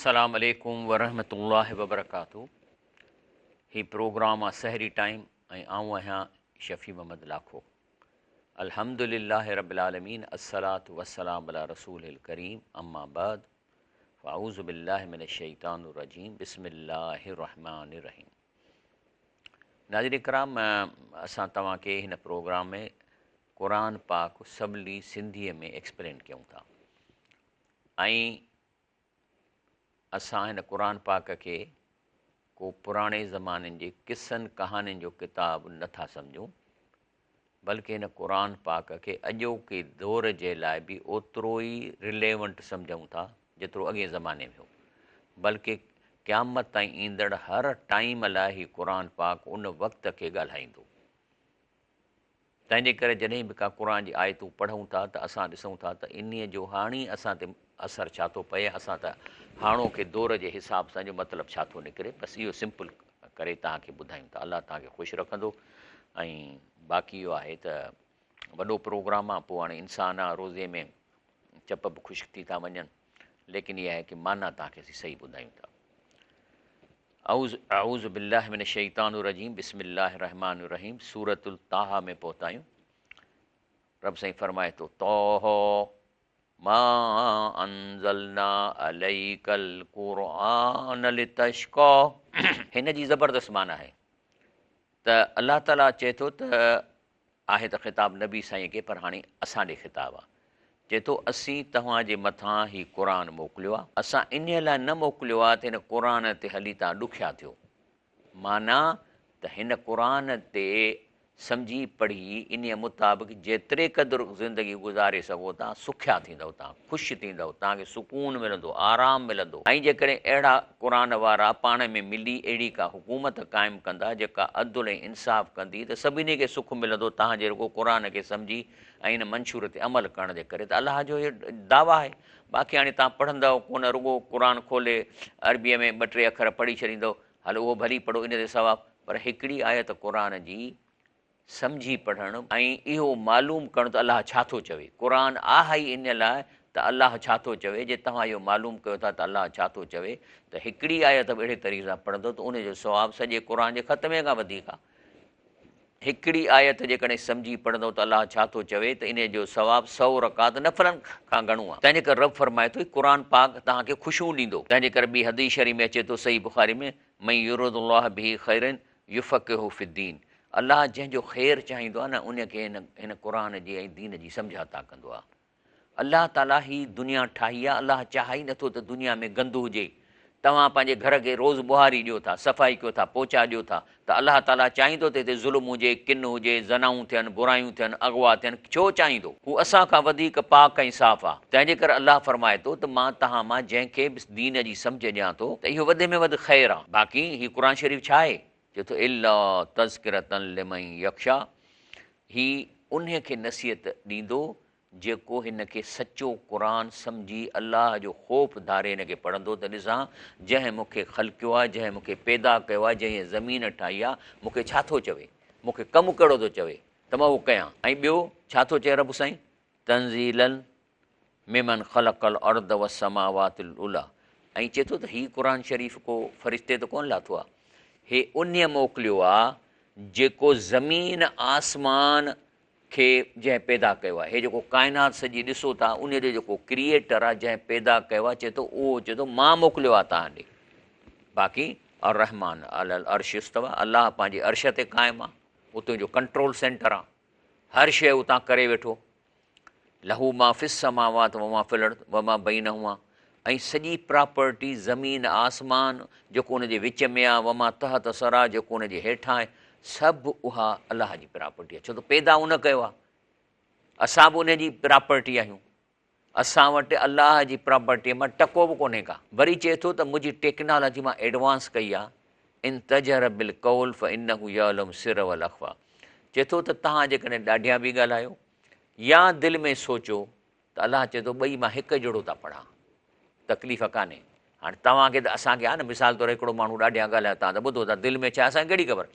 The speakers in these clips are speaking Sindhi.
السلام عليڪم ورحمة الله وبرڪاته هي پروگرام آ سحري ٽائيم ۽ آئون آهيان شفيع محمد لاکو الحمد لله رب العالمين الصلاة والسلام علي رسوله الڪريم اما بعد فاعوذ بالله من الشيطان الرجيم بسم الله الرحمن الرحيم ناظرين ڪرام اسان توهان کي هن پروگرام ۾ قرآن پاڪ سولي سنڌي ۾ ايڪسپلين ڪيون ٿا ۽ اسان هن قرآن پاڪ کي ڪو پراڻي زمانن جي قصن ڪهاڻين جو ڪتاب نه ٿا سمجهون بلڪه هن قرآن پاڪ کي اڄوڪي دور جي لاء به اوترو ئي رليونٽ سمجهون ٿا جيترو اڳئين زماني ۾ هو بلڪه قيامت تائين ايندڙ هر ٽائيم لاء هي قرآن پاڪ ان وقت کي ڳالهائيندو. تنهن جي ڪري جڏهن به ڪا قرآن جي آيتون پڙهون ٿا ته اسان ڏسون ٿا ته انهيء جو هاڻي اسان تي اثر ڇا ٿو پئي اسان ته هاڻوڪي دور جي حساب سان جو مطلب ڇا ٿو نڪري بس اهو سمپل ڪري توهان کي ٻڌايون ٿا الله توهان کي خوش رکندو ۽ باقي اهو آهي ته وڏو پروگرام آ پوء هاڻي انسان آ روزي ۾ چپ به خشڪ ٿي ٿا وڃن ليڪن اها آهي ڪي معنيٰ توهان کي اسين صحيح ٻڌايون ٿا. اعوذ اعوذ بالله من الشيطان الرجيم بسم الله الرحمن الرحيم سورة الطه ۾ پهتا آهيون رب سائين فرمائي ٿو طه ما انزلنا عليك القرآن لتشقى هن جي زبردست معنيٰ آهي ته الله تعاليٰ چئي ٿو ته آهي ته خطاب نبي سائين کي پر هاڻي اسان ڏي خطاب آ. چئي ٿو اسين توهان جي مٿان هي قرآن موڪليو آ. اسان انهيء لاء نه موڪليو آ ته هن قرآن تي هلي توهان ڏکيا ٿيو. معنيٰ ته هن قرآن تي سمجهي پڙهي انهيء مطابق جيتري قدر زندگي گذاري سگهو ٿا سکيا ٿيندؤ توهان خوش ٿيندؤ توهان کي سڪون ملندو آرام ملندو ۽ جيڪڏهن اهڙا قرآن وارا پاڻ ۾ ملي اهڙي ڪا حڪومت قائم ڪندا جيڪا عدل ۽ انصاف ڪندي ته سڀني کي سک ملندو توهان جي رڳو قرآن کي سمجهي ۽ ان منشور تي عمل ڪرڻ جي ڪري ته الله جو هي دعويٰ آهي باقي هاڻي توهان پڙهندؤ ڪونه رڳو قرآن کولي عربيء ۾ ٻه ٽي اکر پڙهي ڇڏيندؤ هل اهو ڀلي پڙهو ان تي ثواب پر هڪڙي آيت قرآن جي سمجهي پڙهڻ ۽ اهو معلوم ڪرڻ ته الله ڇا ٿو چوي. قرآن آهي ئي ان لاء ته الله ڇا ٿو چوي، جي توهان اهو معلوم ڪيو ٿا ته الله ڇا ٿو چوي ته هڪڙي آيت به اهڙي طريقي سان پڙهندو ته ان جو ثواب سڄي قرآن جي ختمي کان وڌيڪ آهي. هڪڙي آيت جيڪڏهن سمجهي پڙهندو ته الله ڇا ٿو چوي ته انهيء جو ثواب سئو رڪعت نفلن کان گهڻو آهي. تنهنجي ڪري رب فرمائي ٿو هي قرآن پاڪ توهان کي خوشيون ڏيندو. تنهنجي ڪري ٻي حديث شريف ۾ اچي ٿو صحيح بخاري ۾ من يرد الله به خيرا يفقهه في الدين الله جنهن جو خير چاهيندو آهي نه ان کي هن قرآن جي ۽ دين جي سمجهه عطا ڪندو آهي. الله تعالي هي دنيا ٺاهي آهي الله چاهي ئي نٿو ته دنيا ۾ گند هجي. توهان پنهنجي گهر کي روز ٻهاري ڏيو ٿا، صفائي ڪيو ٿا، پوچا ڏيو ٿا ته الله تعالي چاهيندو ته هتي ظلم هجي، ڪن هجي، زنائون ٿين، برايون ٿين، اغوا ٿين، ڇو چاهيندو؟ هو اسان کان وڌيڪ پاڪ ۽ صاف آهي. تنهن جي ڪري الله فرمائي ٿو ته مان توهان مان جنهن کي به دين جي سمجهه ڏيان ٿو ته اهو وڌ ۾ وڌ خير آهي. باقي هي قرآن شريف ڇا آهي؟ چئي ٿو الا تذڪرة لمن يخشيٰ هي انهي کي نصيحت ڏيندو جيڪو هن کي سچو قرآن سمجهي الله جو خوف ڌاري هن کي پڙهندو ته ڏسان جنهن مون کي خلقيو آهي جنهن مون کي پيدا ڪيو آهي جنهن هيء زمين ٺاهي آهي مون کي ڇا ٿو چوي مون کي ڪم ڪهڙو ٿو چوي ته مان اهو ڪيان ۽ ٻيو ڇا ٿو چئي رب سائين تنزيلا ممن خلق الارض والسماوات العليٰ ۽ چئي ٿو ته هي قرآن شريف ڪو فرشتي ته ڪونه لاٿو آهي، هي انهيء موڪليو آهي جيڪو زمين آسمان کي جنهن پيدا ڪيو آهي، هي جيڪو ڪائنات سڄي ڏسو ٿا انهيء جو جيڪو ڪريئيٽر آهي جنهن پيدا ڪيو آهي چئي ٿو اهو چئي ٿو مان موڪليو آهي توهان ڏي. باقي الرحمان علي العرش استويٰ الله پنهنجي عرش تي قائم آهي، اتي جو ڪنٽرول سينٽر آهي، هر شيء اتان ڪري ويٺو. له ما في السماوات وما في الارض وما بينهما ۽ سڄي پراپرٽي، زمين، آسمان، جيڪو ان جي وچ ۾ آهي، وما تحت الثريٰ جيڪو ان جي هيٺان آهي، سڀ اها الله جي پراپرٽي آهي، ڇو ته پيدا ان ڪيو آهي، اسان به ان جي پراپرٽي آهيون، اسان وٽ الله جي پراپرٽي مان ٽڪو به ڪونهي ڪا. وري چئي ٿو ته منهنجي ٽيڪنالاجي مان ايڊوانس ڪئي آهي، ان تجهر بالقول فانه يعلم السر والاخفيٰ چئي ٿو ته توهان جيڪڏهن ڏاڍيان به ڳالهايو يا دل ۾ سوچو ته الله چئي ٿو ٻئي مان هڪ جهڙو ٿا پڙهان تڪليف ڪانهي هاڻي توهان کي ته اسان کي آهي نه مثال طور هڪڙو ماڻهو ڏاڍيان ڳالهايو توهان ته ٻڌو ٿا دل ۾ ڇا اسان کي ڪهڙي خبر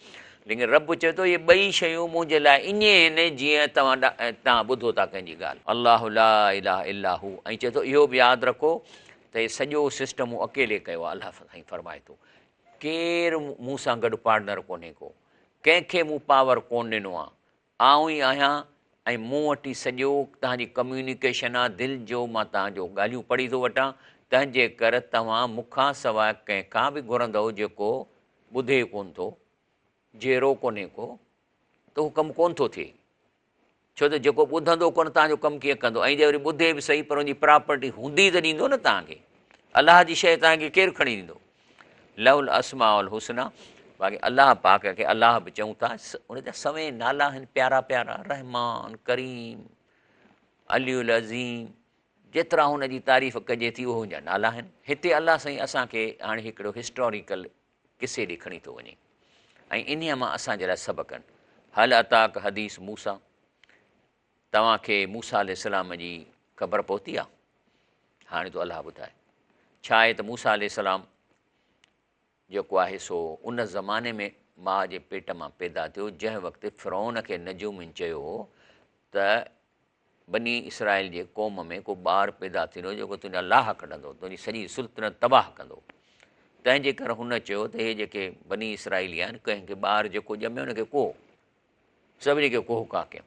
ليڪن رب چئي ٿو اهي ٻئي شيون منهنجي لاء ائين آهن جيئن توهان توهان ٻڌو ٿا ڪنهن جي ڳالهه الله لا اله الا هو ۽ چئي ٿو اهو به ياد رکو ته هي سڄو سسٽم مون اڪيلي ڪيو آهي. الله سائين فرمائي ٿو ڪير مون سان گڏ پارٽنر ڪونهي ڪو، ڪنهن کي مون پاور ڪون ڏنو آهي، آئون ئي آهيان ۽ مون وٽ ئي سڄو توهان جي ڪميونيڪيشن آهي، دل جو مان توهان جو ڳالهيون پڙهي ٿو وٺان، تنهن جي ڪر توهان مون کان سواء ڪنهن کان به گهرندؤ جيڪو ٻڌي ڪون ٿو، جيئرو ڪونهي ڪو، ته اهو ڪم ڪون ٿو ٿئي. ڇو ته جيڪو ٻڌندو ڪونه توهان جو ڪم ڪيئن ڪندو ۽ جي وري ٻڌي به سهي پر ان جي پراپرٽي هوندي ته ڏيندو نه توهان کي. الله جي شيء توهان کي ڪير کڻي ڏيندو؟ له الاسماء الحسنيٰ باقي الله پاڪ کي الله به چئون ٿا، ان جا سوين نالا آهن پيارا پيارا، رحمان، ڪريم، علي العظيم، جيترا هن جي تعريف ڪجي ٿي اهي هن جا نالا آهن. هتي الله سائين اسان کي هاڻي هڪڙو هسٽاريڪل قصي ڏي کڻي ٿو وڃي ۽ انهيء مان اسان جي لاء سبق آهن. هل اتاڪ حديث موسيٰ، توهان کي موسيٰ عليه السلام جي خبر پهتي آهي؟ هاڻي ٿو الله ٻڌائي. ڇا آهي ته موسيٰ عليه السلام جيڪو آهي سو ان زماني ۾ ماء جي پيٽ مان پيدا ٿيو جنهن وقت فرعون کي نجومين چيو هو ته بني اسرائيل جي قوم ۾ ڪو ٻار پيدا ٿيندو جيڪو تنهنجا لاهه ڪڍندو، تنهنجي سڄي سلطنت تباهه ڪندو. تنهن جي ڪري هن چيو ته هي جيڪي بني اسرائيلي آهن، ڪنهن کي ٻار جيڪو ڄمي ان کي ڪوهه، سڀني کي ڪوهه ڪاهه ڪيم.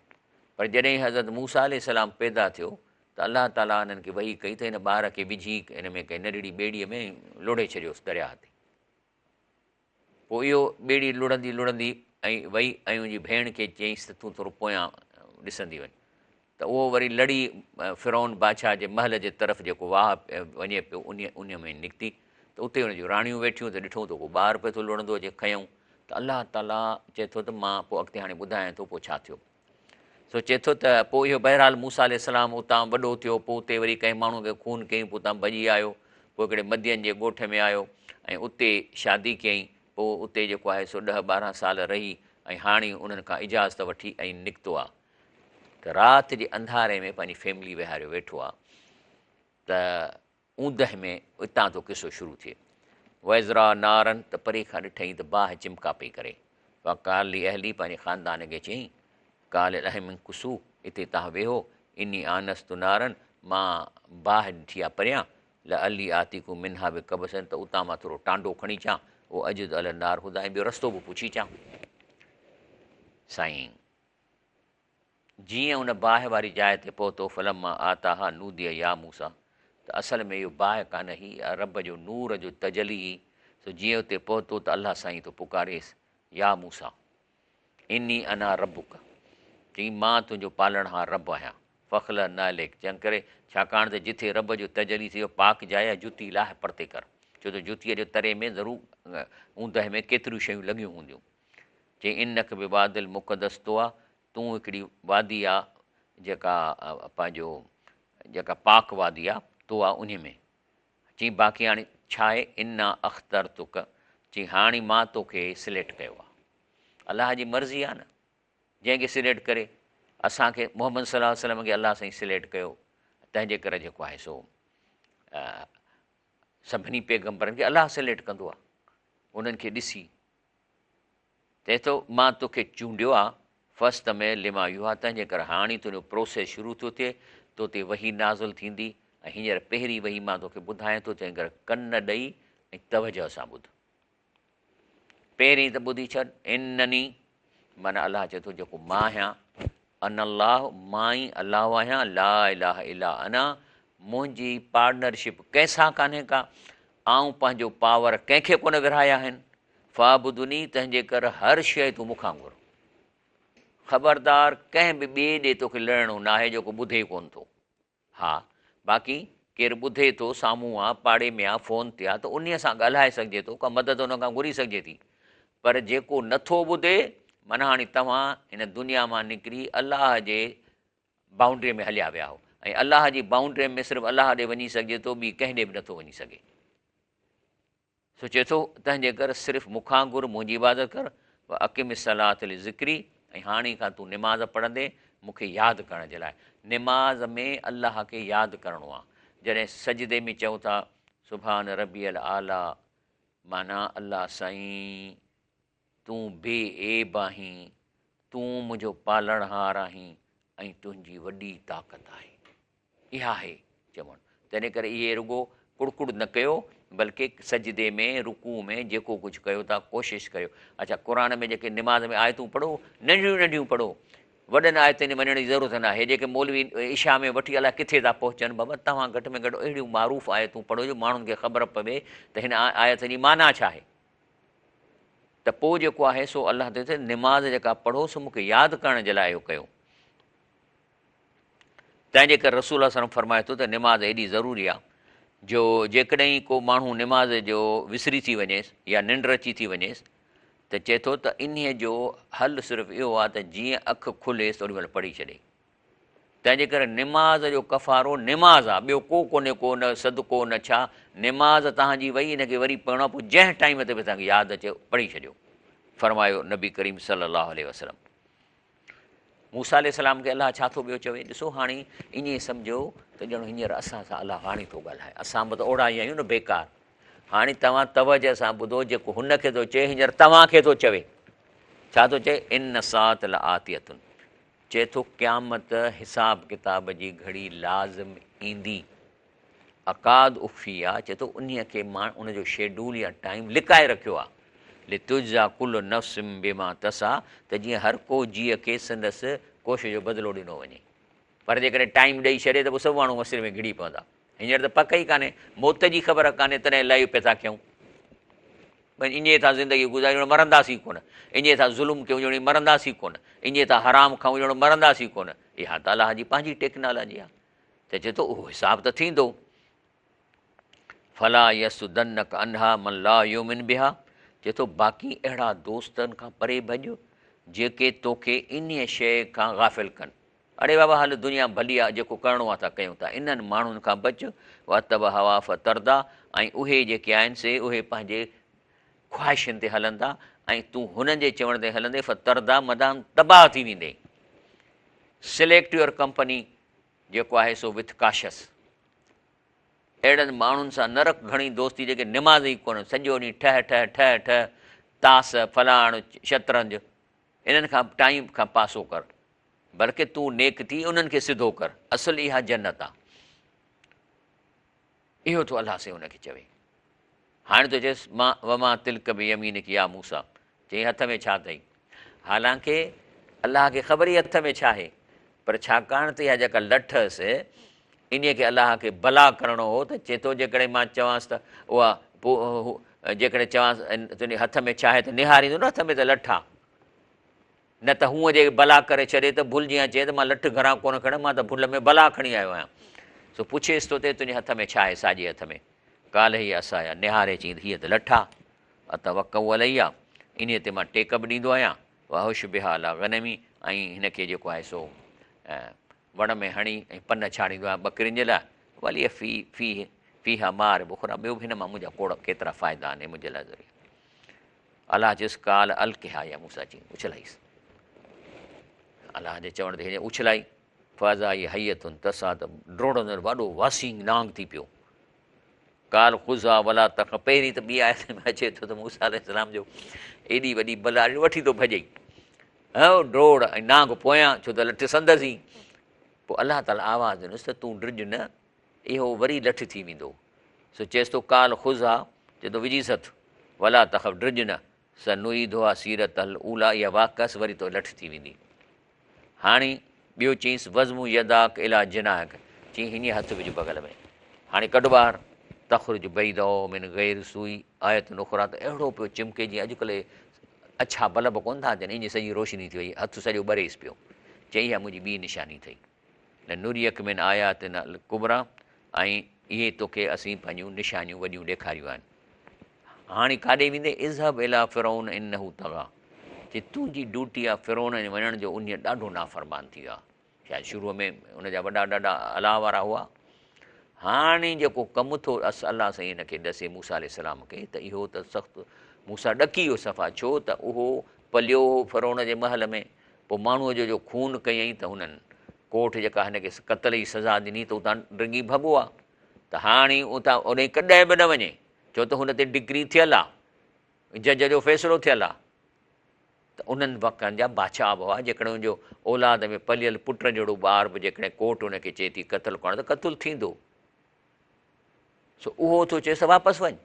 پر جڏهن حضرت موسيٰ عليه السلام پيدا ٿيو ته الله تعاليٰ انهن کي وحي ڪئي ته هن ٻار کي وجهي هن ۾ ڪنهن ننڍڙي ٻيڙيء ۾ لوڙهي ڇڏيوس درياهه تي. پوء اهو ٻيڙي لڙهندي لڙهندي ۽ وئي ۽ ان جي ڀيڻ کي چيائينس ته تون ٿورو پويان ڏسندي وڃ ته اهو وري لڙهي فرعون بادشاهه جي محل جي طرف جيڪو واهه وڃي پيو انهي ۾ نڪتي ته اتي ان جون راڻيون ويٺيون ته ڏٺو ته ڪو ٻار پيو ٿو لڙهندو اچي کنيائون ته الله تعاليٰ چئي ٿو ته مان پوء اڳتي هاڻي ٻڌايان ٿو پوء ڇا ٿيو. سو چئي ٿو ته پوء اهو بهرحال موسيٰ عليه السلام اتان وڏو ٿيو، پوء اتي وري ڪنهن ماڻهوء کي خون ڪيائين، پوء اتان ڀڄي آيو، پوء هڪڙي مدين جي ڳوٺ ۾ آيو ۽ اتي شادي ڪيائين، پوء اتي جيڪو آهي سو ڏهه 12 سال رهي ۽ هاڻي انهن کان اجازت وٺي ۽ نڪتو آ ته رات جي انڌاري ۾ پنهنجي فيملي ويهاريو ويٺو آ ته اوندهه ۾ اتان ٿو قصو شروع ٿئي. واذ رايٰ نارا ته پري کان ڏٺائين ته باهه چمڪا پئي ڪري. فقال لاهله پنهنجي خاندان کي چيائين، قال لهم امڪثوا اتي توهان ويهو، اني آنست نارا مان باهه ڏٺي آ پريان، لعلي آتيڪم منها بقبس ته اتان مان ٿورو ٽانڊو کڻي اچان، او اجد علي النار هديٰ ۽ ٻيو رستو به پڇي اچان. سائين! جيئن ان باهه واري جاء تي پهتو، فلما آتاها نودي يا موسيٰ ته اصل ۾ اهو باهه ڪانه هئي، اها رب جو نور جو تجلي هئي، سو جيئن اتي پهتو ته الله سائين ٿو پڪاريس، يا موسيٰ! اني انا ربک چئين مان تنهنجو پالڻهار رب آهيان، فاخلع نعليک تنهنڪري ڇاڪاڻ ته جٿي رب جو تجلي ٿئي اهو پاڪ جاء آهي، جتي لاهه پرتي ڪر، ڇو ته جتيء جي تري ۾ ضرور اوندهه ۾ ڪيتريون شيون لڳيون هونديون. چي انک بواد المقدس طويٰ تون هڪڙي وادي آ جيڪا پنهنجو جيڪا پاڪ وادي آ طويٰ انهي ۾ چي باقي هاڻي ڇا آهي انا اخترتک چي هاڻي مان توکي سليڪٽ ڪيو آ الله جي مرضي آ نه جنهن کي سليڪٽ ڪري اسان کي محمد صلي الله عليه وسلم کي الله سائين سليڪٽ ڪيو تنهن جي ڪري جيڪو آهي سو سڀني پيغمبرن کي الله سليڪٽ ڪندو آ انهن کي ڏسي چئي ٿو، مان توکي چونڊيو آ، فاستمع لما يوحيٰ تنهنجي ڪري هاڻي تنهنجو پروسيس شروع ٿيو ٿئي، تو تي وحي نازل ٿيندي ۽ هينئر پهرين وحي مان توکي ٻڌايان ٿو، تنهن ڪري ڪن ڏئي ۽ توجهه سان ٻڌ. پهرين ته ٻڌي ڇڏ، انني، معنيٰ الله چئي ٿو، جيڪو مان آهيان، انا الله، مان ئي الله آهيان، لا اله الا انا، منهنجي پارٽنرشپ ڪنهن سان ڪانهي ڪا، آئون پنهنجو پاور ڪنهن کي ڪونه ورهايا آهن، فاعبدني تنهنجي ڪر هر شيء تون مون کان گهر. خبردار ڪنهن به ٻئي ڏي توکي لڙڻو ناهي جيڪو ٻڌي ڪونه ٿو. ها باقي ڪير ٻڌي ٿو، سامهون آ، پاڙي ۾ آ، فون تي آ ته انهيء سان ڳالهائي سگهجي ٿو، ڪا مدد ان کان گهري سگهجي ٿي. پر جيڪو نٿو ٻڌي معنيٰ هاڻي توهان هن دنيا مان نڪري الله جي بائونڊريء ۾ هليا ويا آهو ۽ الله جي بائونڊريء ۾ صرف الله ڏي وڃي سگهجي ٿو، ٻي ڪنهن ڏي به نٿو وڃي سگهي. سو چئي ٿو، تنهنجي ڪر صرف مون کان گهر، منهنجي عبادت ڪر، واقم الصلوة لذڪري ۽ هاڻي کان تون نماز پڙهندين مون کي ياد ڪرڻ جي لاء. نماز ۾ الله کي ياد ڪرڻو آهي. جڏهن سجدي ۾ چئون ٿا سبحان ربي الاعليٰ معنيٰ الله سائين تون بي عيب آهين، تون منهنجو پالڻهار آهين ۽ تنهنجي وڏي طاقت آهي. اها آهي چوڻ. تنهن ڪري اهي رڳو ڪڙڪڙ نه ڪيو بلڪه سجدي ۾ رڪوع ۾ جيڪو ڪجهه ڪيو ٿا ڪوشش ڪريو. اڇا قرآن ۾ جيڪي نماز ۾ آيتون پڙهو ننڍڙيون ننڍيون پڙهو وڏن آيتن ۾ وڃڻ جي ضرورت ناهي جيڪي مولوي عشاء ۾ وٺي الائي ڪٿي ٿا پهچن بابا توهان گهٽ ۾ گهٽ اهڙيون معروف آيتون پڙهو جو ماڻهن کي خبر پوي ته هن آيت جي معنيٰ ڇا آهي ته پوء جيڪو آهي سو الله ٿو چئي نماز جيڪا پڙهو سو مون کي ياد ڪرڻ جي لاء اهو ڪيو. تنهن جي ڪري رسول الله صلعم فرمائي ٿو ته نماز ايڏي ضروري آ جو جيڪڏهن ڪو ماڻهو نماز جو وسري ٿي وڃيس يا ننڊ اچي ٿي وڃيس ته چئي ٿو ته انهيء جو حل صرف اهو آ ته جيئن اک کليس اوڏي مهل پڙهي ڇڏي. تنهن جي ڪري نماز جو ڪفارو نماز آ ٻيو ڪو ڪونهي ڪو نه صدقو نه ڇا نماز توهان جي وئي ان کي وري پڙهڻو آ پوء جنهن ٽائيم تي به توهان کي ياد اچي پڙهي ڇڏيو فرمايو نبي ڪريم صلي الله عليه وسلم. موسيٰ عليه السلام کي الله ڇا ٿو ٻيو چوي؟ ڏسو هاڻي ائين سمجهو ته ڄڻ هينئر اسان سان الله هاڻي ٿو ڳالهائي. اسان به ته اوڙا ئي آهيون نه بيڪار. هاڻي توهان توجه سان ٻڌو جيڪو هن کي ٿو چئي هينئر توهان کي ٿو چوي. ڇا ٿو چئي؟ ان الساعة لآتية چئي ٿو قيامت حساب ڪتاب جي گهڙي لازم ايندي. اڪاد اخفيها چئي ٿو انهيء کي مان ان جو شيڊول يا ٽائيم لڪائي رکيو آهي، لتجزيٰ ڪل نفس بما تسعيٰ ته جيئن هر ڪو جيء کي سندس ڪوشش جو بدلو ڏنو وڃي. پر جيڪڏهن ٽائيم ڏئي ڇڏي ته پوء سڀ ماڻهو مسجد ۾ گهڙي پوندا. هينئر ته پڪ ئي ڪانهي، موت جي خبر ڪانهي تڏهن لهي پيا ٿا ڪيون. ائين ٿا زندگي گذاريون ڄڻ مرنداسين ڪونه، ائين ٿا ظلم ڪيون ڄڻ مرنداسين ڪونه، ائين ٿا حرام کائون ڄڻ مرنداسين ڪونه. اها ته الله جي پنهنجي ٽيڪنالاجي آهي. ته چئي ٿو اهو حساب ته ٿيندو. فلا يصدنک عنها من لا يؤمن بها چئي ٿو باقي اهڙا دوستن کان پري ڀڄ جيڪي توکي انهيء شيء کان غافل ڪن. اڙي بابا هل دنيا ڀلي آ جيڪو ڪرڻو آ ٿا ڪيون ٿا انهن ماڻهن کان بچ واتبع هواه فترديٰ ۽ اهي جيڪي آهن سي اهي پنهنجي خواهشن تي هلندا ۽ تون هنن جي چوڻ تي هلندين فترديٰ مدان تباهه ٿي ويندين. سليڪٽ your company جيڪو آهي سو وٿ ڪاشس. اهڙن ماڻهن سان نه رک گهڻي دوستي جيڪي نماز ئي ڪونه سڄو ڏينهن ٺهه ٺهه ٺهه ٺهه تاس فلاڻ شطرنج انهن کان ٽائيم کان پاسو ڪر بلڪه تون نيڪ ٿي انهن کي سڌو ڪر اصل اها جنت آ. اهو ٿو الله سائين ان کي چوي. هاڻي ٿو چيس ما وما تلڪ بيمينڪ يا موسيٰ چيائين هٿ ۾ ڇا اٿئي؟ حالانڪه الله کي خبر ئي هٿ ۾ ڇا آهي پر ڇاڪاڻ ته اها جيڪا لٺ هيس انهيء کي الله کي بلا ڪرڻو هو ته چئي ٿو جيڪڏهن مان چوانس ته اها پوء جيڪڏهن چوانس تنهنجي هٿ ۾ ڇا آهي ته نهاريندو نه هٿ ۾ ته لٺ آهي. نه ته هونء جي بلا ڪري ڇڏي ته ڀل جيان چئي ته مان لٺ گهران ڪونه کڻي مان ته ڀل ۾ بلا کڻي آيو آهيان. سو پڇيس ٿو ته تنهنجي هٿ ۾ ڇا آهي ساڄي هٿ ۾؟ قال هي عصاي نهاري چيائين ته هيء ته لٺ آ. اتوڪأ عليها انهيء تي مان ٽيڪ به ڏيندو آهيان. واهش بها عليٰ غنمي ۽ هن کي جيڪو آهي سو وڻ ۾ هڻي ۽ پن ڇاڻيندو آهيان ٻڪرين جي لاء. ولي في فيه فيها مآرب اخريٰ ٻيو به هن مان منهنجا کوڙ ڪيترا فائدا آهن ۽ منهنجي لاء ضروري آهي. الله چيس قال القها يا موسيٰ چيائين اڇلائيس الله جي چوڻ تي هن اڇلائي فاذا هي حية تسعيٰ ته ڊوڙندڙ وڏو واسينگ نانگ ٿي پيو قال خذها ولا تخف پهرين ته ٻي آيت ۾ اچي ٿو ته موسيٰ عليه السلام جو ايڏي وڏي بلا وٺي ٿو ڀڄي هو ڊوڙ ۽ نانگ پويان ڇو ته لٺ سندس ئي پوء الله تعاليٰ آواز ڏنس ته تون ڊڄ نه اهو وري لٺ ٿي ويندو. سو چيس ٿو قال خذها، چئي ٿو وجهيس هٿ، ولا تخف، ڊڄ نه، سنعيدها سيرتها الاوليٰ، اها واپس وري تو لٺ ٿي ويندي. هاڻي ٻيو چيس وضم يداک اليٰ جناحک، چيائين هينئن هٿ وجهه بغل ۾، هاڻي ڪڍ ٻاهر، تخرج بيضاء من غير سوء، آية اخريٰ ته اهڙو پيو چمڪي جيئن اڄڪلهه اڇا بلب ڪونه ٿا اچن، ايئن سڄي روشني ٿي وئي، هٿ سڄو ٻريس پيو. چيائين اها منهنجي ٻي نشاني اٿئي. لنريک من آياتنا الڪبريٰ ۽ اهي توکي اسين پنهنجون نشانيون وڏيون ڏيکاريون آهن. هاڻي ڪاڏي ويندين؟ اذهب الي فرعون انه طغيٰ چي تنهنجي ڊيوٽي آهي فرعون ڏي وڃڻ جو انهيء ڏاڍو نافرمان ٿي ويو آهي. شايد شروع ۾ ان جا وڏا ڏاڏا الله وارا هئا. هاڻي جيڪو ڪم ٿو الله سائين هن کي ڏسي موسيٰ عليه السلام کي ته اهو ته سخت موسيٰ ڏڪي ويو صفا ڇو ته اهو پليو هو فرعون جي محل ۾ پوء ماڻهوء جو جو خون ڪيائين ته هنن ڪورٽ جيڪا هن کي قتل جي سزا ڏني ته اتان ڊڄي ڀڳو آ ته هاڻي اتان اوڏانهن ڪڏهن به نه وڃي ڇو ته هن تي ڊگري ٿيل آ جج جو فيصلو ٿيل آ ته انهن وقتن جا بادشاهه به هئا جيڪڏهن ان جو اولاد ۾ پليل پٽ جهڙو ٻار به جيڪڏهن ڪورٽ ان کي چئي ٿي قتل ڪرڻ ته قتل ٿيندو. سو اهو ٿو چئيس ته واپس وڃ.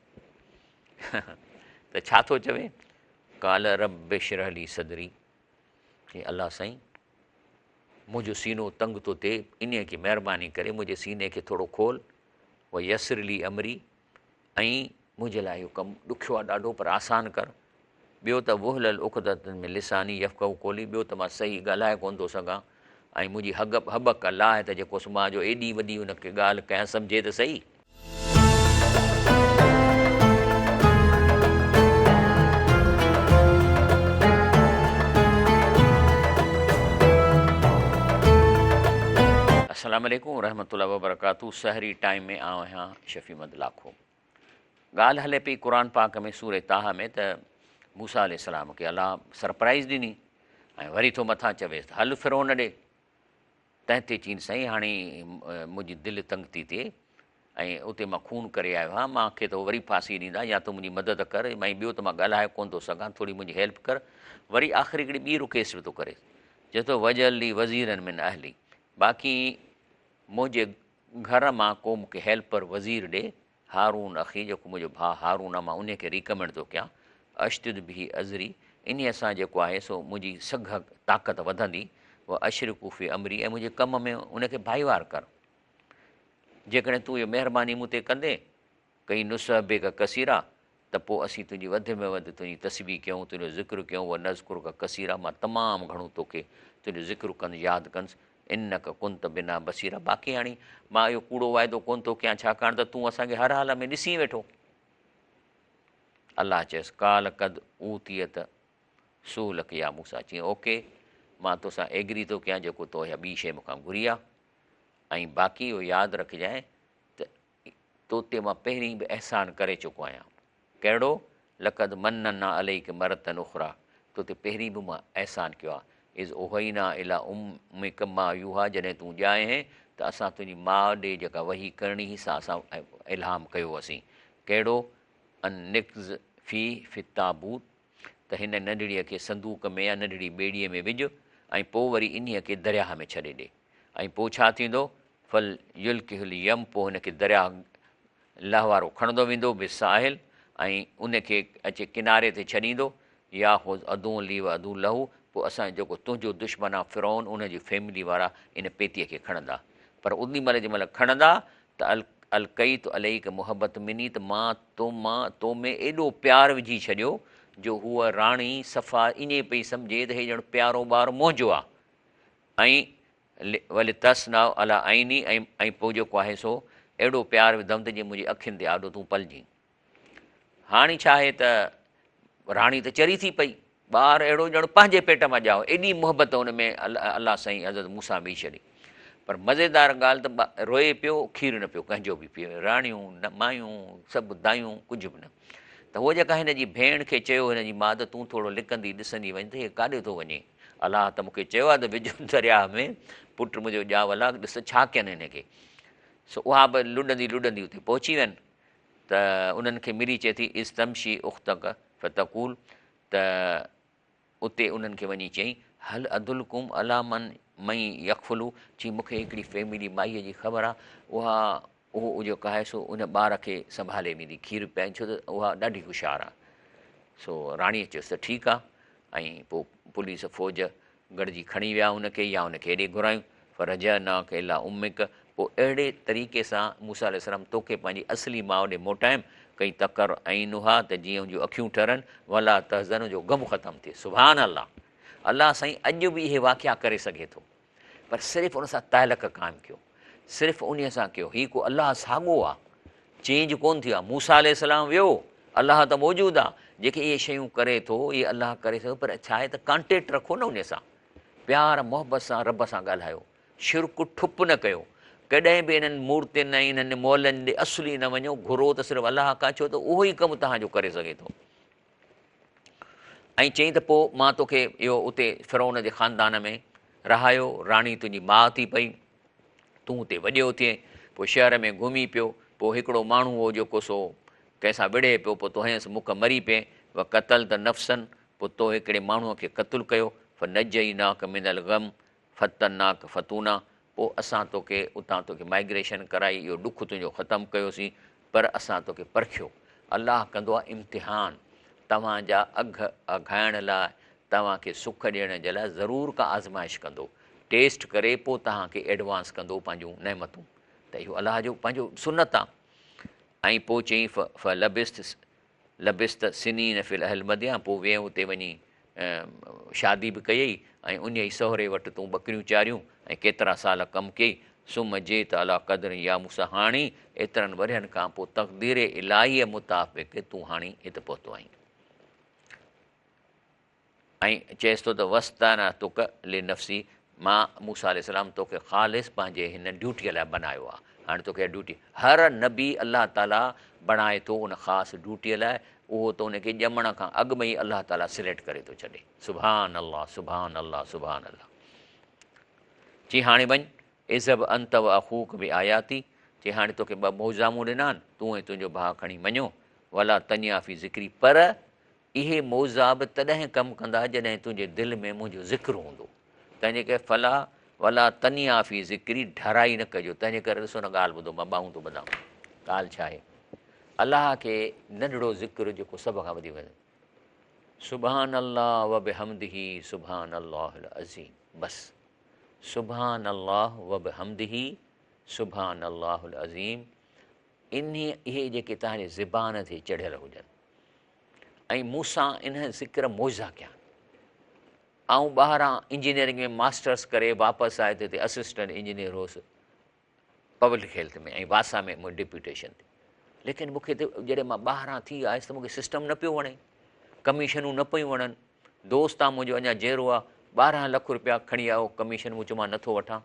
ته ڇا ٿو چوي؟ قال رب اشرح لي صدري، چي الله سائين منهنجو سينو تنگ ٿو ٿئي، انهيء کي مهرباني ڪري منهنجي سيني کي ٿورو کول، ويسر لي امري، ۽ منهنجي لاء اهو ڪم ڏکيو آهي ڏاڍو پر آسان ڪر. ٻيو ته واحلل عقدة من لساني يفقهوا قولي، ٻيو ته مان صحيح ڳالهائي ڪونه ٿو سگهان ۽ منهنجي هٻڪ لاهه ته جيڪو سو مان جو ايڏي وڏي ان کي ڳالهه ڪيان سمجهي ته سهي. السلام عليڪم ورحمة الله وبرڪاته سحري ٽائيم ۾ آئون آهيان شفيع محمد لاکو. ڳالهه هلي پئي قرآن پاڪ ۾ سورة طه ۾ ته موسيٰ عليه السلام کي الله سرپرائز ڏني ۽ وري ٿو مٿان چويس ته هل فرعون ڏي. تنهن تي چين سائين هاڻي منهنجي دل تنگ ٿي ٿئي ۽ اتي مان خون ڪري آيو آهيان مان کي ته وري ڦاسي ڏيندا يا تون منهنجي مدد ڪر ۽ ٻيو ته مان ڳالهائي ڪونه ٿو سگهان ٿوري منهنجي هيلپ ڪر. وري آخر هڪڙي ٻي رڪويسٽ به ٿو ڪري چئي ٿو واجعل لي وزيرا من اهلي باقي منهنجي گهر مان ڪو مون کي هيلپر، وزير، ڏي، هارون اخي، جيڪو منهنجو ڀاء هارون آهي، مان انهيء کي ريڪمينڊ ٿو ڪيان، اشدد به ازري، انهيء سان جيڪو آهي سو منهنجي سگهه، طاقت، وڌندي، و اشرڪه في امري، ۽ منهنجي ڪم ۾ ان کي ڀائيوار ڪر. جيڪڏهن تون اهو مهرباني مون تي ڪندين، ڪي نسبحڪ ڪثيرا، ته پوء اسين تنهنجي وڌ ۾ وڌ تنهنجي تسبيح ڪيون، تنهنجو ذڪر ڪيون، و نذڪرڪ ڪثيرا، مان تمام گهڻو توکي تنهنجو ذڪر ڪندس، ياد ڪندس، انڪ ڪنت بنا بصيرا، باقي هاڻي مان اهو ڪوڙو واعدو ڪونه ٿو ڪيان، ڇاڪاڻ ته تون اسان کي هر حال ۾ ڏسين ويٺو. الله چيس، قال قد اوتيت سؤلڪ يا موسيٰ، چيائين، اوڪي، مان توسان ايگري ٿو ڪيان جيڪو تو اها ٻي شيء مون کان گهري آهي، ۽ باقي اهو ياد رکجانء ته تو تي مان پهرين به احسان ڪري چڪو آهيان. ڪهڙو؟ لقد مننا عليڪ مرة اخريٰ، تو تي پهرين به مان احسان ڪيو آهي. اذ اوحينا الي امڪ ما يوحيٰ، جڏهن تون ڄائين هين ته اسان تنهنجي ماء ڏي جيڪا وحي ڪرڻي هئي سا اسان الهام ڪيو هوسين. ڪهڙو؟ ان اقذفيه في التابوت، ته هن ننڍڙيء کي صندوق ۾ يا ننڍڙي ٻيڙيء ۾ وجهه ۽ پوء وري انهيء کي درياهه ۾ ڇڏي ڏي. ۽ پوء ڇا ٿيندو؟ فليلقه اليم پوء هن کي درياهه لهوارو کڻندو ويندو بالساحل ۽ ان کي اچي ڪناري تي ڇڏيندو، ياخذ عدو لي و عدو له پوء اسان جيڪو تنهنجو دشمن آ فرعون ان جي فيملي وارا ان پيتيء کي کڻندا پر اوڏي مهل جنهن مهل کڻندا ته القيت عليڪ محبة مني ته مان تو مان تو ۾ ايڏو پيار وجهي ڇڏيو جو هوء راڻي صفا ائين پئي سمجهي ته هي ڄڻ پيارو ٻار منهنجو آ ۽ ولتصنع علي عيني ۽ پوء جيڪو آهي سو اهڙو پيار وڌم ته جيئن منهنجي اکين تي آڏو تون پلجين. هاڻي ڇا آهي ته راڻي ته چري ٿي پئي، ٻار اهڙو ڄڻ پنهنجي پيٽ مان ڄائو، ايڏي محبت ان ۾ الله سائين حضرت موسيٰ ۾ وجهي ڇڏي. پر مزيدار ڳالهه ته روئي پيو، کير نه پيو ڪنهن جو به پيئي، راڻيون، مايون، سڀ دايون، ڪجهه به نه. ته هوء جيڪا هن جي ڀيڻ کي چيو هن جي ماء ته تون ٿورو لڪندي ڏسندي وڃ ته هي ڪاڏي ٿو وڃي. الله ته مون کي چيو آهي ته وجهه درياهه ۾، پٽ منهنجو ڄاول آهي، ڏس ته ڇا ڪين هن کي. سو اها به لڏندي لڏندي اتي پهچي وين ته انهن کي ملي چئي ٿي اذ تمشي اختڪ فتقول ته اتي انهن کي وڃي چيائين هل ادلڪم علي من من يڪفله چي مون کي هڪڙي فيملي مائيء جي خبر آهي اها اهو جيڪو آهي سو ان ٻار کي سنڀالي ويندي کير پيائين ڇو ته اها ڏاڍي هوشيار آهي سو راڻيء چيس ته ٺيڪ آهي ۽ پوء پوليس فوج گڏجي کڻي ويا ان کي يا ان کي هيڏي گهرايون فرجعناک الي امک پوء اهڙي طريقي سان موسيٰ عليه السلام توکي پنهنجي اصلي ماء ڏي موٽايم ڪي تقر عينها ته جيئن ان جون اکيون ٺرن ولا تحزن جو غم ختم ٿئي سبحان الله الله سائين اڄ به اهي واقعا ڪري سگهي ٿو پر صرف ان سان تعلق قائم ڪيو صرف انهي سان ڪيو هي ڪو الله ساڳو آ چينج ڪون ٿيو آ موسيٰ عليه السلام ويو الله ته موجود آ جيڪي اهي شيون ڪري ٿو اهي الله ڪري سگهي پر ڇا آهي ته ڪانٽيڪٽ رکو نه انهي سان پيار محبت سان رب سان ڳالهايو شرڪ ٺپ نه ڪيو ڪڏهن به انهن مورتين ۽ انهن مئلن ڏي اصلي نه وڃو گهرو ته صرف الله کان ڇو ته اهو ئي ڪم توهان جو ڪري سگهي ٿو ۽ چيائين ته پوء مان توکي اهو اتي فرعون جي خاندان ۾ رهايو، راڻي تنهنجي ماء ٿي پئي، تون اتي وڏيو ٿئين، پوء شهر ۾ گهمي پيو، پوء هڪڙو ماڻهو هو جيڪو سو ڪنهن سان وڙهي پيو، پوء تو هنيس مڪ مري پئين، وقتلت نفسا، پوء تو هڪڙي ماڻهوء کي قتل ڪيو، فنجيناک من الغم فتناک فتونا، پوء اسان توکي اتان توکي مائگريشن ڪرائي اهو ڏک تنهنجو ختم ڪيوسين. پر اسان توکي پرکيو. الله ڪندو آهي امتحان، توهان جا اگهه اگهائڻ لاء، توهان کي سک ڏيڻ جي لاء ضرور ڪا آزمائش ڪندو، ٽيسٽ ڪري پوء توهان کي ايڊوانس ڪندو پنهنجون نعمتون ته اهو الله جو پنهنجو سنت آهي. ۽ پوء چيائين فلبثت لبثت سنين في اهل مدين پوء وئين اتي وڃي شادي به ڪيئي ۽ انهيء سهري وٽ تون ٻڪريون چاريون ۽ ڪيترا سال ڪم ڪيئي ثم جئت علي قدر يا موسيٰ هاڻي ايترن ورهين کان پوء تقدير الاهيء مطابق تون هاڻي هت پهتو آهين. ۽ چئيس ٿو ته واصطنعتک لنفسي مان موسيٰ عليه السلام توکي خالص پنهنجي هن ڊيوٽيء لاء بنايو آهي. هاڻي توکي اها ڊيوٽي هر نبي الله تعاليٰ بڻائي ٿو ان خاص ڊيوٽيء لاء، اهو ته ان کي ڄمڻ کان اڳ ۾ ئي الله تعاليٰ سليڪٽ ڪري ٿو ڇڏي. سبحان الله سبحان الله سبحان الله. چي هاڻي وڃ، اذهب انت واخوک بآياتي، چي هاڻي توکي ٻه معجزا مون ڏنا آهن، تون ۽ تنهنجو ڀاء کڻي وڃو، ولا تنيا في ذڪري، پر اهي معجزا به تڏهن ڪم ڪندا جڏهن تنهنجي دل ۾ منهنجو ذڪر هوندو، تنهنجي ڪري فلا ولا تنيا في ذڪري ڍرائي نه ڪجو، تنهنجي ڪري ڏسو نه ڳالهه ٻڌو مان ٻانهون ٿو ٻڌان، ڳالهه ڇا آهي؟ الله کي ننڍڙو ذڪر جيڪو سڀ کان وڌيڪ سبحان الله وبحمده سبحان الله العظيم بس سبحان الله وبحمده سبحان الله العظيم انهي اهي جيڪي توهان جي زبان تي چڙهيل هجن ۽ مون سان انهن ذڪر معجزا ڪيا. آئون ٻاهران انجنيئرنگ ۾ ماسٽرس ڪري واپس آيس ته هتي اسسٽنٽ انجنيئر هوس پبلڪ هيلٿ ۾ ۽ واسا ۾ منهنجي ڊپيوٽيشن ٿي. ليڪن مون کي ته جڏهن مان ٻاهران ٿي آيس ته مون کي سسٽم نه پيو وڻي، ڪميشنون نه پيون وڻن. دوست آ منهنجو اڃا جيئرو آ، 12 لک روپيا کڻي آيو ڪميشن، مون چيو مان نٿو وٺان.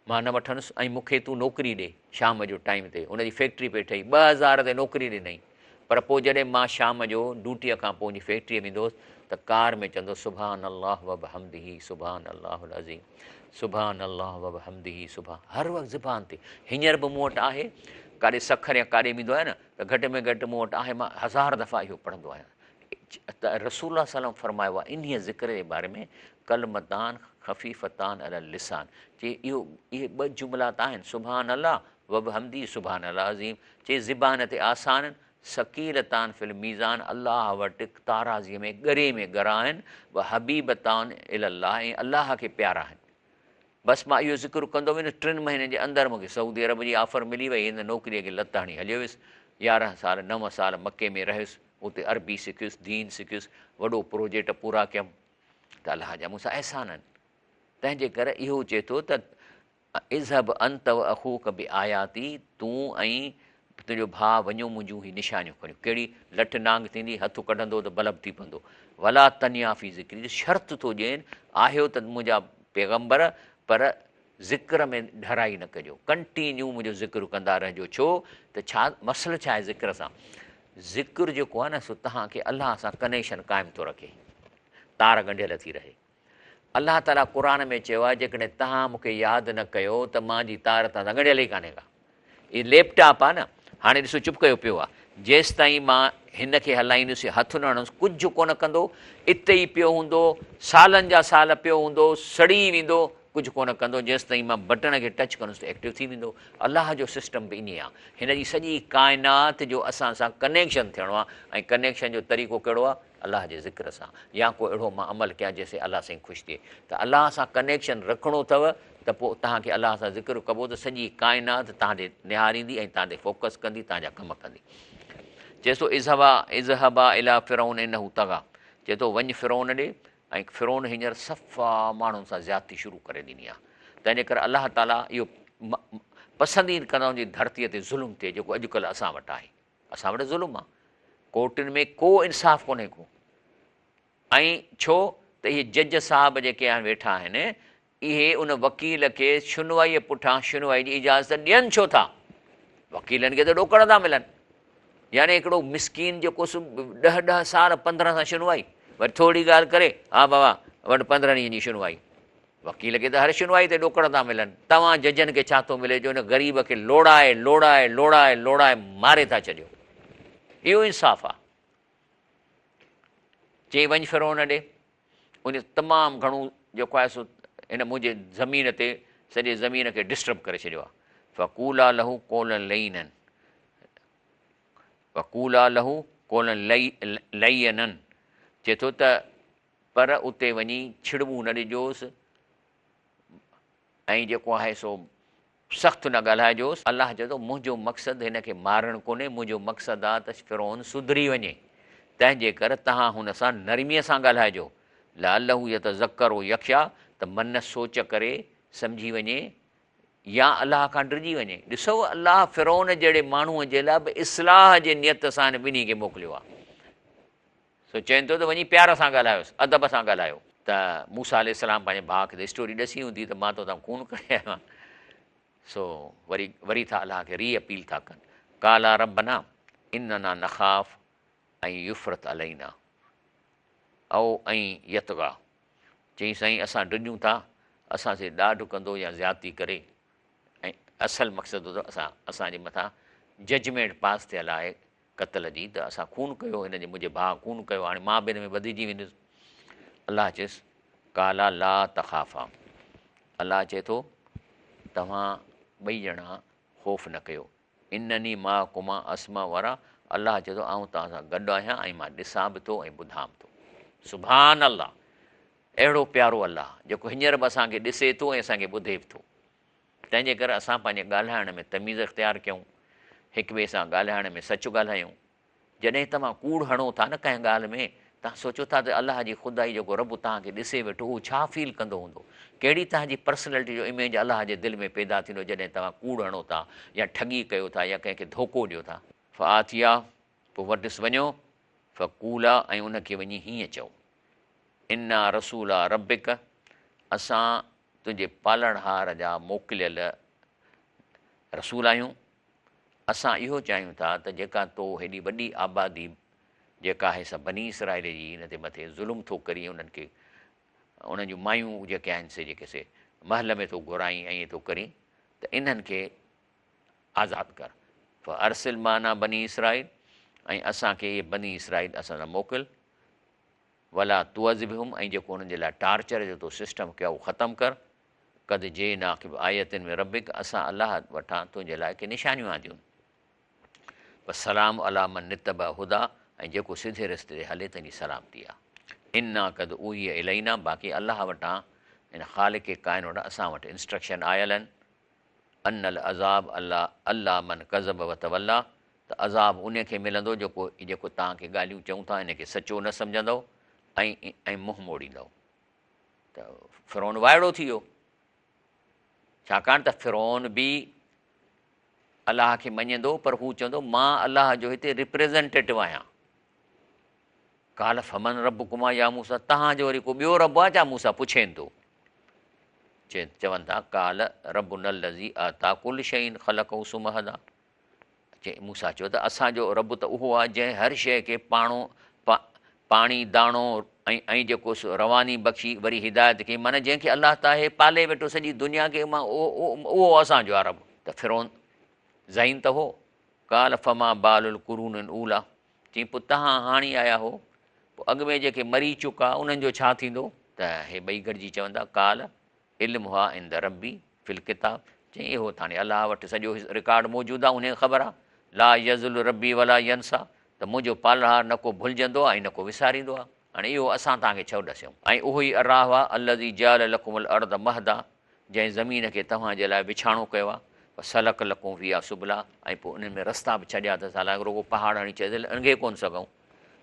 مان نه وٺندس ۽ مون کي تون نوڪري ڏي شام جو ٽائيم تي هن جي فيڪٽري پئي ٺهي 2000 تي نوڪري ڏنائين پر پوء جڏهن مان شام جو ڊيوٽيء کان پوء ان جي فيڪٽريء ويندو هوس ته ڪار ۾ چوندو سبحان الله وبحمده سبحان الله العظيم سبحان الله وبحمده سبحان هر وقت زبان تي هينئر به مون وٽ آهي ڪاڏي سکر يا ڪاڏي ويندو آهيان نه ته گهٽ ۾ گهٽ مون وٽ آهي مان هزار دفعا اهو پڙهندو آهيان ته رسول الله صلي الله عليه وسلم فرمايو آهي انهيء ذڪر جي باري ۾ ڪلمتان خفيفتان علي اللسان چي اهو اهي ٻه جملا ته آهن سبحان الله وبحمده سبحان الله العظيم چي زبان تي آسان آهن ثقيلتان في الميزان الله وٽ تارازيء ۾ ڳري ۾ ڳرا آهن وحبيبتان الي الله ۽ الله کي پيارا آهن بس مان اهو ذڪر ڪندو ويندس، ٽن مهينن جي اندر مون کي سعودي عرب جي آفر ملي وئي، هن نوڪريء کي لت هڻي هليو ويس، 11 سال، نو سال مڪي ۾ رهيس، اتي عربي سکيس، دين سکيس، وڏو پروجيڪٽ پورا ڪيم ته الله جا مون سان احسان آهن. تنهن جي ڪري اهو چئي ٿو ته اذهب انت واخوک بآياتي تون ۽ تنهنجو ڀاء وڃو منهنجون هي نشانيون کڻيو. ڪهڙي لٺ نانگ ٿيندي، هٿ ڪڍندو ته بلب ٿي پوندو. ولا تنيا في ذڪري شرط ٿو ڏين، آهيو ته منهنجا پيغمبر پر ذڪر ۾ ڍرائي نه ڪجو، ڪنٽينيو منهنجو ذڪر ڪندا رهجو، ڇو ته ڇا مسئلو ڇا آهي ذڪر سان؟ ذڪر جيڪو آهي نه سو توهان کي الله سان ڪنيڪشن قائم ٿو رکي، تار ڳنڍيل ٿي رهي. الله تعاليٰ قرآن ۾ چيو آهي جيڪڏهن توهان مون کي ياد نه ڪيو ته مان جي تار توهان سان ڳنڍيل ئي ڪانهي ڪا. هي ليپ ٽاپ آهي نه هاڻي ڏسو چپ ڪيو پيو آهي جيستائين مان هن کي هلائيندس يا هٿ نه هڻندس ڪجهه ڪونه ڪندو اتي ئي پيو هوندو سالن جا سال پيو هوندو سڙي ويندو ڪجهه ڪونه ڪندو جيستائين مان بٽڻ کي ٽچ ڪندس ته ايڪٽو ٿي ويندو الله جو سسٽم به ائين آهي هن جي سڄي ڪائنات جو اسان سان ڪنيڪشن ٿيڻو آهي ۽ ڪنيڪشن جو طريقو ڪهڙو آهي الله جي ذڪر سان يا ڪو اهڙو مان عمل ڪيان جنهن سين الله سائين خوش ٿئي ته الله سان ڪنيڪشن رکڻو اٿو ته پوء توهان کي الله سان ذڪر ڪبو ته سڄي ڪائنات توهان ڏي نهاريندي ۽ توهان تي فوڪس ڪندي توهان جا ڪم ڪندي. چئي ٿو اذهبا اذهبا الي فرعون انه طغا چئي ٿو وڃ فرعون ڏي ۽ فرعون هينئر صفا ماڻهن سان زيادتي شروع ڪري ڏني آهي تنهن جي ڪري الله تعالي اهو پسند ئي نه ڪندو آهي ان جي ڌرتي تي ظلم ٿئي جيڪو اڄڪلهه اسان وٽ آهي. اسان وٽ ظلم آ ڪورٽن ۾ ڪو انصاف ڪونهي ڪو ۽ ڇو ته اهي جج صاحب جيڪي آهن ويٺا آهن اهي ان وڪيل کي شنوائي پٺان شنوائي جي اجازت ڏين ڇو ٿا وڪيلن کي ته ڏوڪڙ ٿا ملن يعني هڪڙو مسڪين جيڪو سو ڏهه ڏهه سال 15 سان شنوائي وري ٿوري ڳالهه ڪري ها بابا وٽ 15 ڏينهن جي شنوائي وڪيل کي ته هر شنوائي تي ڏوڪڙ ٿا ملن، توهان ججن کي ڇا ٿو ملي جو ان غريب کي لوڙائي لوڙائي لوڙائي لوڙائي ماري ٿا ڇڏيو. اهو انصاف آ. چيائين وڃ فرعون ڏي، ان تمام گهڻو جيڪو آهي سو هن منهنجي زمين تي سڄي زمين کي ڊسٽرب ڪري ڇڏيو آ. فقولا له قولا لينا فقولا له قولا لينا چئي ٿو ته پر اتي وڃي ڇڙٻون نه ڏجوس ۽ جيڪو آهي سو سخت نه ڳالهائجوس. الله چئي ٿو منهنجو مقصد هن کي مارڻ ڪونهي، منهنجو مقصد آهي ته فرعون سڌري وڃي، تنهن جي ڪر توهان هن سان نرميء سان ڳالهائجو، لعله يتذڪر او يخشيٰ ته من سوچ ڪري سمجهي وڃي يا الله کان ڊڄي وڃي. ڏسو الله فرعون جهڙي ماڻهوء جي لاء به اصلاح جي نيت سان هن ٻنهي کي موڪليو آهي. سو چين ٿو ته وڃي پيار سان ڳالهايوس، ادب سان ڳالهايو. ته موسيٰ عليه السلام پنهنجي ڀاء کي ته اسٽوري ڏسي هوندي ته مان توتان خون ڪري آيو آهيان. سو وري وري ٿا الله کي ري اپيل ٿا ڪن. قالا ربنا اننا نخاف ان يفرط علينا او ان يطغيٰ. چيائين سائين اسان ڊڄون ٿا اسان سي ڏاڍ ڪندو يا زيادتي ڪري ۽ اصل مقصد هو ته اسان اسان جي مٿان ججمينٽ پاس ٿيل آهي قتل جي ته اسان خون ڪيو هن جي منهنجي ڀاء خون ڪيو هاڻي مان به هن ۾ ٻڌجي ويندس الله چيس قالا لا تخافا الله چئي ٿو توهان ٻئي ڄڻا خوف نه ڪيو انني معڪما اسمع وارا الله چئي ٿو آئون توهان سان گڏ آهيان ۽ مان ڏسان به ٿو ۽ ٻڌان به ٿو سبحان الله اهڙو پيارو الله جيڪو هينئر به اسان کي ڏسي ٿو ۽ اسان کي ٻڌي به ٿو تنهن جي ڪري اسان پنهنجي ڳالهائڻ ۾ تميز اختيار ڪيون، هڪ ٻئي سان ڳالهائڻ ۾ سچ ڳالهايون. جڏهن توهان ڪوڙ هڻو ٿا نه ڪنهن ڳالهه ۾، توهان سوچو ٿا ته الله جي خدائي جيڪو رب توهان کي ڏسي ويٺو اهو ڇا فيل ڪندو هوندو؟ ڪهڙي توهان جي پرسنلٽي جو اميج الله جي دل ۾ پيدا ٿيندو جڏهن توهان ڪوڙ هڻو ٿا يا ٺڳي ڪيو ٿا يا ڪنهن کي ڌوڪو ڏيو ٿا. فآتيا، پوء وٽس وڃو، فقولا ۽ ان کي وڃي هيئن چئو، انا رسولا ربڪ، اسان تنهنجي پالڻهار جا موڪليل رسول آهيون، اسان اهو چاهيون ٿا ته جيڪا تو هيڏي وڏي آبادي جيڪا آهي سا بني اسرائيل جي ان تي مٿي ظلم ٿو ڪرين انهن کي انهن جون مايون جيڪي آهن سي جيڪي سي محل ۾ ٿو گهرائين ۽ ائين ٿو ڪرين ته انهن کي آزاد ڪر فارسل معنا بني اسرائيل ۽ اسان کي اهي بني اسرائيل اسان سان موڪل ولا تعذبهم ۽ جيڪو انهن جي لاء ٽارچر جو تو سسٽم ڪيو آهي اهو ختم ڪر، قد جئناک بآية من ربک اسان الله وٽان تنهنجي لاء ڪي نشانيون آنديون. والسلام علي من اتبع الهدي ۽ جيڪو سڌي رستي تي هلي تنهن جي سلامتي آهي. انا قد اوحي الينا باقي الله وٽان ان خالق ڪائن وٽان اسان وٽ انسٽرڪشن آيل آهن ان العذاب علي من ڪذب وتولي ته عذاب انهي کي ملندو جيڪو جيڪو توهان کي ڳالهيون چئون ٿا ان کي سچو نه سمجهندؤ ۽ ۽ منهن موڙيندؤ ته فرعون وائڙو ٿي ويو ڇاڪاڻ ته فرعون به الله کي مڃيندو پر هو چوندو مان الله جو هتي ريپريزنٽيٽو آهيان قال فمن ربڪما يا موسيٰ توهان جو وري ڪو ٻيو رب آهي ڇا موسيٰ پڇين ٿو چون ٿا قال ربنا الذي اعطي ڪل شيء خلقه ثم هدي موسيٰ چيو ته اسان جو رب ته اهو آهي جنهن هر شيء کي پاڻو پاڻي داڻو ۽ ۽ جيڪو سو رواني بخشي وري هدايت ڪئي معنيٰ جنهن کي الله تعاليٰ پالي ويٺو سڄي دنيا کي مان اهو اسان جو آهي رب ته فرعون ذهين ته هو قال فما بال القرون الاوليٰ چيائين پوء توهان هاڻي آيا هو، پوء اڳ ۾ جيڪي مري چڪا انهن جو ڇا ٿيندو؟ ته هي ٻئي گڏجي چوندا، قال علمها عند ربي في الڪتاب، چيائين اهو ته هاڻي الله وٽ سڄو رڪارڊ موجود آهي انهي کي خبر آهي، لا يضل ربي ولا ينسيٰ، ته منهنجو پالڻهار نه ڪو ڀلجندو آهي ۽ نه ڪو وساريندو آهي، هاڻي اهو اسان توهان کي ڇو ڏسيون؟ ۽ اهو ئي الله آهي الذي جعل لڪم الارض مهدا جنهن زمين کي توهان جي لاء وڇاڻو ڪيو آهي، فسلڪ لڪم فيها سبلا ۽ پوء انهن ۾ رستا به ڇڏيا اٿس، حالانڪ رڳو پهاڙ هڻي ڇڏي ته لنگهي ڪونه سگهون.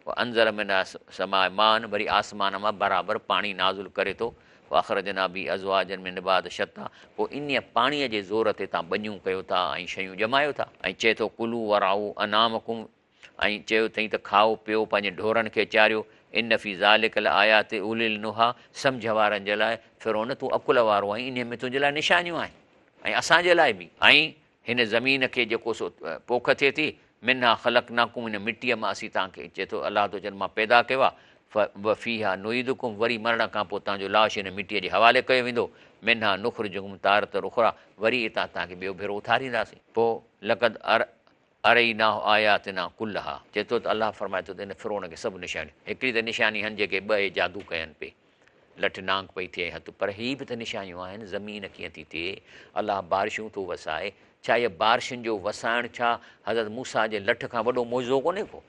وانزل من السماء ماء وري آسمان مان برابر پاڻي نازل ڪري ٿو، فاخرجنا به ازواجا من نبات شتيٰ پوء انهيء پاڻيء جي زور تي توهان ٻنيون ڪيو ٿا ۽ شيون ڄمايو ٿا. ۽ چئي ٿو ڪلوا وارعوا انعامڪم ۽ چيو اٿئين ته کائو پيئو پنهنجي ڍورن کي چاريو، ان في ذلک لآيات لاولي النهي، سمجهه وارن جي لاء، فرعون تون عقل وارو آهين انهيء ۾ تنهنجي لاء نشانيون آهن ۽ اسان جي لاء به. ۽ هن زمين کي جيڪو سو پوک ٿئي ٿي، منها خلقناڪم هن مٽيء مان اسين توهان کي، چئي ٿو الله ٿو چئي مان پيدا ڪيو آهي، وفيها نعيدڪم وري مرڻ کان پوء توهان جو لاش هن مٽيء جي حوالي ڪيو ويندو، منها نخرجڪم تارة اخريٰ وري اتان توهان کي ٻيو ڀيرو اٿارينداسين. پوء لقد اريناه آياتنا ڪلها، چئي ٿو ته الله فرمائي ٿو ته ان فرعون کي سڀ نشانيون، هڪڙي ته نشاني هن جيڪي ٻه اهي جادو ڪين پئي، لٺ نانگ پئي ٿئي ۽ هٿ، پر هي به ته نشانيون آهن، زمين ڪيئن ٿي ٿئي، الله بارشون ٿو وسائي، ڇا اهي بارشن جو وسائڻ ڇا حضرت موسيٰ جي لٺ کان وڏو معجزو ڪونهي ڪو؟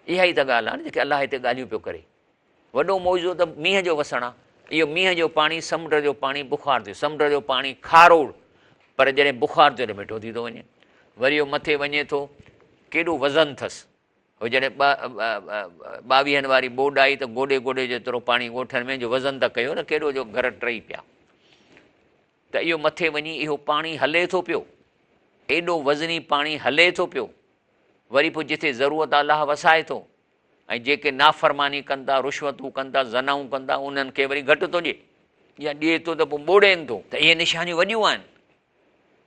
اها ئي ته ڳالهه آهي نه جيڪي الله هتي ڳالهيون پيو ڪري. وڏو معجزو ته مينهن جو وسڻ آهي. اهو مينهن جو پاڻي سمنڊ جو پاڻي بخار ٿيو، سمنڊ جو پاڻي کارو پر جڏهن بخار ٿيو ته مٺو ٿي ٿو وڃي. وري اهو مٿي وڃي ٿو، ڪيڏو وزن ٿس. هو جڏهن ٻاويهن واري ٻوڏ آئي ته گوڏي گوڏي جيترو پاڻي ڳوٺن ۾ جو وزن ته ڪيو نه ڪيڏو جو گهر ٽهي پيا. ته اهو مٿي وڃي اهو پاڻي هلي ٿو پيو، ايڏو وزني پاڻي هلي ٿو پيو، وري پوء جتي ضرورت آ الله وسائي ٿو ۽ جيڪي نافرماني ڪن ٿا، رشوتون ڪن ٿا، زنائون ڪن ٿا، انهن کي وري گهٽ ٿو ڏئي يا ڏئي ٿو ته پوء ٻوڙين ٿو. ته اهي نشانيون وڏيون آهن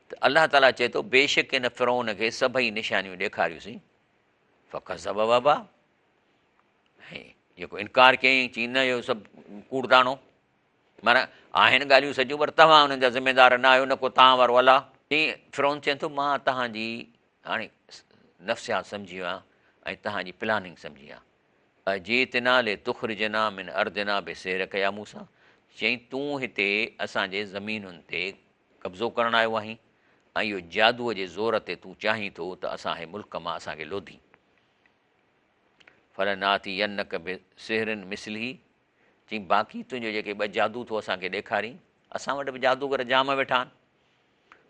ته الله تعاليٰ چئي ٿو بيشڪ ان فرعون کي سڀئي نشانيون ڏيکاريوسين، فڪذب وابا، ۽ جيڪو انڪار ڪيائين چي نه اهو سڀ ڪوڙدانو، معنيٰ آهن ڳالهيون سچيون پر توهان انهن جا ذميدار نه آهيو نه ڪو توهان وارو الله. چيائين، فرعون چئي ٿو مان توهان جي هاڻي نفسيات سمجهي ويو آهيان ۽ توهان جي پلاننگ سمجهي ويو آهيان. اجئتنا لتخرجنا من ارضنا بسحرک يا موسيٰ چيائين تون هتي اسان جي زمينن تي قبضو ڪرڻ آيو آهين ۽ اهو جادوء جي زور تي تون چاهين ٿو ته اسان هي ملڪ مان اسان کي لوڌين. فلناتينک بسحر مثله چيائين، باقي تنهنجو جيڪي ٻه جادو ٿو اسان کي ڏيکارين، اسان وٽ به جادوگر جام ويٺا آهن،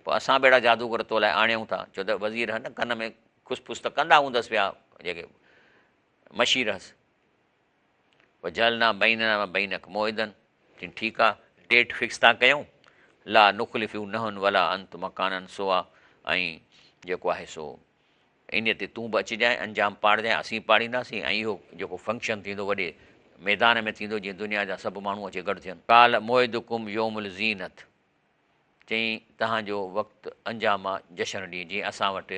پوء اسان به اهڙا جادوگر تو لاء آڻيون ٿا، ڇو ته وزير هن ڪن ۾ کس پس ته ڪندا هوندس پيا جيڪي مشير هس. وجعلنا بيننا وبينک موعدا، چيائين ٺيڪ آ، ڊيٽ فڪس ٿا ڪيون، لا نخلف نحن ولا انت مڪانا سوا ۽ جيڪو آهي سو انهيء تي تون به اچجانء، انجام پاڙجانء، اسين به پاڙينداسين ۽ اهو جيڪو فنڪشن ٿيندو وڏي ميدان ۾ ٿيندو جيئن دنيا جا سڀ ماڻهو اچي گڏ ٿين. قال موعدڪم يوم الزينت، چيائين توهان جو وقت انجام آ جشن ڏينهن، جيئن اسان وٽ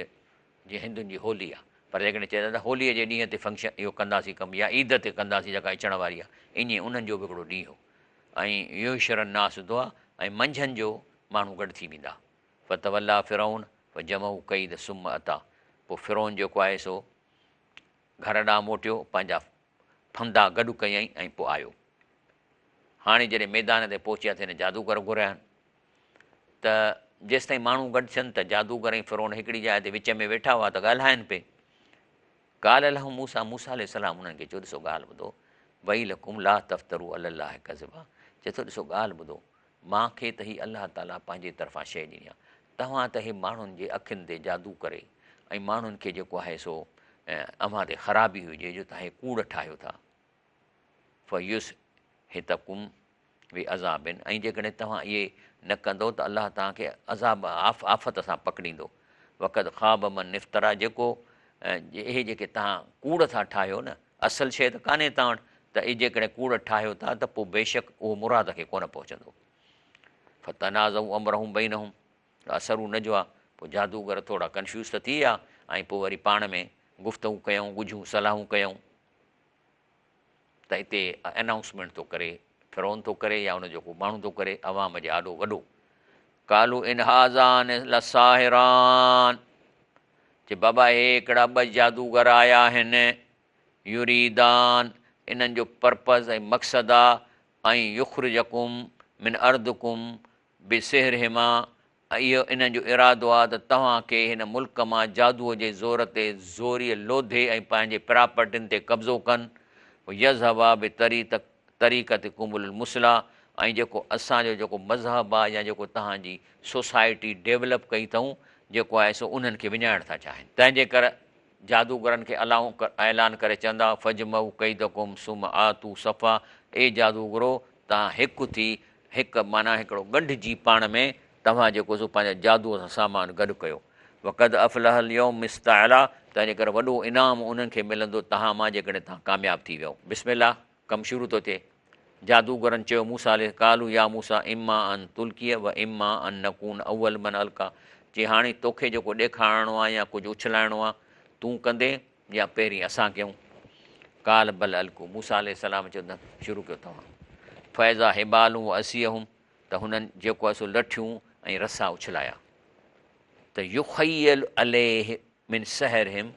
جيئن هندن جي هولي آ، پر جيڪڏهن چئجي ته هوليء جي ڏينهن تي فنڪشن اهو ڪنداسين ڪم يا عيد تي ڪنداسين جيڪا اچڻ واري آ، ائين انهن جو به هڪڙو ڏينهن هو ۽ يحشر الناس ضحيٰ ۽ منجهند جو ماڻهو گڏ ٿي ويندا. فتوليٰ فرعون فجمع ڪيد ثم اتيٰ پوء فرعون جيڪو آهي سو گهر ڏانهن موٽيو، پنهنجا ڦندا گڏ ڪيائين ۽ پوء آيو. هاڻي جڏهن ميدان تي پهچيا ته هن جادوگر گهرايا ته جيستائين ماڻهو گڏ ٿين ته جادوگر ۽ فرعون هڪڙي جاء تي وچ ۾ ويٺا هئا ته ڳالهائن پئي. قال لهم موسيٰ، موسيٰ عليه السلام انهن کي چيو ڏسو ڳالهه ٻڌو، ويلڪم لا تفتروا علي الله ڪذبا، چئي ٿو ڏسو ڳالهه ٻڌو، مان کي ته هي الله تعاليٰ پنهنجي طرفان شيء ڏني آهي، توهان ته هي ماڻهن جي اکين تي جادو ڪري ۽ ماڻهن کي جيڪو آهي سو اوهان تي خرابي هجي جو توهان هي ڪوڙ ٺاهيو ٿا. فيسحتڪم بعذاب ۽ جيڪڏهن توهان اهي نه ڪندؤ ته الله توهان کي عذاب آفت سان پڪڙيندو. وقد خاب من افتريٰ جيڪو اهي جيڪي توهان ڪوڙ ٿا ٺاهيو نه اصل شيء ته ڪانهي توهان وٽ ته اهي جيڪڏهن ڪوڙ ٺاهيو ٿا ته پوء بيشڪ اهو مراد کي ڪونه پهچندو. فتنازعوا امرهم بينهم اسروا نجوا پوء جادوگر ٿورا ڪنفيوز ته ٿي ويا ۽ پوء وري پاڻ ۾ گفتگو ڪيائون ڳجهيون صلاحون ڪيائون. ته اتي انائونسمينٽ ٿو ڪري، فرعون ٿو ڪري يا ان جو ڪو ماڻهو ٿو ڪري عوام جي آڏو وڏو قالوا ان هذان لساحران چي بابا هي هڪڙا ٻه جادوگر آيا آهن يريدان انهن جو پرپز ۽ مقصد آ ان يخرجڪم من ارضڪم بسحرهما اهو انهن جو ارادو آهي ته توهان کي هن ملڪ مان جادوء جي زور تي زوريء لوڌي ۽ پنهنجي پراپرٽين تي قبضو ڪن، ويذهبا بطريقتڪم المثليٰ ۽ جيڪو اسان جو جيڪو مذهب آهي يا جيڪو توهان جي سوسائٽي ڊيولپ ڪئي اٿئون جيڪو آهي سو انهن کي وڃائڻ ٿا چاهين. تنهن جي ڪر جادوگرن کي اعلان ڪري چوندا، فاجمعوا ڪيدڪم ثم آتوا صفا، اي جادوگرو! توهان هڪ ٿي، هڪ معنيٰ هڪڙو ڳنڍجي پاڻ ۾ توهان جيڪو سو پنهنجا جادوء سان سامان گڏ ڪيو. وقد افلح اليوم من استعليٰ، تنهنجي ڪري وڏو انعام انهن کي ملندو توهان مان جيڪڏهن توهان ڪامياب ٿي ويؤ. بسم الله، ڪم شروع ٿو ٿئي. جادوگرن چيو موسيٰ عليه قالوا يا موسيٰ اما ان تلقي و اما ان نڪون اول من القيٰ چي هاڻي توکي جيڪو ڏيکارڻو آهي يا ڪجهه اڇلائڻو آهي تون ڪندين يا پهرين اسان ڪيون قال بل القوا موسيٰ عليه السلام چيو نه شروع ڪيو توهان فاذا حبالهم وعصيهم ته هنن جيڪو آهي سو لٺيون ۽ رسا اڇلايا ته يخيل اليه من سحرهم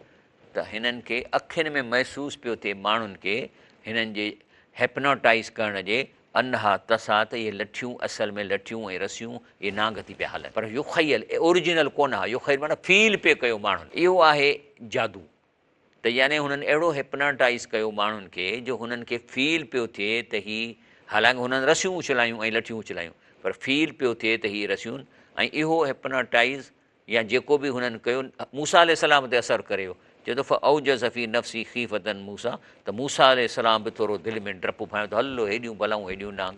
ته هنن کي اکين ۾ محسوس پيو ٿئي ماڻهن کي هنن جي هيپناٽائيز ڪرڻ جي انها تسعيٰ ته اهي لٺيون اصل ۾ لٺيون ۽ رسيون اهي نانگ ٿي پيا هلن پر يخيل اهي اوريجنل ڪونه ها يخيل معنيٰ فيل پئي ڪيو ماڻهن اهو آهي جادو ته يعني هنن اهڙو هپناٽائيز ڪيو ماڻهن کي جو هنن کي فيل پيو ٿئي ته هي حالانڪه هنن رسيون اڇلايون ۽ لٺيون اڇلايون پر فيل پيو ٿئي ته هي رسيون ۽ اهو هپناٽائيز يا جيڪو به هنن ڪيو موسيٰ عليه السلام تي اثر ڪري ويو. چئي ٿو فاوجس في نفسه خيفة موسيٰ ته موسيٰ عليه السلام به ٿورو دل ۾ ڊپ ڀانيو ته هل هيڏيون بلائون هيڏيون نانگ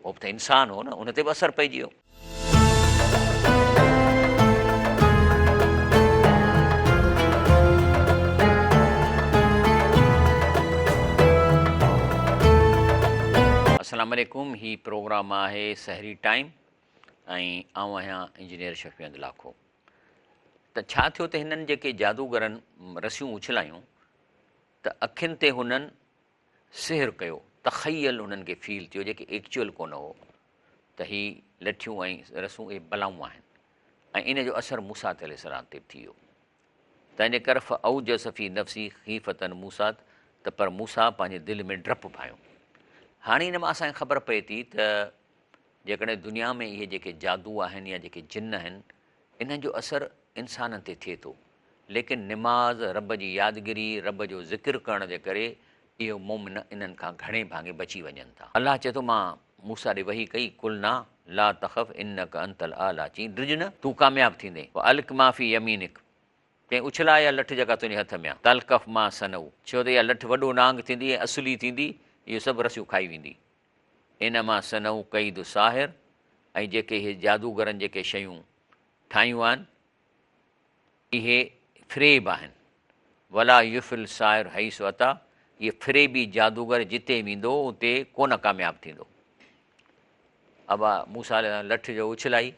هو به ته انسان هو نه ان تي به اثر پئجي ويو. السلام عليڪم هي پروگرام آهي سحري ٽائيم ۽ آئون آهيان انجنيئر شفيع احمد لاکو. ته ڇا ٿيو ته هنن جيڪي جادوگرن رسيون اڇلايون ته اکين تي هنن سحر ڪيو، تخيل هنن کي فيل ٿيو جيڪي ايڪچوئل ڪونه هو ته هي لٺيون ۽ رسون اهي بلائون آهن ۽ ان جو اثر موسيٰ عليه السلام تي به ٿي ويو. تنهن جي ڪري فاوجس في نفسه خيفة موسيٰ ته پر موسيٰ پنهنجي دل ۾ ڊپ ڀانيو. هاڻي ان مان اسان کي خبر پئي ٿي ته جيڪڏهن دنيا ۾ اهي جيڪي جادو آهن يا جيڪي جن آهن انهن جو اثر انسانن تي ٿئي ٿو ليڪن نماز، رب جي يادگيري، رب جو ذڪر ڪرڻ جي ڪري اهي مؤمن انهن کان گهڻي ڀاڱي بچي وڃن ٿا. الله چئي ٿو مان موسيٰ ڏي وحي ڪئي، قلنا لا تخف انک انت الاعليٰ چيائين ڊڄ نه تون ڪامياب ٿيندين، والق ما في يمينک چيائين اڇلاء اها لٺ جيڪا تنهنجي هٿ ۾ آهي، تلقف ما صنعوا ڇو ته اها لٺ وڏو نانگ ٿيندي ۽ اصلي ٿيندي اهو سڀ رسيون کائي ويندي. انما صنعوا ڪيد ساحر ۽ جيڪي اهي جادوگرن جيڪي شيون ٺاهيون آهن اهي فريب آهن ولا يفلح الساحر حيث اتيٰ اهي فريبي جادوگر جتي ويندو اتي ڪونه ڪامياب ٿيندو. ابا موسيٰ عليه السلام لٺ جو اڇلائي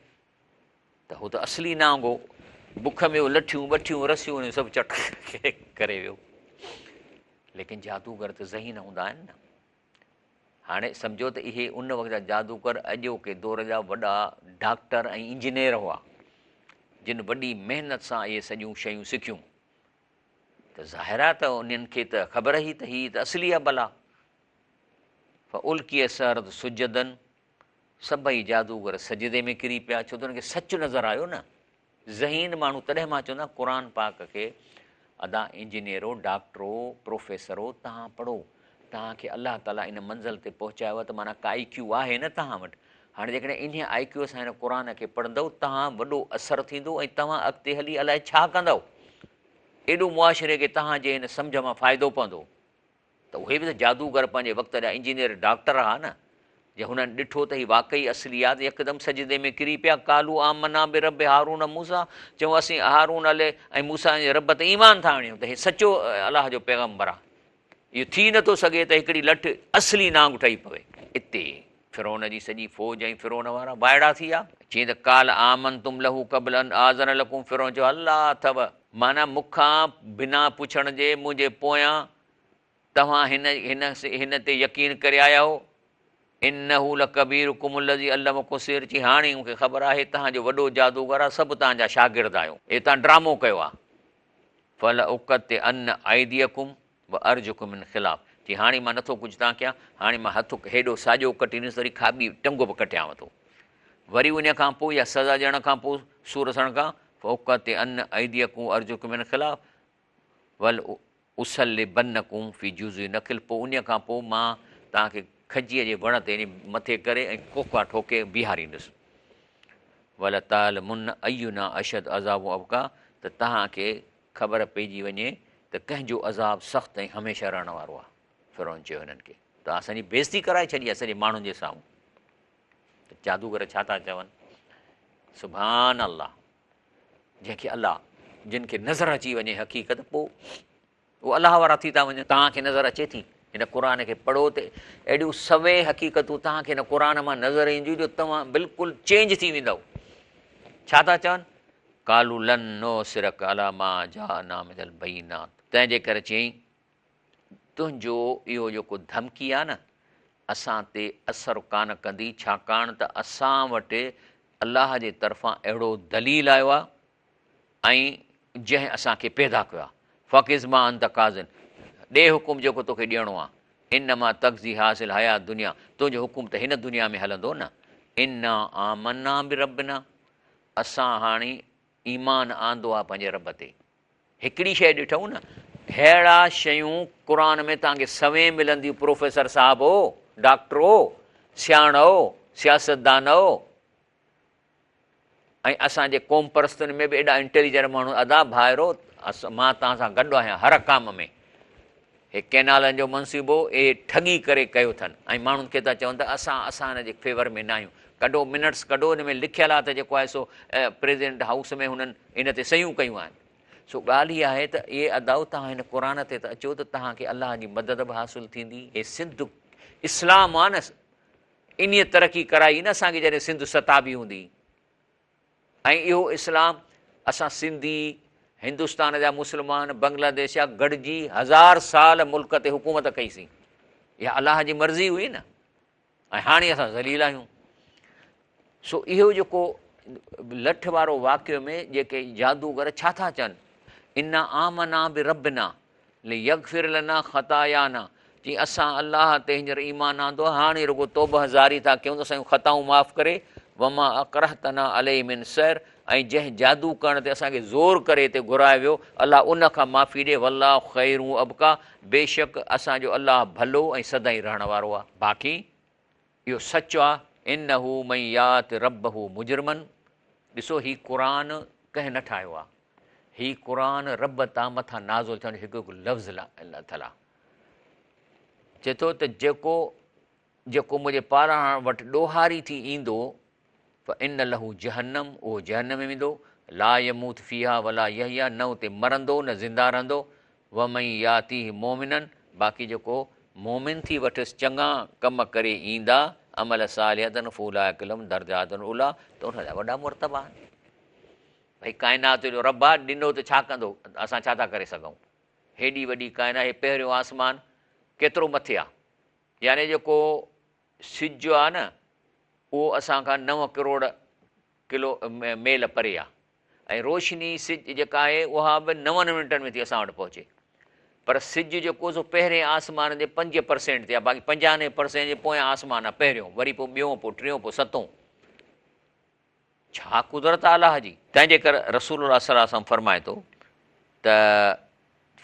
ته هو ته اصلي نانگ هو بک ۾ اهو لٺيون ٻٺيون رسيون سڀ چٽ ڪري ويو ليڪن جادوگر ته ذهين هوندا آهن نه. هاڻي سمجهو ته اهي ان وقت جا جادوگر اڄوڪي دور جا وڏا ڊاڪٽر ۽ انجنيئر هئا، جن وڏي محنت سان اهي سڄيون شيون سکيون. ته ظاهر آهي ته انهن کي ته خبر هئي ته هي ته اصلي آهي بلا. فالقي السحرة سجدا سڀئي جادوگر سجدي ۾ ڪري پيا، ڇو ته انهن کي سچ نظر آيو نه. ذهين ماڻهو تڏهن مان چوندو آهيان قرآن پاڪ کي ادا انجنيئرو ڊاڪٽرو پروفيسرو توهان پڙهو توهان کي الله تعالي ان منزل تي پهچايو آهي ته معنيٰ ڪا آئي ڪيو آهي نه توهان وٽ هاڻي جيڪڏهن انهي آئي ڪيو سان هن قرآن کي پڙهندؤ توهان وڏو اثر ٿيندو ۽ توهان اڳتي هلي الائي ڇا ڪندؤ ايڏو معاشري کي توهان جي هن سمجهه مان فائدو پوندو. ته اهي به ته جادوگر پنهنجي وقت جا انجنيئر ڊاڪٽر ها نه، جي هنن ڏٺو ته هي واقعي اصلي آ ته يڪدم سجدي ۾ ڪري پيا، قالوا آمنا برب هارون وموسيٰ، چيائون اسين هارون عليه ۽ موسيٰ جي رب تي ايمان ٿا آڻيون ته هي سچو الله جو پيغمبر آ، اهو ٿي نه ٿو سگهي ته هڪڙي لٺ اصلي نانگ ٺهي پوي. اتي فرعون جي سڄي فوج ۽ فرعون وارا وائڙا ٿي ويا. چيائين ته قال آمنتم له قبل ان آذن لڪم فرعون چيو الله اٿو معنيٰ مون کان بنا پڇڻ جي منهنجي پويان توهان هن هن هن تي يقين ڪري آيا آهيو؟ انه لڪبيرڪم الذي علمڪم السحر چي هاڻي مون کي خبر آهي توهان جو وڏو جادوگر آهي سڀ توهان جا شاگرد آهيو اهي توهان ڊرامو ڪيو آهي فلأقطعن ايديڪم وارجلڪم من خلاف چي هاڻي مان نٿو ڪجهه توهان ڪيان هاڻي مان هٿ هيڏو ساڄو ڪٽيندس وري کاٻي ٽنگ به ڪٽيانو ٿو وري ان کان پوء يا سزا ڏيڻ کان پوء سور سهڻ کان فلأقطعن ايديڪم وارجلڪم من خلاف ولأصلبنڪم في جذوع النخل پوء انهيء کان پوء مان توهان کي کجيء جي وڻ تي يعني مٿي ڪري ۽ ڪوڪا ٺوڪي بيهاريندس. ولتعلمن اينا اشد عذابا وابقيٰ ته توهان کي خبر پئجي وڃي ته ڪنهن جو عذاب سخت ۽ هميشه رهڻ وارو آهي. فرعون چيو هنن کي توهان اسان جي بيعزتي ڪرائي ڇڏي آهي سڄي ماڻهن جي سامهون. ته جادوگر ڇا ٿا چون؟ سبحان الله! جنهن کي الله جن کي نظر اچي وڃي حقيقت پوء اهو الله وارا ٿي ٿا وڃن. توهان کي نظر اچي ٿي هن قرآن کي پڙهو ته اهڙيون سوين حقيقتون توهان کي هن قرآن مان نظر اينديون جو توهان بلڪل چينج ٿي ويندؤ. ڇا ٿا چون؟ قالوا لن نؤثرک علي ما جاءنا من البينات تنهن جي ڪري چيائين تنهنجو اهو جيڪو ڌمڪي آهي نه اسان تي اثر ڪانه ڪندي ڇاڪاڻ ته اسان وٽ الله جي طرفان اهڙو دليل آيو آهي ۽ جنهن اسان کي پيدا ڪيو آهي فاقض ما انت قاض ڏي حڪم جيڪو توکي ڏيڻو آهي انما تقضي هذه الحياة الدنيا، تنهنجو حڪم ته هن دنيا ۾ هلندو نه. انا آمنا بربنا، اسان هاڻي ايمان آندو آهي پنهنجي رب تي. هڪڙي شيء ڏٺئون نه، ههڙا شيون قرآن ۾ توهان کي سوين ملنديون پروفيسر صاحبو، ڊاڪٽرو، سياڻؤ، سياستدانؤ ۽ اسان جي قوم پرستن ۾ به ايڏا انٽيليجنٽ ماڻهو ادا ڀائرو مان توهان سان گڏ آهيان هر ڪام ۾. هي ڪئنالن جو منصوبو اهي ٺڳي ڪري ڪيو اٿن ۽ ماڻهن کي ٿا چون ته اسان اسان هن جي فيور ۾ ناهيون. ڪڍو منٽس ڪڍو ان ۾ لکيل آهي ته جيڪو آهي سو پريزيڊنٽ هائوس ۾ هنن ان تي صحيحون ڪيون آهن. سو ڳالهه هي آهي ته اي ادائو توهان هن قرآن تي ته اچو ته توهان کي الله جي مدد به حاصل ٿيندي. هي سنڌ اسلام آهي نه انهيء ترقي ڪرائي نه اسان کي جڏهن سنڌ ستابي هوندي ۽ اهو اسلام اسان سنڌي هندستان جا مسلمان بنگلاديش جا گڏجي هزار سال ملڪ تي حڪومت ڪئي سين اها الله جي مرضي هئي نه ۽ هاڻي اسان ذليل آهيون سو اهو جيڪو لٺ وارو واقعو ۾ جيڪي جادوگر ڇا ٿا چون انا آمنا بربنا ليغفر لنا خطايانا چي اسان الله تي هينئر ايمان آندو آهي هاڻي رڳو توبه زاري ٿا ڪيون ته اسان جون خطائون معاف ڪري وما اڪرهتنا عليه من سحر ۽ جنهن جادو ڪرڻ تي اسان کي زور ڪري هتي گهرايو ويو الله ان کان معافي ڏي والله خير وابقيٰ بيشڪ اسان جو الله ڀلو ۽ سدائين رهڻ وارو آهي باقي اهو سچ آ، انه من يات ربه مجرما، ڏسو هي قرآن ڪنهن نه ٺاهيو آ، هي قرآن رب تان مٿان نازل ٿيڻ جو هڪ هڪ لفظ لٿل آ. چئي ٿو ته جيڪو جيڪو منهنجي پالڻهار وٽ ڏوهاري ٿي ايندو، فان له جهنم، اهو جهنم ۾ ويندو، لا يموت فيها ولا يحيا، نه اتي مرندو نه زنده رهندو، ومن ياتيه مؤمنا، باقي جيڪو مؤمن ٿي وٽس چڱا ڪم ڪري ايندا، عمل صالحا فاولئک لهم درجات العليٰ، ته انهن جا وڏا مرتبا آهن. ڀئي ڪائنات جو رب آ، ڏنو ته ڇا ڪندو، اسان ڇا ٿا ڪري سگهون. هيڏي وڏي ڪائنات، هي پهريون آسمان ڪيترو مٿي آ، يعني جيڪو سج آ نه اهو اسان کان نو ڪروڙ ڪلو ميل پري آ ۽ روشني سج جيڪا آهي اها به نون منٽن ۾ ٿي اسان وٽ پهچي پر سج جيڪو سو پهرين آسمان جي 5% تي آ باقي 95% جي پويان آسمان آ پهريون وري پوء ٻيون پوء ٽيون پوء ستون ڇا قدرت آ الله جي. تنهن جي ڪري رسول الله صلي الله عليه وسلم فرمائي ٿو ته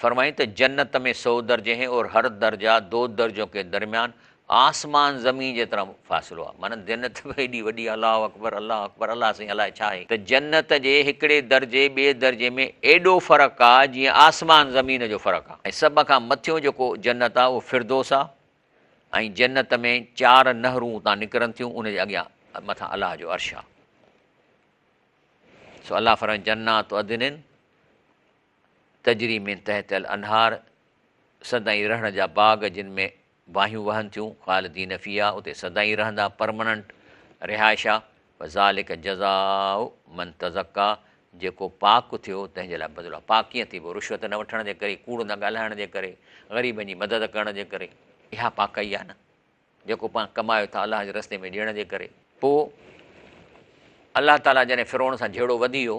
فرمائين ته جنت ۾ سو درجي هين اور هر درجه دو درجون ڪي درميان آسمان زمين جتنا فاصلو آ معنيٰ جنت به ايڏي وڏي آ الله اڪبر الله اڪبر الله سائين الائي ڇا آهي ته جنت جي هڪڙي درجي ٻئي درجي ۾ ايڏو فرق آ جيئن آسمان زمين جو فرق آ ۽ سڀ کان مٿيون جيڪو جنت آ اهو فردوس آ ۽ جنت ۾ چار نهرون اتان نڪرن ٿيون ان جي اڳيان مٿان الله جو عرش آ سو الله فرمائي جنات عدن تجري من تحتها الانهار سدائين رهڻ جا باغ جن ۾ واهيون وهن ٿيون خالدين فيها اتي سدائين رهندا پرمننٽ رهائش آ وذالڪ جزاء من تزڪا جيڪو پاڪ ٿيو تنهن جي لاء بدلو آ پاڪ ڪيئن ٿيبو رشوت نه وٺڻ جي ڪري ڪوڙ نه ڳالهائڻ جي ڪري غريبن جي مدد ڪرڻ جي ڪري اها پاڪائي آ نه جيڪو پاڻ ڪمايو ٿا الله جي رستي ۾ ڏيڻ جي ڪري. پوء الله تعاليٰ جڏهن فرعون سان جهيڙو وڌي ويو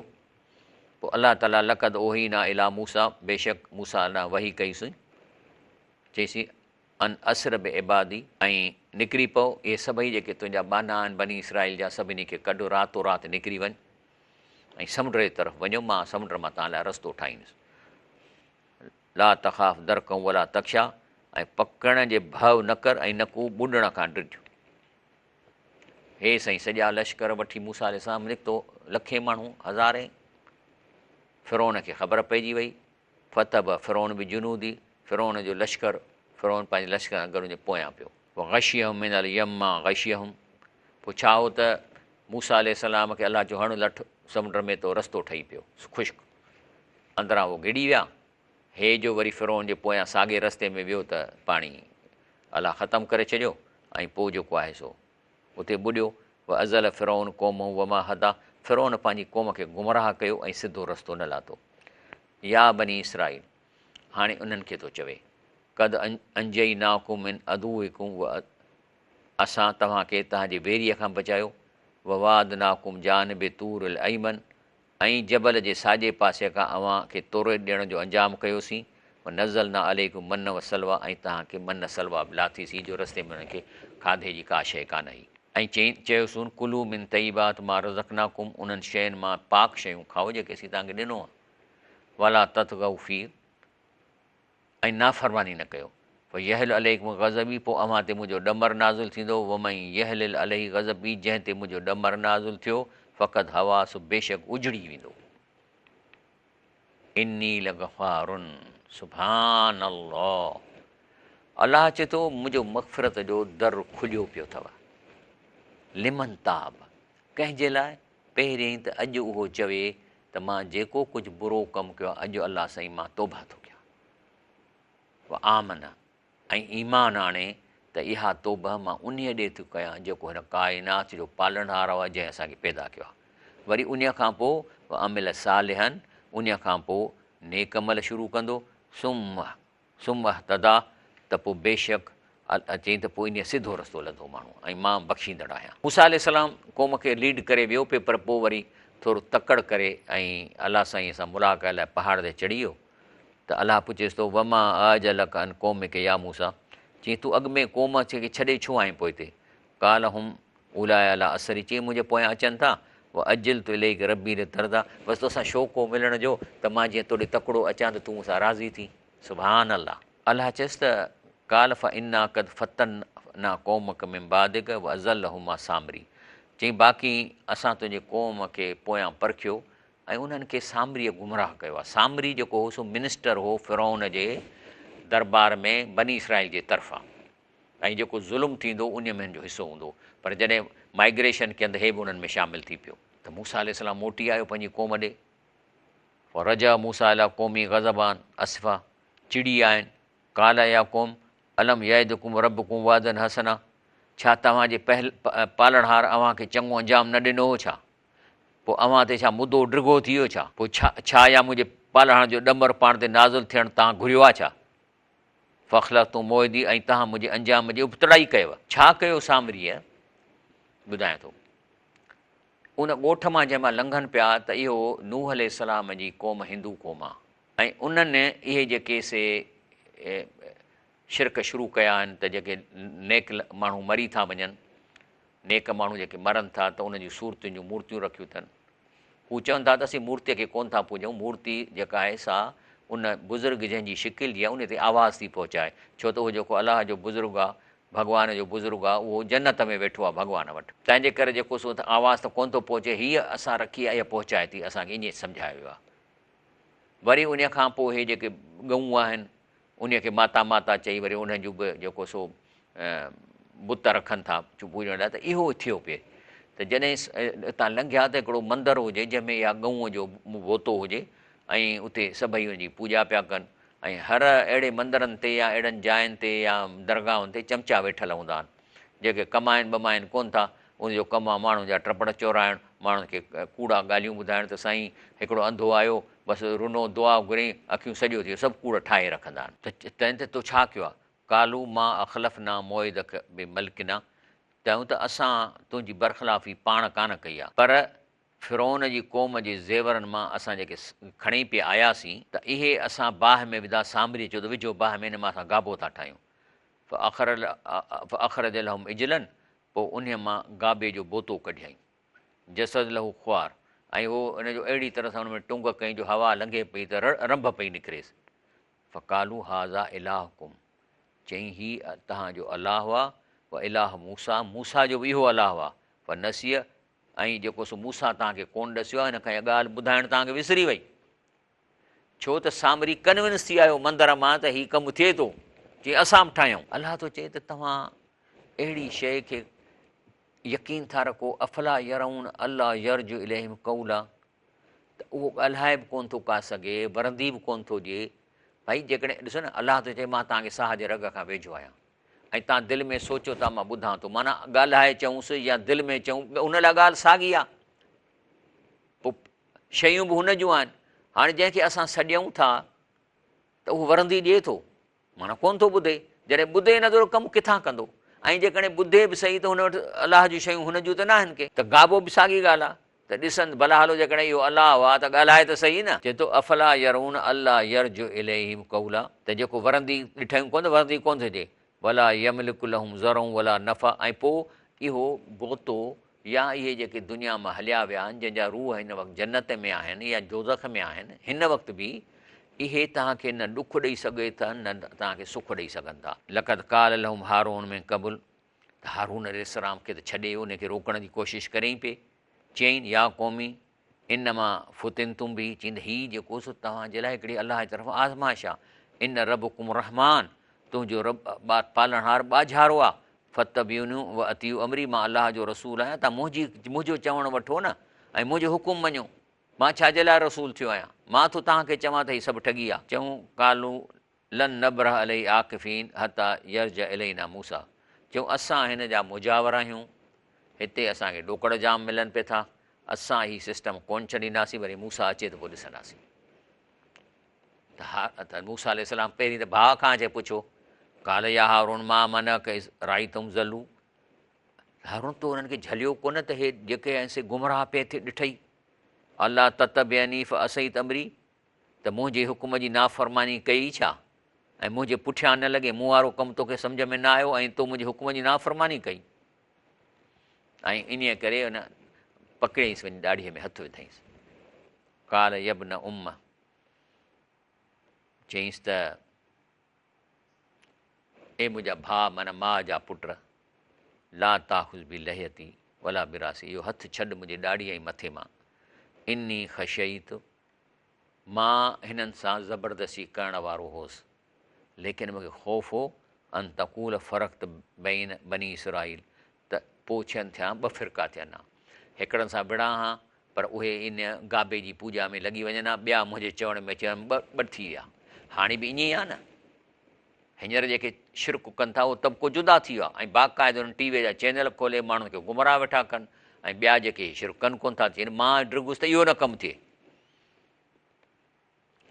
پوء الله تعاليٰ لقد اوحينا الي موسيٰ بيشڪ موسيٰ ڏانهن وحي ڪئي سين چئي سين ان اسر بعبادي ۽ نڪري پئو اهي سڀئي جيڪي تنهنجا ٻانها آهن بني اسرائيل جا سڀني کي ڪڍ راتو رات نڪري وڃ ۽ سمنڊ جي طرف وڃو مان سمنڊ مان توهان لاء رستو ٺاهيندس لا تخاف درڪا ولا تخشيٰ ۽ پڪڙڻ جي ڀؤ نه ڪر ۽ نه ڪو ٻڏڻ کان ڊڄ. هي سائين سڄا لشڪر وٺي موسيٰ عليه السلام نڪتو، لکين ماڻهو، هزارين. فرعون کي خبر پئجي وئي. فاتبع فرعون بجنوده، فرعون جو لشڪر، فرعون پنهنجي لشڪر سان گڏ ان جي پويان پيو. وغشيهم من اليم ما غشيهم، پوء ڇا هو ته موسيٰ عليه السلام کي الله چيو هڻ لٺ سمنڊ ۾ ته رستو ٺهي پيو، خشڪ. اندران هو گهڙي ويا. هي جو وري فرعون جي پويان ساڳئي رستي ۾ ويو ته پاڻي الله ختم ڪري ڇڏيو ۽ پوء جيڪو آهي سو اتي ٻڏيو. واضل فرعون قومه وما هديٰ فرعون پنهنجي قوم کي گمراهه ڪيو ۽ سڌو رستو نه لاتو. يا بني اسرائيل هاڻي انهن کي ٿو چوي. قد انجيناڪم من عدوڪم و اسان توهان کي توهان جي ويريء کان بچايو. وواعدناڪم جانب الطور الايمن ۽ جبل جي ساڄي پاسي کان اوهان کي توريت ڏيڻ جو انجام ڪيوسين. ونزلنا عليڪم المن والسلويٰ ۽ توهان کي من سلويٰ به لاٿيسين جو رستي ۾ انهن کي کاڌي جي ڪا شيء ڪانه هئي. ۽ چيوسون، ڪلوا من طيبات ما رزقناڪم انهن شين مان پاڪ شيون کائو جيڪي اسين توهان کي ڏنو آهي. ولا تطغوا فيه ۽ نافرماني نه ڪيو. فيحل عليڪم غضبي پوء اوهان تي منهنجو ڏمر نازل ٿيندو، ومن يحلل عليه غضبي جنهن تي منهنجو ڏمر نازل ٿيو، فقد غويٰ سو بيشڪ اجڙي ويندو. اني لغفار سبحان الله الله چئي ٿو منهنجو مغفرت جو در کليو پيو اٿو لمن تاب ڪنهن جي لاء پهرين ته اڄ اهو چوي ته مان جيڪو ڪجهه برو ڪم ڪيو آهي اڄ الله سائين مان توبه ٿو ڪيان وآمن ۽ ايمان آڻي ته اها توبه مان انهيء ڏي ٿو ڪيان جيڪو هن ڪائنات جو پالڻهار آهي جنهن اسان کي پيدا ڪيو آهي. وري انهيء کان پوء وعمل صالحا انهيء کان پوء نيڪ عمل شروع ڪندو ثم ثم اهتديٰ ته پوء بيشڪ چيائين ته پوء انهيء سڌو رستو لڌو ماڻهو ۽ مان بخشيندڙ آهيان. موسيٰ عليه السلام قوم کي ليڊ ڪري ويو پئي پر پوء وري ٿورو تڪڙ ڪري ۽ الله سائينء سان ملاقات لاء پهاڙ تي چڙهي ويو. ته الله پڇيس ٿو، وما اعجلک عن قومک يا موسيٰ؟ چيائين، تون اڳ ۾ قوم کي ڇڏي ڇو آئين پوئتي؟ قال هم اولئ علي اثري چيائين، منهنجي پويان اچن ٿا، وعجلت اليک ربي لترضيٰ بس توسان شوق هو ملڻ جو ته مان جيئن توڏي تڪڙو اچان ته تون مون سان راضي ٿين. سبحان الله! الله چيس ته، قال فانا قد فتنا قومک من بعدک واضلهم السامري چيائين، باقي اسان تنهنجي قوم کي پويان پرکيو ۽ انهن کي سامريء گمراهه ڪيو آهي. سامري جيڪو هو سو منسٽر هو فرعون جي دربار ۾ بني اسرائيل جي طرفان ۽ جيڪو ظلم ٿيندو هو انهيء ۾ هن جو حصو هوندو هو. پر جڏهن مائگريشن ڪين ته هي به انهن ۾ شامل ٿي پيو. ته موسيٰ عليه السلام موٽي آيو پنهنجي قوم ڏي. فرجع موسيٰ اليٰ قومه غضبان اسفا چڙي آين. قال يا قوم الم يعدڪم ربڪم وعدا حسنا ڇا توهان جي پالڻهار اوهان کي چڱو انجام نه ڏنو هو ڇا؟ پوء اوهان تي ڇا مدو ڊگهو ٿي ويو ڇا؟ پوء ڇا ڇا يا منهنجي پالڻهار جو ڏمر پاڻ تي نازل ٿيڻ توهان گهريو آهي ڇا؟ فاخلفتم موعدي ۽ توهان منهنجي انجام جي ابتڙائي ڪيو. ڇا ڪيو سامريء؟ ٻڌايان ٿو. ان ڳوٺ مان جنهن مان لنگهن پيا ته اهو نوح عليه السلام جي قوم هندو قوم آهي ۽ انهن اهي جيڪي سي شرڪ شروع ڪيا آهن ته جيڪي نيڪ ماڻهو مري ٿا وڃن نيڪ ماڻهو جيڪي مرن ٿا ته انهن جون صورتن جون مورتيون رکيون اٿن. هو چون ٿا ته اسين مورتيء کي ڪونه ٿا پوڄون، مورتي جيڪا آهي سا ان بزرگ جنهن جي شڪل جي آهي ان تي آواز ٿي پهچائي، ڇو ته اهو جيڪو الله جو بزرگ آهي، ڀڳوان جو بزرگ آهي، اهو جنت ۾ ويٺو آهي ڀڳوان وٽ. تنهن جي ڪري جيڪو سو آواز ته ڪونه ٿو پهچي، هيء اسان رکي آهي اها پهچائي ٿي، اسان کي ائين سمجهايو ويو آهي. وري انهيء کان پوء اهي جيڪي ڳئون آهن، انهيء کي ماتا ماتا چئي وري انهن جون به جيڪو سو بت رکن ٿا پوڄڻ لاء ته اهو ٿيو پئي ته جڏهن اتان لنگهيا ته هڪڙو مندر هجي جنهن ۾ اها ڳئون جو بوتو هجي ۽ اتي سڀئي ان جي پوڄا پيا ڪن ۽ هر اهڙي مندرن تي يا اهڙن جاين تي يا درگاهن تي چمچا ويٺل هوندا آهن جيڪي ڪمائن ٻمائن ڪونه ٿا، ان جو ڪم آ ماڻهن جا ٽپڙ چورائڻ، ماڻهن کي ڪوڙا ڳالهيون ٻڌائڻ ته سائين هڪڙو انڌو آيو، بس رنو دعا گهريائين، اکيون سڄو ٿي ويو، سڀ ڪوڙ ٺاهي رکندا آهن. ته چين ته تو ڇا ڪيو آ؟ قالوا ما اخلفنا موعدک بملڪنا، چيائون ته اسان تنهنجي برخلافي پاڻ ڪانه ڪئي آ، پر فرعون جي قوم جي زيورن مان اسان جيڪي کڻي پئي آياسين، ته اهي اسان باهه ۾ وڌا، سامريء چيو ته وجهو باهه ۾ ان مان اسان گابو ٿا ٺاهيون. فاخرج لهم عجلا پوء انهيء مان گابي جو بوتو ڪڍيائين. جسد له خوار ۽ هو ان جو اهڙي طرح سان ان ۾ ٽنگ ڪئين جو هوا لنگهي پئي ته رنڀ پئي نڪريس. فقالوا هذا الهڪم چيائين هي توهان جو الله آ، واله موسيٰ موسيٰ جو به اهو الله آ، فنسي ۽ جيڪو سو موسيٰ توهان کي ڪونه ڏسيو آهي، هن کان اها ڳالهه ٻڌائڻ توهان کي وسري وئي. ڇو ته سامري ڪنوينس ٿي آيو مندر مان ته هي ڪم ٿئي ٿو، چي اسان به ٺاهيون. الله ٿو چئي ته توهان اهڙي شيء کي يقين ٿا رکو، افلا يرون الا يرجع اليهم قولا، ته اهو ڳالهائي به ڪونه ٿو ڪا سگهي، ورندي به ڪونه ٿو ڏئي. ڀائي جيڪڏهن ڏسو نه الله ٿو چئي مان توهان کي ساهه جي رڳ کان ويجهو آهيان. ۽ تان دل ۾ سوچيو ٿا مان ٻڌان ٿو معنيٰ ڳالهائي چئونس يا دل ۾ چئون ان لاء ڳالهه ساڳي آ پوء شيون به هن جون آهن هاڻي جنهن کي اسان سڏيون ٿا ته اهو ورندي ڏئي ٿو معنيٰ ڪونه ٿو ٻڌي جڏهن ٻڌي نه ٿو ڪم ڪٿان ڪندو ۽ جيڪڏهن ٻڌي به صحيح ته هن وٽ الله جون شيون هن جون ته نه آهن ڪي ته گابو به ساڳي ڳالهه آ. ته ڏسن ڀلا هلو جيڪڏهن اهو الله آ ته ڳالهائي ته سهي نه. چئي ٿو افلا يرون الا يرجع اليهم قولا ته جيڪو ورندي ڏٺائون ڪونه ته ورندي ڪونه ٿي ڏئي ولا يملڪ لهم ضرا ولا نفعا ۽ پوء اهو بوتو يا اهي جيڪي دنيا مان هليا ويا آهن جن جا روح هن وقت جنت ۾ آهن يا دوزخ ۾ آهن هن وقت به اهي توهان کي نه ڏک ڏئي سگهي ٿا نه توهان کي سک ڏئي سگهن ٿا. لقد قال لهم هارون من قبل ته هارون عليه السلام کي ته ڇڏي ان کي روڪڻ جي ڪوشش ڪريائين پئي. چيائين، يا قومي انما فتنتم به، چيائين ته هي جيڪو سو توهان جي لاء هڪڙي الله جي طرفان آزمائش آهي. ان ربڪم الرحمان، تنهنجو رب پالڻهار ٻاجهارو آهي. فاتبعوني واطيعوا امري، مان الله جو رسول آهيان، توهان منهنجي منهنجو چوڻ وٺو نه ۽ منهنجو حڪم مڃو. مان ڇا جي لاء رسول ٿيو آهيان؟ مان ٿو توهان کي چوان ته هي سڀ ٺڳي آهي. چيائون، قالوا لن نبرح عليه عاڪفين حتي يرجع الينا موسيٰ چيو اسان هن جا مجاور آهيون هتي اسان کي ڏوڪڙ جام ملن پي ٿا اسان هي سسٽم ڪون ڇڏينداسين وري موسيٰ اچي ته پوء ڏسنداسين ته موسيٰ عليه السلام پهرين ته ڀاء کان اچي پڇيو قال يا هارون ما منعڪ اذ رايتهم ضلوا هارون تو انهن کي جهليو ڪونه ته هي جيڪي آهن سي گمراهه پئي ٿي ڏٺئي الا تتبعني فعصيت امري ته منهنجي حڪم جي نافرماني ڪيئي ڇا؟ ۽ منهنجي پٺيان نه لڳين، مون وارو ڪم توکي سمجهه ۾ نه آيو ۽ تو منهنجي حڪم جي نافرماني ڪئي. ۽ انهيء ڪري ان پڪڙيائينس وڃي ڏاڙهيء ۾ هٿ وڌائينس. قال يا ابن ام، چيائينس ته اي منهنجا ڀاء معنيٰ ماء جا پٽ، لا تاخذ بلحيتي ولا براسي، اهو هٿ ڇڏ منهنجي ڏاڙهي ۽ مٿي مان، اني خشيت، مان هنن سان زبردستي ڪرڻ وارو هوس، ليڪن مون کي خوف هو، ان تقول فرقت بين بني اسرائيل، ته پوء ڇين ٿيان ٻه فرقا ٿين ها، هڪڙن سان وڙهان ها، پر اهي ان گابي جي پوڄا ۾ لڳي وڃن ها، ٻيا منهنجي چوڻ ۾ اچي وڃن، ٻه ٻه ٿي ويا. هاڻي به ائين ئي آهي نه؟ هينئر جيڪي شرڪ ڪن ٿا اهو طبقو جدا ٿي ويو آهي ۽ باقاعده انهن ٽي وي جا چينل کولي ماڻهن کي گمراهه ويٺا ڪن ۽ ٻيا جيڪي شرڪ ڪن ڪونه ٿا ٿين، مان ڊگس ته اهو نه ڪم ٿئي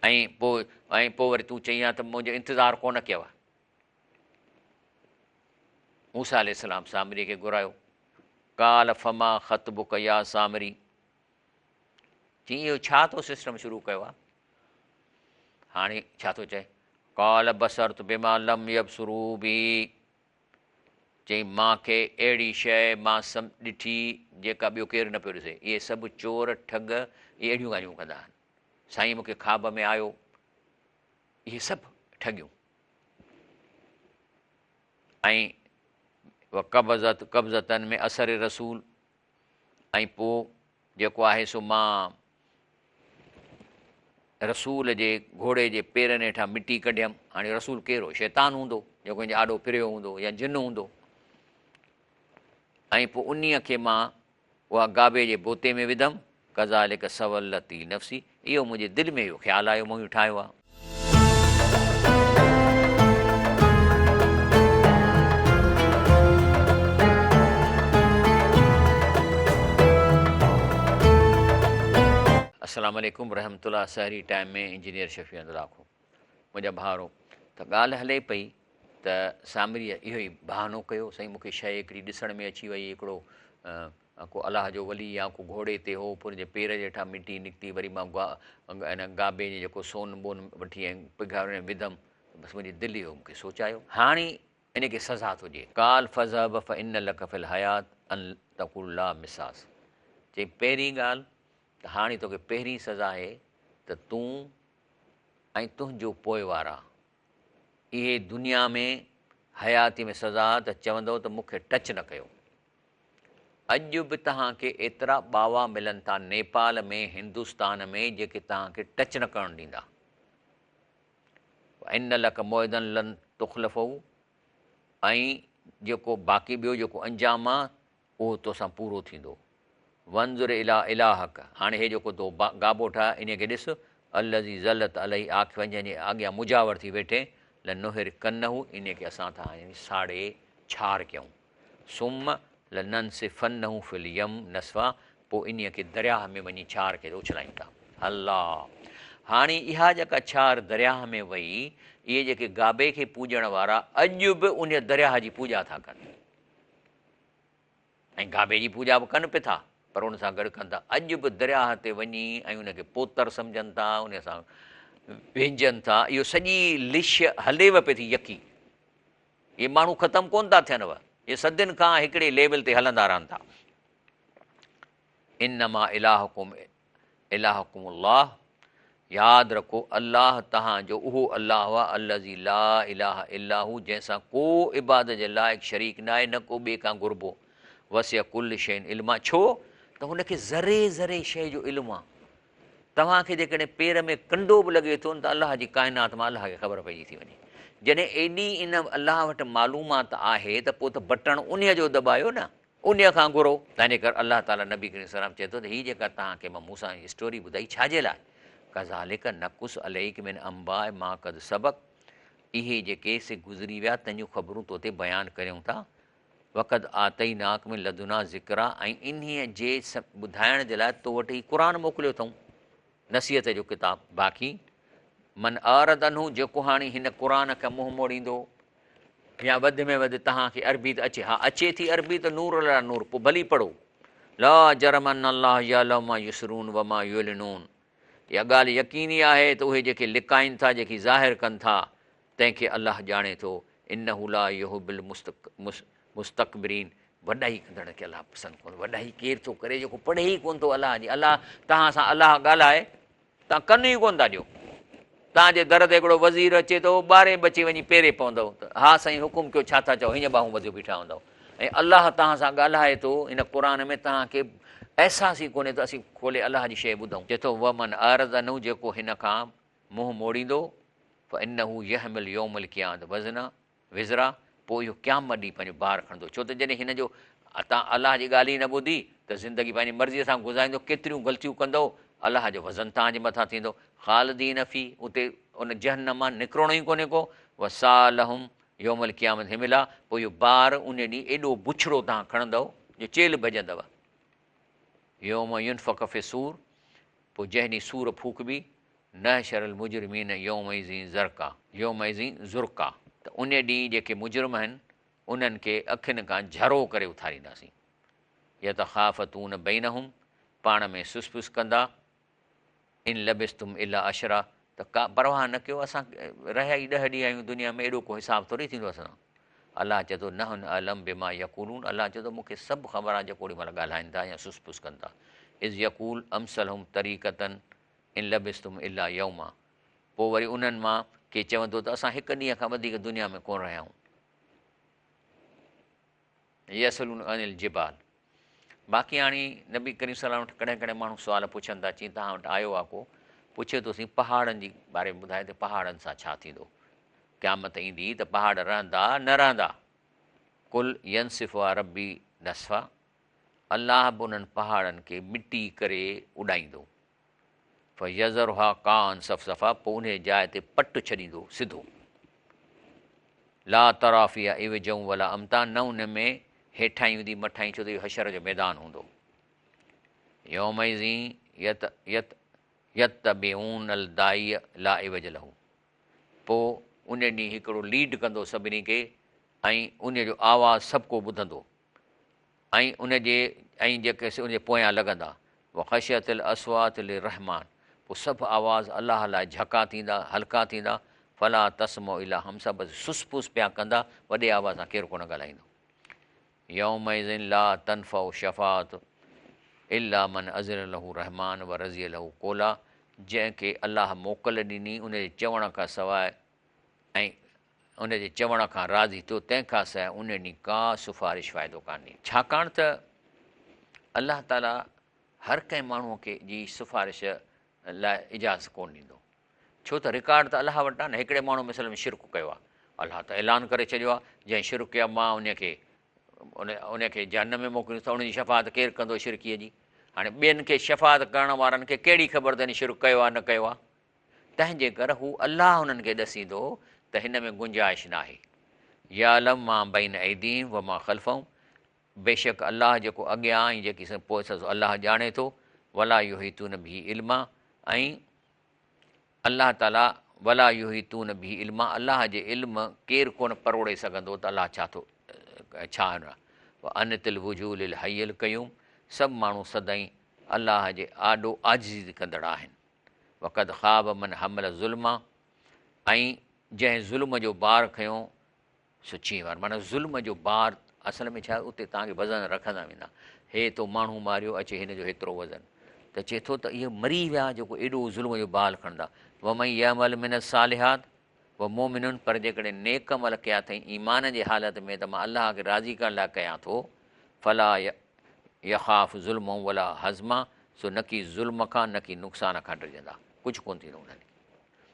۽ پوء ۽ پوء وري تون چئين ها ته منهنجو انتظار ڪونه ڪيو. موسيٰ عليه السلام سامري کي گهرايو، قال فما خطبک يا سامري، چيائين اهو ڇا تو سسٽم شروع ڪيو آهي؟ هاڻي ڇا ٿو چئي؟ قال بصرت بما لم يبصروا به، چيائين مان کي اهڙي شيء مان سم ڏٺي جيڪا ٻيو ڪير نه پيو ڏسي. اهي سڀ چور ٺڳ اهي اهڙيون ڳالهيون ڪندا آهن. سائين مون کي خواب ۾ آيو. اهي سڀ ٺڳيون. ۽ وقبضت قبضة من اثر الرسول ۽ پوء جيڪو آهي سو مان رسول جي گهوڙي جي پيرن هيٺان مٽي ڪڍيم. هاڻي رسول ڪير هو؟ شيطان هوندو جيڪو هن جي آڏو ڦريو هوندو يا جن هوندو. ۽ پوء انهيء کي مان اها گابي جي بوتي ۾ وڌم، ڪذالڪ سولت لي نفسي، اهو منهنجي دل ۾ اهو خيال آيو مون اهو ٺاهيو آهي. السلام عليڪم ورحمة الله سحري ٽائيم ۾ انجنيئر شفيع احمد لاکو منهنجا ڀائرو ته ڳالهه هلي پئي ته سامريء اهو ئي بهانو ڪيو سائين مونکي شيء هڪڙي ڏسڻ ۾ اچي وئي هڪڙو ڪو الله جو ولي يا ڪو گهوڙي تي هو پوء ان جي پير جي هيٺان مٽي نڪتي وري مان ان گابي جي جيڪو سون بون وٺي ۽ پگهار ۾ وڌم ته بس منهنجي دل اهو مونکي سوچايو هاڻي ان کي سزا ٿو ڏئي. قال فاذهب فان لک في الحيات ان تقول لا مساس چئي پهرين ڳالهه ته هاڻي توکي پهرين سزا آهي ته تون ۽ تنهنجو پوئوارا اهي دنيا ۾ حياتي ۾ سزا ته چوندؤ ته مون کي ٽچ نه ڪيو. اڄ به توهان کي ايترا ٻاوا ملن ٿا نيپال ۾ هندستان ۾ جيڪي توهان کي ٽچ نه ڪرڻ ڏيندا. وان لک موعدا لن تخلفه ۽ جيڪو باقي ٻيو جيڪو انجام آ اهو توسان پورو ٿيندو. وانظر الي الهک هاڻي هي جيڪو تو گابو ٺاهيو انهي کي ڏس، الذي ظلت عليه عاڪفا جنهن جي اڳيان مجاور ٿي ويٺين، لنحرقنه انهي کي اسان ٿا يعني ساڙي ڇار ڪيون، ثم لننسفنه في اليم نسفا پوء انهي کي درياهه ۾ وڃي ڇار کي اڇلايون ٿا. الله! هاڻي اها جيڪا ڇار درياهه ۾ وئي، اهي جيڪي گابي کي پوڄڻ وارا اڄ به انهي درياهه جي پوڄا ٿا ڪن. ۽ گابي جي پوڄا به ڪن پي ٿا. پر ان سان گڏ ڪن ٿا. اڄ به درياهه تي وڃي ۽ ان کي پوتر سمجهن ٿا، ان سان وهنجن ٿا. اهو سڄي لش هليو پئي ٿي يڪي. اهي ماڻهو ختم ڪونه ٿا ٿين، اهي صدين کان هڪڙي ليول تي هلندا رهن ٿا. انما الهڪم الهڪم الله، ياد رکو الله توهان جو اهو الله آهي، الذي لا اله الا هو، جنهن سان ڪو عبادت جي لائق شريڪ ناهي نه ڪو ٻئي کان گهربو، وسع ڪل شيء علما، ڇو ته هن کي ذري ذري شيء جو علم آهي، توهان کي جيڪڏهن پير ۾ ڪنڊو به لڳي ٿو نه ته الله جي ڪائنات مان الله کي خبر پئجي ٿي وڃي، جڏهن ايڏي ان الله وٽ معلومات آهي ته پوء ته بٽڻ انهيء جو دٻايو نه. انهيء کان گهرو. تنهنجي ڪري الله تعاليٰ نبي ڪريم صلي الله عليه وسلم چئي ٿو ته هي جيڪا توهان کي مان موسيٰ جي اسٽوري ٻڌائي ڇا جي لاء؟ ڪذالڪ نقص عليڪ من انباء ما قد سبق اهي جيڪي سي گذري ويا تن جون خبرون تو تي بيان ڪريون ٿا وقد آتيناڪ من لدنا ذڪرا ۽ انهيء جي ٻڌائڻ جي لاء تو وٽ هي قرآن موڪليو اٿئون نصيحت جو ڪتاب. باقي من اعرض عنه جيڪو هاڻي هن قرآن کان منهن موڙيندو يا وڌ ۾ وڌ توهان کي عربي ته اچي، ها اچي ٿي عربي ته نور عليٰ نور، پوء ڀلي پڙهو، لا جرم ان الله يعلم ما يسرون وما يعلنون، اها ڳالهه يقيني آهي ته اهي جيڪي لڪائين ٿا جيڪي ظاهر ڪن ٿا تنهن کي الله ڄاڻي ٿو، انه لا يحب المستڪبرين، وڏائي ڪندڙن کي الله پسند ڪونه، وڏائي ڪير ٿو ڪري جيڪو پڙهي ئي ڪونه ٿو الله جي، الله توهان سان الله ڳالهائي توهان ڪن ئي ڪونه ٿا ڏيو. توهان جي در تي هڪڙو وزير اچي ٿو، ٻارهين بچي وڃي پيري پوندؤ ته ها سائين حڪم ڪيو ڇا ٿا چئو، هيئن ٻانهون ٻڌيو بيٺا هوندؤ ۽ الله توهان سان ڳالهائي ٿو هن قرآن ۾ توهان کي احساس ئي ڪونهي ته اسين کولي الله جي شيء ٻڌون. چئي ٿو ومن اعرض عنه جيڪو هن کان منهن موڙيندو فانه يحمل يوم القيامة وزنا وزرا، پوء اهو قيامت ڏينهن پنهنجو بار کڻندو، ڇو ته جڏهن هن جو توهان الله جي ڳالهه ئي نه ٻڌي ته زندگي پنهنجي مرضيء سان گذاريندو، ڪيتريون غلطيون ڪندؤ، الله جو وزن توهان جي مٿان ٿيندو، خالدين فيه، اتي ان جهنم مان نڪرڻو ئي ڪونهي ڪو، وساء لهم يوم القيامة حملا، پوء اهو بار ان ڏينهن ايڏو بڇڙو توهان کڻندؤ جو چيلهه ڀڄندؤ. يوم ينفخ في الصور، پوء جنهن ڏينهن صور ڦوڪبي، نحشر المجرمين يومئذ زرقا، يومئذ زرقا، ته انهيء ڏينهن جيڪي مجرم آهن انهن کي اکين کان جهرو ڪري اٿارينداسين. يتخافتون بينهم، پاڻ ۾ سس پس ڪندا، ان لبثتم الا عشرا، ته ڪا پرواهه نه ڪيو اسان رهيا ئي ڏهه ڏينهن آهيون دنيا ۾ ايڏو ڪو حساب ٿوري ٿيندو اسان سان. الله چئي ٿو نحن اعلم بما يقولون، الله چئي ٿو مون کي سڀ خبر آهي جيڪو اوڏي مهل ڳالهائين ٿا يا سس پس ڪن ٿا. اذ يقول امثلهم طريقة ان لبثتم الا يوما پوء وري انهن مان ڪي چوندو ته اسان هڪ ڏينهن کان وڌيڪ دنيا ۾ ڪونه رهيا آهيون. يسألون عن الجبال باقي هاڻي نبي ڪريم صلي الله عليه وسلم وٽ ڪڏهن ڪڏهن ماڻهو سوال پڇن ٿا چين توهان وٽ آيو آ ڪو پڇي ٿو سين پهاڙن جي باري ۾ ٻڌايو ته پهاڙن سان ڇا ٿيندو قيامت ايندي ته پهاڙ رهندا نه رهندا قل ينسفها ربي نسفا الله به انهن پهاڙن کي مٽي ڪري اڏائيندو فيذرها قاعا صفصفا پوء انهيء جاء تي پٽ ڇڏيندو سڌو. لا تريٰ فيها عوجا ولا امتا نه ان ۾ هيٺائين هوندي مٿاهين ڇو ته اهو حشر جو ميدان هوندو. يومئذ يتبعون الداعي لا عوج له پوء ان ڏينهن هڪڙو ليڊ ڪندو سڀني کي ۽ ان جو آواز سڀ ڪو ٻڌندو. ۽ ان جي ۽ جيڪي سي ان جي پويان لڳندا. وخشعت الاصوات للرحمان پوء سڀ آواز الله لاء جهڪا ٿيندا، هلڪا ٿيندا، فلا تسمع الا همسا بس سس پس پيا ڪندا، وڏي آواز سان ڪير ڪونه ڳالهائيندو. يومئذ لا تنفع الشفاعة الا من اذن له الرحمان ورضي له قولا جنهن کي الله موڪل ڏني ان جي چوڻ کان سواء ۽ ان جي چوڻ کان راضي ٿيو، تنهن کان سواء ان ڏينهن ڪا سفارش فائدو ڪانه ڏيندي. ڇاڪاڻ ته الله تعاليٰ هر ڪنهن ماڻهوء کي جي سفارش لاء اجازت ڪونه ڏيندو. ڇو ته رڪارڊ ته الله وٽ آهي نه، هڪڙي ماڻهوء مثلاً شرڪ ڪيو آهي، الله ته اعلان ڪري ڇڏيو آهي، جنهن شرڪ ڪيو آهي مان ان کي ان کي جهنم ۾ موڪليندس ته ان جي شفاعت ڪير ڪندو شرڪيء جي؟ هاڻي ٻين کي شفاعت ڪرڻ وارن کي ڪهڙي خبر ته هن شرڪ ڪيو آهي نه ڪيو آهي؟ تنهن جي ڪر هو الله انهن کي ڏسيندو ته هن ۾ گنجائش ناهي. يعلم ما بين ايديهم وما خلفهم بيشڪ الله جيڪو اڳيان ۽ جيڪي پوئتي سو الله ڄاڻي ٿو. ولا يحيطون به علما ۽ الله تعالي ولا يحيطون به علما الله جي علم ڪير ڪونه پروڙي سگهندو ته الله ڇا ٿو ڇا وعنت الوجوه للحي القيوم سڀ ماڻهو سدائين الله جي آڏو عاجزي ڪندڙ آهن. وقد خاب من حمل ظلما ۽ جنهن ظلم جو بار کنيو سو چين وار معنيٰ ظلم جو بار اصل ۾ ڇا اتي توهان کي وزن رکندا ويندا هي تو ماڻهو ماريو اچي هن جو هيترو وزن ته چئي ٿو ته اهي مري ويا جيڪو ايڏو ظلم جو بار کڻندا ومن يعمل من الصالحات وهو مؤمن پر جيڪڏهن نيڪ عمل ڪيا اٿئي ايمان جي حالت ۾ ته مان الله کي راضي ڪرڻ لاء ڪيان ٿو فلا يخاف ظلما ولا هضما سو نڪي ظلم کان نڪي نقصان کان ڊڄندا ڪجهه ڪونه ٿيندو انهن کي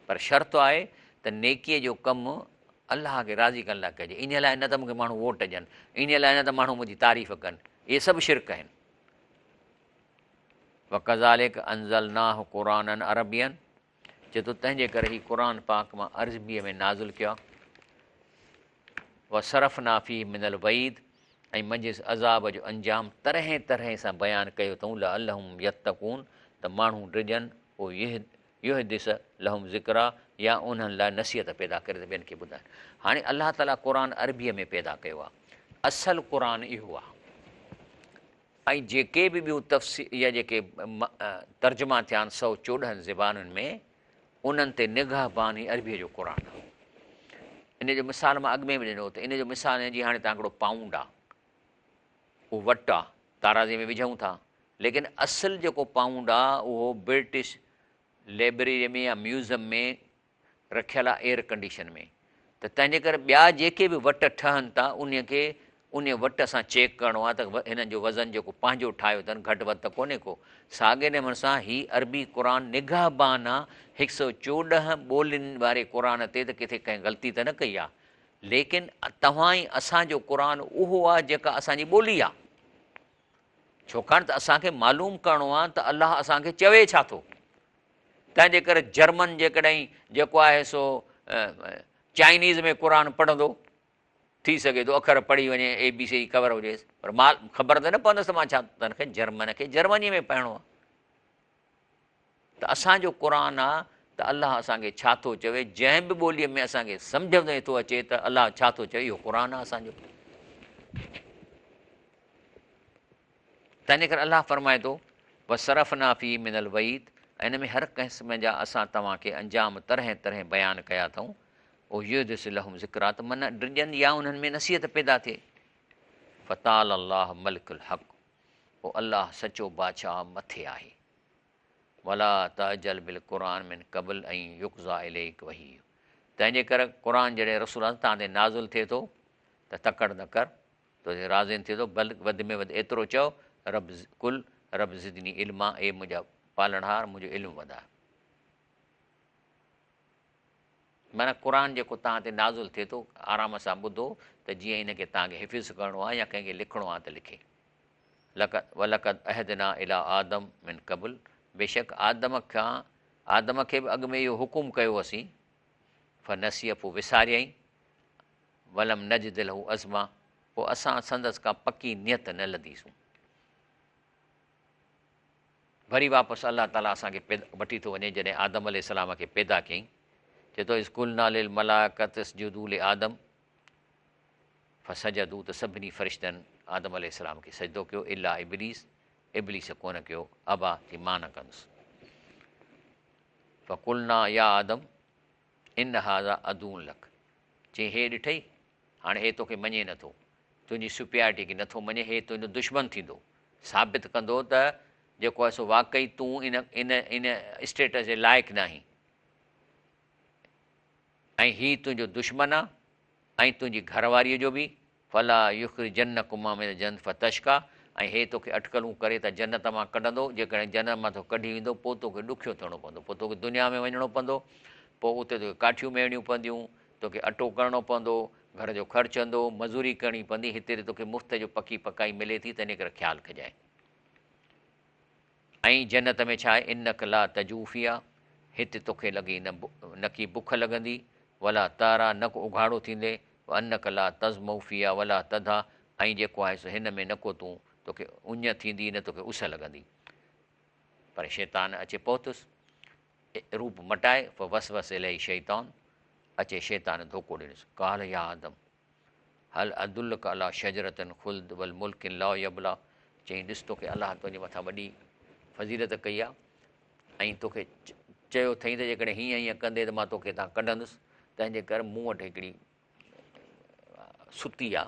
پر شرط آهي ته نيڪيء جو ڪم الله کي راضي ڪرڻ لاء ڪجي انهيء لاء نه ته مون کي ماڻهو ووٽ ڏين انهيء لاء نه ته ماڻهو منهنجي تعريف ڪن اهي سڀ شرڪ آهن وڪذالڪ انزلناه قرآنا عربيا چئي ٿو تنهن جي ڪري هي قرآن پاڪ مان عربيء ۾ نازل ڪيو آهي. وصرفنا فيه من الوعيد ۽ منجهس عذاب جو انجام طرحين طرحين سان بيان ڪيو اٿئون لعلهم يتقون ته ماڻهو ڊڄن او يحدث لهم ذڪرا يا انهن لاء نصيحت پيدا ڪري ته ٻين کي ٻڌائن. هاڻي الله تعاليٰ قرآن عربيء ۾ پيدا ڪيو آهي. اصل قرآن اهو آهي. ۽ جيڪي به ٻيون تفسير يا جيڪي ترجما ٿيا آهن 114 زبانن ۾ انهن تي نگهبان هي عربيء جو قرآن آهي. ان جو مثال مان اڳ ۾ به ڏنو ته ان جو مثال ائين جيئن هاڻي توهان هڪڙو پائونڊ آهي اهو وٽ آهي تارازي ۾ وجهون ٿا ليڪن اصل جيڪو پائونڊ آهي اهو برٽش لئبريري ۾ يا ميوزم ۾ رکيل آ ايئر ڪنڊيشن ۾ ته تنهن جي ڪري ٻيا جيڪي به وٽ ٺهن ٿا انهي کي انهي وٽ سان چيڪ ڪرڻو آ ته هنن جو وزن جيڪو پنهنجو ٺاهيو اٿن گهٽ وڌ ته ڪونهي ڪو. ساڳي نموني سان هي عربي قرآن نگهبان آ 114 ٻولين واري قرآن تي ته ڪٿي ڪنهن غلطي ته نه ڪئي آ ليڪن توهان ۽ اسان جو قرآن اهو آ جيڪا اسان جي ٻولي آ ڇوڪاڻ ته اسان کي معلوم ڪرڻو آ ته الله اسان کي چوي ڇا ٿو. تنهن جي ڪري جرمن جيڪڏهن جيڪو آهي سو چائنيز ۾ قرآن پڙهندو ٿي سگهي ٿو اکر پڙهي وڃي اي بي سي جي خبر هجيس پر مال خبر ته نه پوندس ته مان ڇا تنهن کي جرمن کي جرمني ۾ پڙهڻو آهي ته اسان جو قرآن آ ته الله اسان کي ڇا ٿو چوي جنهن به ٻوليء ۾ اسان کي سمجھ ۾ ٿو اچي ته الله ڇا ٿو چوي اهو قرآن آ اسان جو. تنهنجي ڪري الله فرمائي ٿو، وصرفنا فيه من الوعيد ۽ ان ۾ هر قسم جا اسان توهان کي انجام طرحين طرحين بيان ڪيا اٿئون، او يحدث لهم ذڪرا ته من ڊڄن يا انهن ۾ نصيحت پيدا ٿئي. فتعالي الله ملڪ الحق پوء الله سچو بادشاهه مٿي آهي. ولا تعجل بالقرآن من قبل ان يقضي اليڪ وحيه تنهنجي ڪري قرآن جڏهن رسول الله توهان تي نازل ٿئي ٿو ته تڪڙ نه ڪر. تو تي راضي نه ٿئي ٿو، بلڪ وڌ ۾ وڌ ايترو چئو، رب قل رب زدني علما اي منهنجا پالڻهار منهنجو علم وڌاء. معنيٰ قرآن جيڪو توهان تي نازل ٿئي ٿو آرام سان ٻڌو ته جيئن ان کي توهان کي حفظ ڪرڻو آهي يا ڪنهن کي لکڻو آهي ته لکي. لقد ولقد عهدنا الي آدم من قبل بيشڪ آدم کان آدم کي به اڳ ۾ اهو حڪم ڪيو هوسين فنسي پوء وساريائين ولم نجد له عزما پوء اسان سندس ڪا پڪي نيت نه لڌيسون. وري واپس الله تعاليٰ اسان کي وٺي ٿو وڃي جڏهن آدم عليه السلام کي پيدا ڪيائين چئي ٿو اذ قلنا للملائڪة اسجدوا لآدم فسجدوا ته سڀني فرشتن آدم عليه السلام کي سجدو ڪيو الا ابليس ابليس ڪونه ڪيو ابا چي مان نه ڪندس فقلنا يا آدم ان هذا عدو لڪ چيائين هي ڏٺئي، هاڻي هي توکي مڃي نه ٿو، تنهنجي سپيريارٽي کي نه ٿو مڃي، هي تنهنجو دشمن ٿيندو، ثابت ڪندو ته جيڪو آهي سو واقعي تون ان ان ان اسٽيٽس جي لائق ناهين ۽ هي تنهنجو دشمن آ ۽ تنهنجي گهر واريء جو به، فلا يخرجنڪما من الجنة فتشقيٰ ۽ هي توکي اٽڪلون ڪري ته جنت مان ڪڍندو، جيڪڏهن جنت مان توکي ڪڍي ويندو پوء توکي ڏکيو ٿيڻو پوندو، پوء توکي دنيا ۾ وڃڻو پوندو، پوء اتي توکي ڪاٺيون ميڙڻيون پونديون، توکي اٽو ڪرڻو پوندو، گهر جو خرچ هوندو، مزوري ڪرڻي پوندي، هتي ته توکي مفت جو پڪي پڪائي ملي ٿي، تنهن ڪري خيال ڪجانء. ۽ جنت ۾ ڇا آهي، انک لا تجوع فيها، هت توکي لڳي نه نڪي بک لڳندي، ولا تعريٰ، نه ڪو اگهاڙو ٿيندين، وانک لا تظمأ فيها ولا تضحيٰ، ۽ جيڪو آهي سو هن ۾ نه ڪو تون توکي اڃ ٿيندي نه توکي اس لڳندي. پر شيطان اچي پهتس، روپ مٽائي، فوسوس اليه الشيطان، اچي شيطان ڌوڪو ڏنس، قال يا آدم! هل ادلک علي شجرة الخلد والملڪ لا يبليٰ، چيائين ڏس توکي الله تنهنجي مٿان وڏي فضيلت ڪئي آهي ۽ توکي چيو اٿئي ته جيڪڏهن هيئن هيئن ڪندي ته مان توکي هتان ڪڍندس، تنهنجي ڪري مون وٽ هڪڙي ستي آ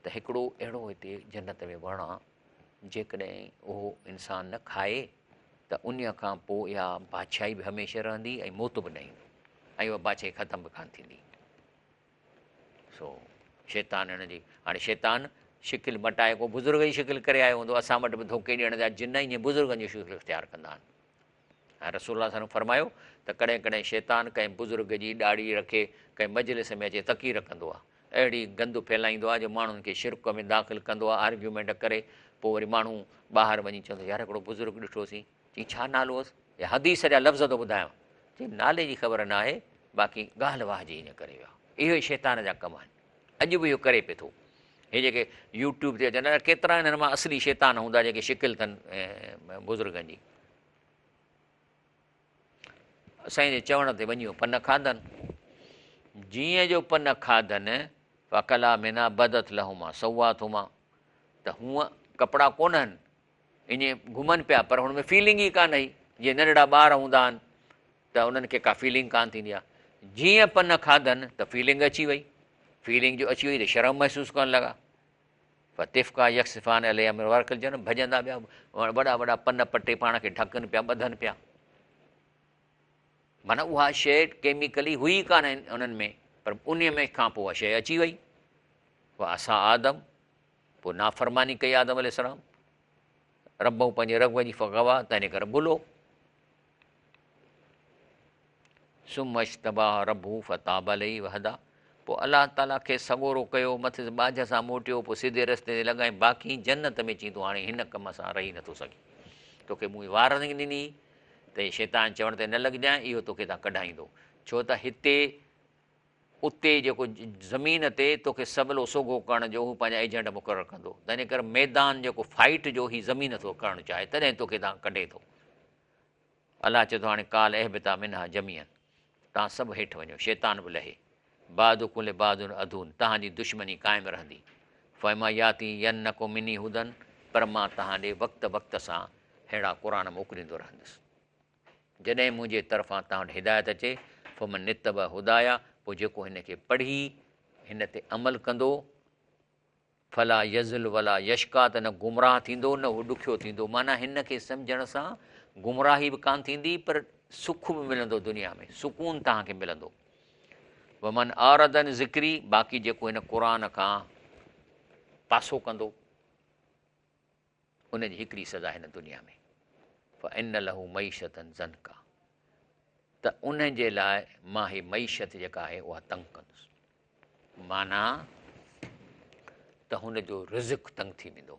ته هڪڙو اهڙو هتي جنت ۾ وڻ آ، جيڪڏهن اهو انسان نه کائي ته انهيء کان پوء اها بادشاهي به هميشه رهندي ۽ موت به نه ايندو ۽ اها بادشاهي ختم به ڪانه ٿيندي. سو شيطان هن جي هاڻي شيطان شڪل مٽائي ڪو بزرگ جي شڪل ڪري آيو هوندو اسان وٽ به ڌوڪي ڏيڻ جا جن ائين بزرگن جي شڪل اختيار ڪندا آهن ۽ رسول الله صلي فرمايو ته ڪڏهن ڪڏهن شيطان ڪنهن بزرگ جي ڏاڙهي رکي ڪنهن مجلس ۾ اچي تقرير ڪندو آهي اهڙي گند ڦهلائيندو آهي جو ماڻهن کي شرڪ ۾ داخل ڪندو آهي آرگيومينٽ ڪري پوء وري ماڻهو ٻاهر وڃي چوندو يار هڪڙو بزرگ ڏٺوسين چي ڇا نالو هوس يا حديث جا لفظ ٿو ٻڌايان چي نالي جي خبر نه آهي باقي ڳالهه واهه جي ائين ڪري ويا اهو ئي شيطان جا ڪم آهن اڄ به اهو ڪري پئي ٿو هي جيڪي يوٽيوب تي اچن ڪيترا انهن مان اصلي شيطان هوندا جيڪي شڪل اٿن بزرگن جي سائين جي چوڻ تي وڃي پن کاڌن جيئن جو پن کاڌن فاڪلا منها بدت لهما سوآتهما ته هونء ڪپڙا ڪونهن ائين گهمن پيا پر هن ۾ فيلنگ ئي ڪانه هئي جيئن ننڍڙا ٻار هوندا آهن ته انهن کي ڪا فيلنگ ڪانه ٿيندي آهي جيئن پن کاڌن ته فيلنگ اچي وئي فيلنگ جو اچي وئي ته شرم محسوس ڪرڻ لڳا فطفقا يخصفان عليهما من ورق الجنة ڀڄندا پيا وڏا وڏا پن پٽي پاڻ کي ڍڪن پيا ٻڌن پيا معنيٰ اها شيء ڪيميڪلي هئي ڪانه انهن ۾ پر ان ۾ کان پوء اها شيء اچي وئي فعصيٰ آدم پوء نافرماني ڪئي آدم عليه السلام ربه پنهنجي رب جي فغوا تنهن ڪري ڀلو ثم اجتباه ربه فتاب عليه وهديٰ پوء الله تعالي کيس سڳورو ڪيو مٿس ٻاجهه سان موٽيو پوء سڌي رستي تي لڳائين باقي جنت ۾ چين تون هاڻي هن ڪم سان رهي نٿو سگهين توکي مون وارننگ ڏني ته شيطان چوڻ تي نه لڳجانء اهو توکي هتان ڪڍائيندو ڇو ته هتي اتي جيڪو زمين تي توکي سولو سوگهو ڪرڻ جو هو پنهنجا ايجنٽ مقرر ڪندو، تنهنجي ڪري ميدان جيڪو فائيٽ جو هي زمين ٿو ڪرڻ چاهي تڏهن توکي هتان ڪڍي ٿو. الله چئي ٿو هاڻي قال اهبطا منها جميعا توهان سڀ هيٺ وڃو، شيطان به لهي، بعضڪم لبعض عدو توهان جي دشمني قائم رهندي، فاما ياتينڪم مني هدي پر مان توهان ڏي وقت وقت سان ههڙا قرآن موڪليندو رهندس. جڏهن منهنجي طرفان توهان وٽ هدايت اچي، فمن اتبع هداي، پوء جيڪو هن کي پڙهي هن تي عمل ڪندو، فلا يضل ولا يشقيٰ ته نه گمراهه ٿيندو نه هو ڏکيو ٿيندو، معنيٰ هن کي سمجهڻ سان گمراهي به ڪانه ٿيندي پر سک به ملندو دنيا ۾ سڪون توهان کي ملندو. ومن اعرض عن ذڪري باقي جيڪو هن قرآن کان پاسو ڪندو. ان جي هڪڙي سزا هن دنيا ۾ فان له معيشة ضنڪا ته ان جي لاء مان هي معيشت جيڪا آهي اها تنگ ڪندس معنيٰ ته هن جو رزق تنگ ٿي ويندو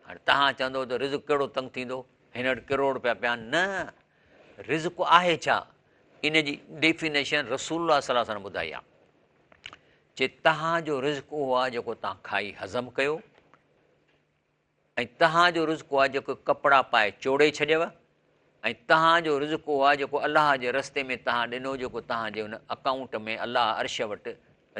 هاڻي تهان چوندو ته رزق ڪهڙو تنگ ٿيندو هن وٽ ڪروڙ روپيا پيا نه رزق آهي ڇا ان جي ڊيفينيشن رسول الله صلي الله عليه وسلم ٻڌائي آهي چي تهان جو رزق اهو آهي جيڪو تهان کائي هضم ڪيو ۽ توهان جو رزق اهو آهي جيڪو ڪپڙا پائي چوڙي ڇڏيو ۽ توهان جو رزق اهو آهي جيڪو الله جي رستي ۾ توهان ڏنو جيڪو توهان جي ان اڪائونٽ ۾ الله عرش وٽ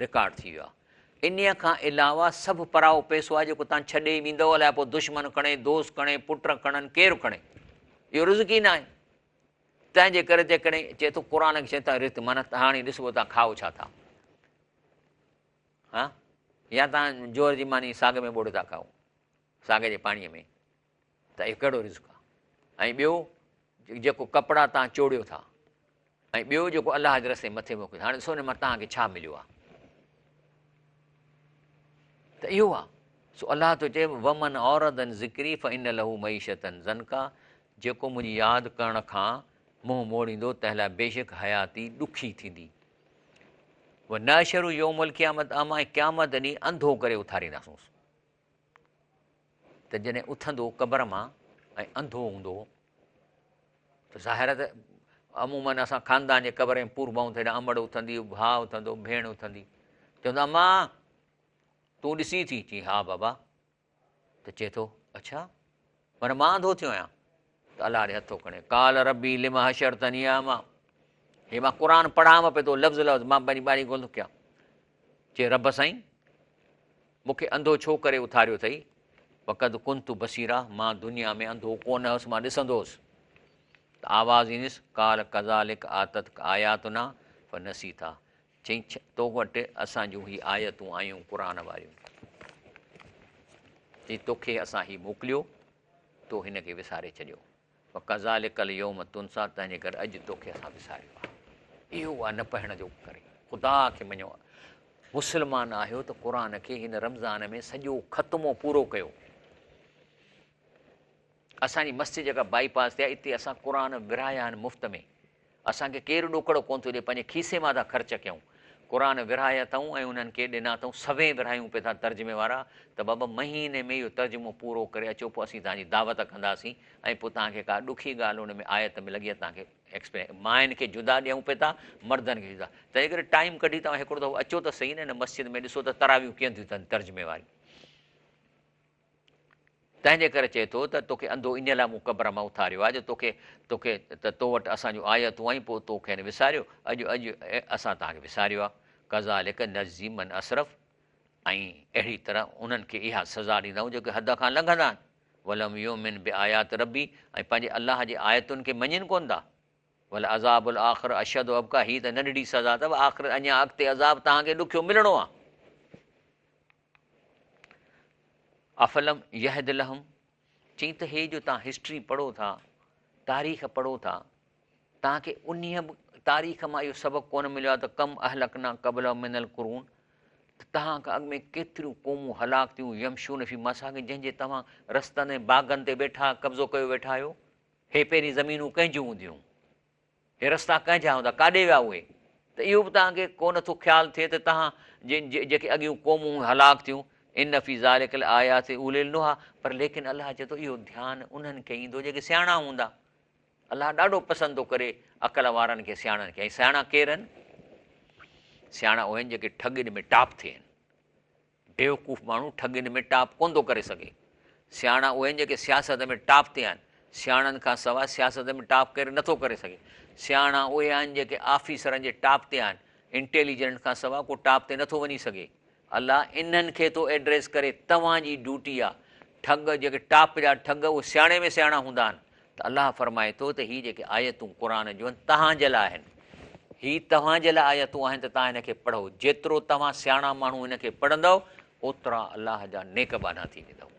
رڪارڊ ٿي ويو آهي انهيء کان علاوه سڀ پرائو پئسو آهي جيڪو توهان ڇڏي ويندؤ الائي پوء دشمن کڻي دوست کڻي پٽ کڻن ڪير کڻي اهو رزق ئي ناهي تنهن جي ڪري جيڪڏهن چئي ٿو قرآن کي چئي ٿا رزق معنيٰ هاڻي ڏسبو توهان کائو ڇا ٿا ها يا توهان جوئر جي ماني ساڳ ۾ ٻوڙي ٿا کائو ساڳ جي پاڻيء ۾ ته اهو ڪهڙو رزق آهي ۽ ٻيو جيڪو ڪپڙا توهان چوڙيو ٿا ۽ ٻيو جيڪو الله جي رستي مٿي موڪليو هاڻي ڏسو ان مان توهان کي ڇا مليو آهي ته اهو آهي سو الله ٿو چئي ومن اعرض عن ذڪري فان له معيشة ضنڪا جيڪو منهنجي ياد ڪرڻ کان منهن موڙيندو تنهن لاء بيشڪ حياتي ڏکي ٿيندي ونحشره يوم القيامة اعميٰ ۽ قيامت ڏينهن انڌو ڪري اٿارينداسونس ته جڏهن اٿندو قبر مان ۽ انڌو هوندو ته ظاهر ته عموماً اسان خاندان جي قبر ۾ پوربائون ته هيڏانهن امڙ اٿندي ڀاء اٿندو ڀيڻ اٿندي چوندو اما تون ڏسين ٿي چي ها بابا ته چئي ٿو، اڇا! پر مان انڌو ٿيو آهيان. ته الله ڏي هٿ ٿو کڻي، قال ربي لم حشرتني اعميٰ هي مان قرآن پڙهان پئي ٿو لفظ لفظ مان پنهنجي ٻانهي ڪونه ٿو ڪيان. چي رب سائين مون کي انڌو ڇو ڪري اٿاريو اٿئي؟ وقد ڪنت بصيرا مان دنيا ۾ انڌو ڪونه هوس مان ڏسندو هوس. ته آواز ايندس، قال ڪذالڪ آتتک آياتنا فنسيتها چئين تو وٽ اسان جون هي آيتون آيون قرآن واريون. چئين توکي اسان هي موڪليو تو هن کي وساري ڇڏيو. وڪذالڪ اليوم تنسيٰ تنهنجي ڪري اڄ توکي اسان وساريو آهي. اهو آهي نه پڙهڻ جو ڪري. خدا کي مڃو مسلمان آهيو ته قرآن کي هن رمضان ۾ سڄو ختمو پورو ڪيو. اسان جي مسجد جيڪا بائي پاس تي آهي اتي اسان قرآن ورهايا آهن مفت ۾. اسان کي ڪير ڏوڪڙ ڪونه ٿو ڏئي پنهنجي کيسي مان ٿا خرچ ڪيون. قرآن ورهايا اٿئون ۽ انهن کي ڏنا اٿئون سوين ورهايون پئي ٿا ترجمي وارا ته بابا مهيني ۾ اهو ترجمو پورو ڪري اچو پوء اسين توهان جي دعوت ڪنداسين ۽ پوء توهان کي ڪا ڏکي ڳالهه ان ۾ آيت ۾ لڳي توهان کي ايڪسپلين ماين کي جدا ڏيون پئي ٿا مردن کي جدا تنهن ڪري ٽائيم ڪڍي توهان هڪڙو دفعو اچو ته سهي نه هن مسجد ۾ ڏسو ته تراويحون ڪيئن ٿيون ٿين ترجمي واريون. تنهن جي ڪري چئي ٿو ته توکي انڌو انهيء لاء مون قبر مان اٿاريو آهي جو توکي توکي ته تو وٽ اسان جون آيتون آيون پوء تو کين وساريو، اڄ اڄ اسان توهان کي وساريو آهي. ڪذالڪ نجزي من اسرف ۽ اهڙي طرح انهن کي اها سزا ڏيندا آهيون جيڪي حد کان لنگهندا آهن. ولم يؤمن بآيات ربه ۽ پنهنجي الله جي آيتن کي مڃين ڪونه ٿا. ولعذاب الاخرة اشد وابقيٰ هي ته ننڍڙي سزا اٿو آخرت اڃا اڳتي عذاب توهان کي ڏکيو ملڻو آهي. افلم يهد لهم چئين ته هي جو توهان هسٽري پڙهو ٿا، تاريخ پڙهو ٿا، توهان کي انهيء به تاريخ مان اهو سبق ڪونه مليو آهي ته ڪم اهلڪنا قبلهم من القرون ته توهان کان اڳ ۾ ڪيتريون قومون هلاڪ ٿيون يمشون في مساڪن جنهن جي توهان رستن ۽ باغن تي ويٺا قبضو ڪيو ويٺا آهيو. هي پهرين زمينون ڪنهن جون هونديون؟ هي رستا ڪنهن جا هوندا؟ ڪاڏي ويا اهي؟ ته اهو به توهان کي ڪو نه ٿو خيال ٿئي ته توهان جيڪي اڳيون قومون هلاڪ ٿيون، ان في ذلک لآيات لاولي النهي، پر ليڪن الله چئي ٿو اهو ڌيان انهن کي ايندو جيڪي سياڻا هوندا. الله ڏاڍو پسند ٿو ڪري عقل وارن کي سياڻن کي ۽ سياڻا ڪير آهن؟ سياڻا اهي آهن جيڪي ٺڳين ۾ ٽاپ ٿين. بيوقوف ماڻهو ٺڳين ۾ ٽاپ ڪونه ٿو ڪري سگهي. سياڻا اهي آهن جيڪي سياست ۾ ٽاپ تي آهن. سياڻن کان سواء سياست ۾ ٽاپ ڪير نٿو ڪري سگهي. سياڻا اهي آهن جيڪي آفيسرن جي ٽاپ تي آهن. انٽيليجنٽ کان سواء ڪو ٽاپ تي نٿو وڃي سگهي. الله انهن کي ٿو ايڊريس ڪري توهان جي ڊيوٽي آ. ٺڳ جيڪي ٽاپ جا ٺڳ اهي سياڻي ۾ سياڻا هوندا آهن. ته الله فرمائي ٿو ته هي جيڪي آيتون قرآن جون آهن توهان جي لاء آهن. هي توهان جي لاء آيتون آهن ته توهان هن کي پڙهو. جيترو توهان سياڻا ماڻهو هن کي پڙهندؤ اوترا الله جا نيڪ ٻانها ٿي ويندؤ.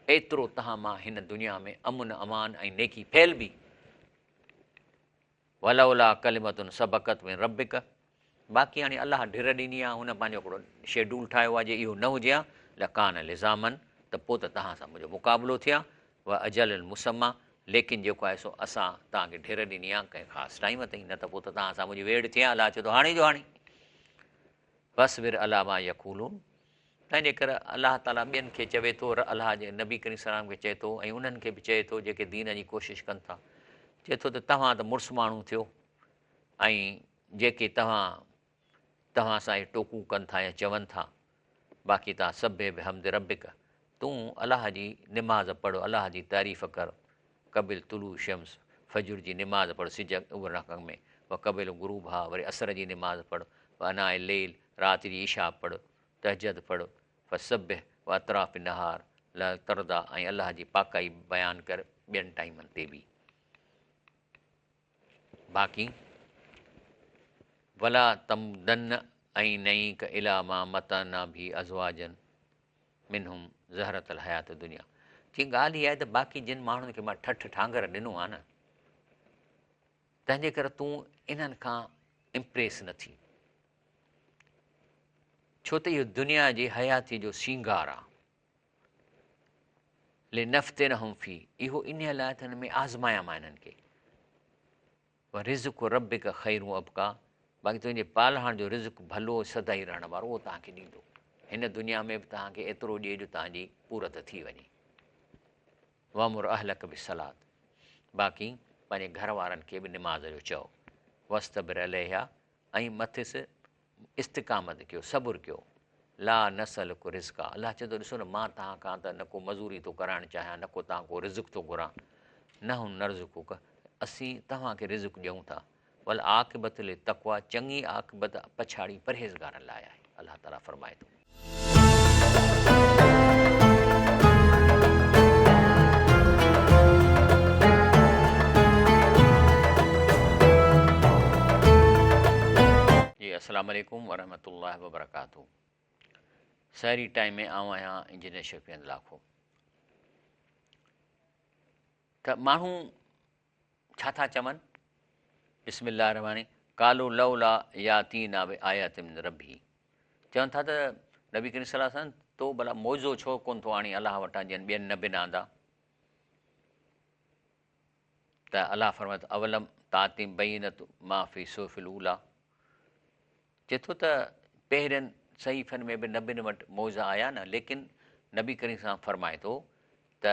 ايترو توهان مان هن دنيا ۾ امن امان ۽ نيڪي ڦهلبي. ولولا ڪلمة سبقت من ربک باقي هاڻي الله ڍر ڏني آهي هن پنهنجو هڪڙو شيڊول ٺاهيو آهي جي اهو نه هجي ها لڪان لزاما ته پوء ته توهان سان منهنجو مقابلو ٿئي ها واجل مسميٰ ليڪن جيڪو آهي سو اسان توهان کي ڍر ڏني آهي ڪنهن خاص ٽائيم تائين نه ته پوء ته توهان سان منهنجي ويڙهه ٿئي ها الله چئي ٿو هاڻي جو هاڻي فاصبر علي ما يقولون تنهن جي ڪري الله تعاليٰ ٻين کي چوي ٿو الله جي نبي ڪريم صلي الله عليه وسلم کي چئي ٿو ۽ انهن کي به چئي ٿو جيڪي دين جي ڪوشش ڪن ٿا چئي ٿو ته توهان ته مڙس ماڻهو ٿيو ۽ جيڪي توهان توهان سان اهي ٽوڪون ڪن ٿا يا چون ٿا باقي توهان سبح بحمد ربک تون الله جي نماز پڙهه الله جي تعريف ڪر قبل طلوع الشمس فجر جي نماز پڙهه سج اڀرڻ کان اڳ ۾ وقبل غروبها وري عصر جي نماز پڙهه واناء الليل رات جي عشاء پڙهه تهجد پڙهه فسبح واطراف النهار لعلک ترضيٰ ۽ الله جي پاڪائي بيان ڪر ٻين ٽائيمن تي به. باقي ولا تمدن عينيک الي ما متعنا به ازواجا منهم زهرة الحياة الدنيا چي ڳالهه اها آهي ته باقي جن ماڻهن کي مان ٺٺ ٺانگر ڏنو آهي نه تنهن جي ڪري تون انهن کان امپريس نه ٿي ڇو ته اهو دنيا جي حياتي جو سينگار آهي لنفتنهم فيه اهو انهيء لاء ته هن ۾ آزمايان مان انهن کي. ورزق ربک خير وابقيٰ باقي تنهنجي پالهاڻ جو رزق ڀلو ۽ سدائين رهڻ وارو اهو توهان کي ڏيندو. هن دنيا ۾ به توهان کي ايترو ڏئي جو توهان جي پورت ٿي وڃي. وامر اهلک بالصلوة باقي پنهنجي گهر وارن کي به نماز جو چئو. واصطبر عليها ۽ مٿس استقامت ڪيو، صبر ڪيو، لا نسألک رزقا، الله چئي ٿو ڏسو نه مان توهان کان ته نه ڪو مزوري ٿو ڪرائڻ چاهيان نه ڪو توهان ڪو رزق ٿو گهران، نحن نرزقک، اسين توهان کي رزق ڏيون ٿا، والعاقبة للتقويٰ، چڱي عاقبت پڇاڙي پرهيزگارن لاء آهي، الله تعاليٰ فرمائي ٿو. وبرڪاته سحري ٽائيم ۾ آئون آهيان انجنيئر شفيع احمد لاکو. ته ماڻهو ڇا ٿا چون؟ بسم الله الرحمٰن الرحيم قالوا لولا ياتينا بآية من ربه چون ٿا ته نبي ڪريم صلي الله عليه وسلم تو ڀلا معجزو ڇو ڪونه ٿو آڻين الله وٽان جيئن ٻين نبين آندا؟ ته الله فرمائي ٿو اولم تاتهم بينة ما في الصحف الاوليٰ چئي ٿو ته پهرين صحيفن ۾ به نبين وٽ معجزا آيا نه ليڪن نبي ڪريم صلي الله فرمائي ٿو ته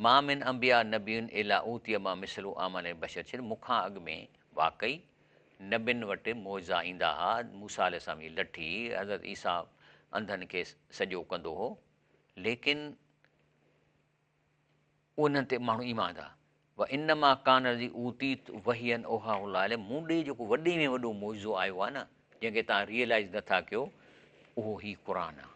ما من انبياء نبي الا اوتي ما مثله آمن البشر چئي مون کان اڳ ۾ واقعي نبين وٽ معجزا ايندا ها موسيٰ عليه السلام جي لٺي حضرت عيسيٰ انڌن کي سڄو ڪندو هو ليڪن انهن تي ماڻهو ايمان آندا. وانما ڪان الذي اوتيت وحيا اوحاه الله الي مون ڏي جيڪو وڏي ۾ وڏو معجزو آيو آهي نه جنهن کي توهان ريئلائيز نه ٿا ڪيو اهو هي قرآن آهي.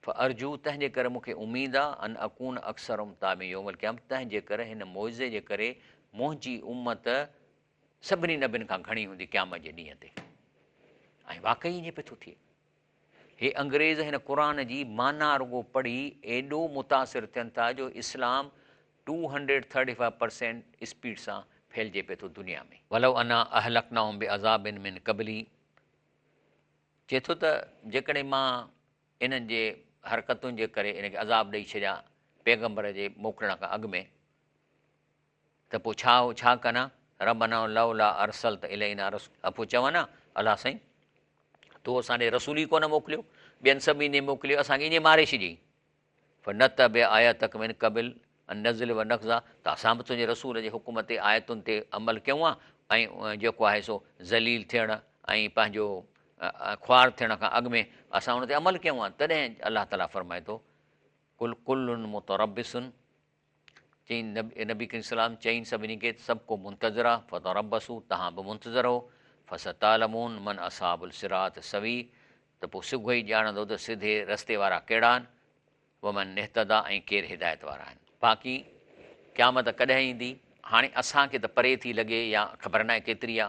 فارجو تنهن جي ڪري مون کي اميد آهي ان اڪون اڪثرهم تابعين يوم القيامة تنهن جي ڪري هن معجزي جي ڪري منهنجي امت سڀني نبين کان گهڻي هوندي قيامت جي ڏينهن تي. ۽ واقعي ائين پيو ٿو ٿئي. هي انگريز هن قرآن جي معنيٰ رڳو پڙهي ايڏو متاثر ٿين ٿا جو اسلام 235 پرسينٽ اسپيڊ سان ڦهلجي پئي ٿو دنيا ۾. ولو انا اهلڪناهم بعذاب من قبله چئي ٿو ته جيڪڏهن مان انهن جي حرڪتن جي ڪري انهن کي عذاب ڏئي ڇڏيان پيغمبر جي موڪلڻ کان اڳ ۾ ته پوء ڇا ڇا ڪن ها؟ ربنا لولا ارسلت الينا رسولا پوء چون ها، الله سائين! تو اسان ڏي رسول ئي ڪونه موڪليو، ٻين سڀني ڏي موڪليو، اسان کي ائين ماري ڇڏيئي. فنتبع آياتک من قبل ان نذل و نخزا ته اسان به تنهنجي رسول جي حڪم تي، آيتن تي، عمل ڪيون ها ۽ جيڪو آهي سو ذليل ٿيڻ ۽ پنهنجو خوار ٿيڻ کان اڳ ۾ اسان ان تي عمل ڪيون ها. تڏهن الله تعاليٰ فرمائي ٿو، قل ڪل متربص چئين نبي ڪريم صلي الله عليه وسلم چئين سڀني کي ته سڀ ڪو منتظر آ فتربصوا توهان به منتظر رهو فستعلمون من اصحاب الصراط السوي ته پوء سگهو ئي ڄاڻندو ته سڌي رستي وارا ڪهڙا آهن ومن اهتديٰ ۽ ڪير هدايت وارا آهن. باقي قيامت ڪڏهن ايندي هاڻي اسان کي ته پري ٿي لڳي يا خبر ناهي ڪيتري آ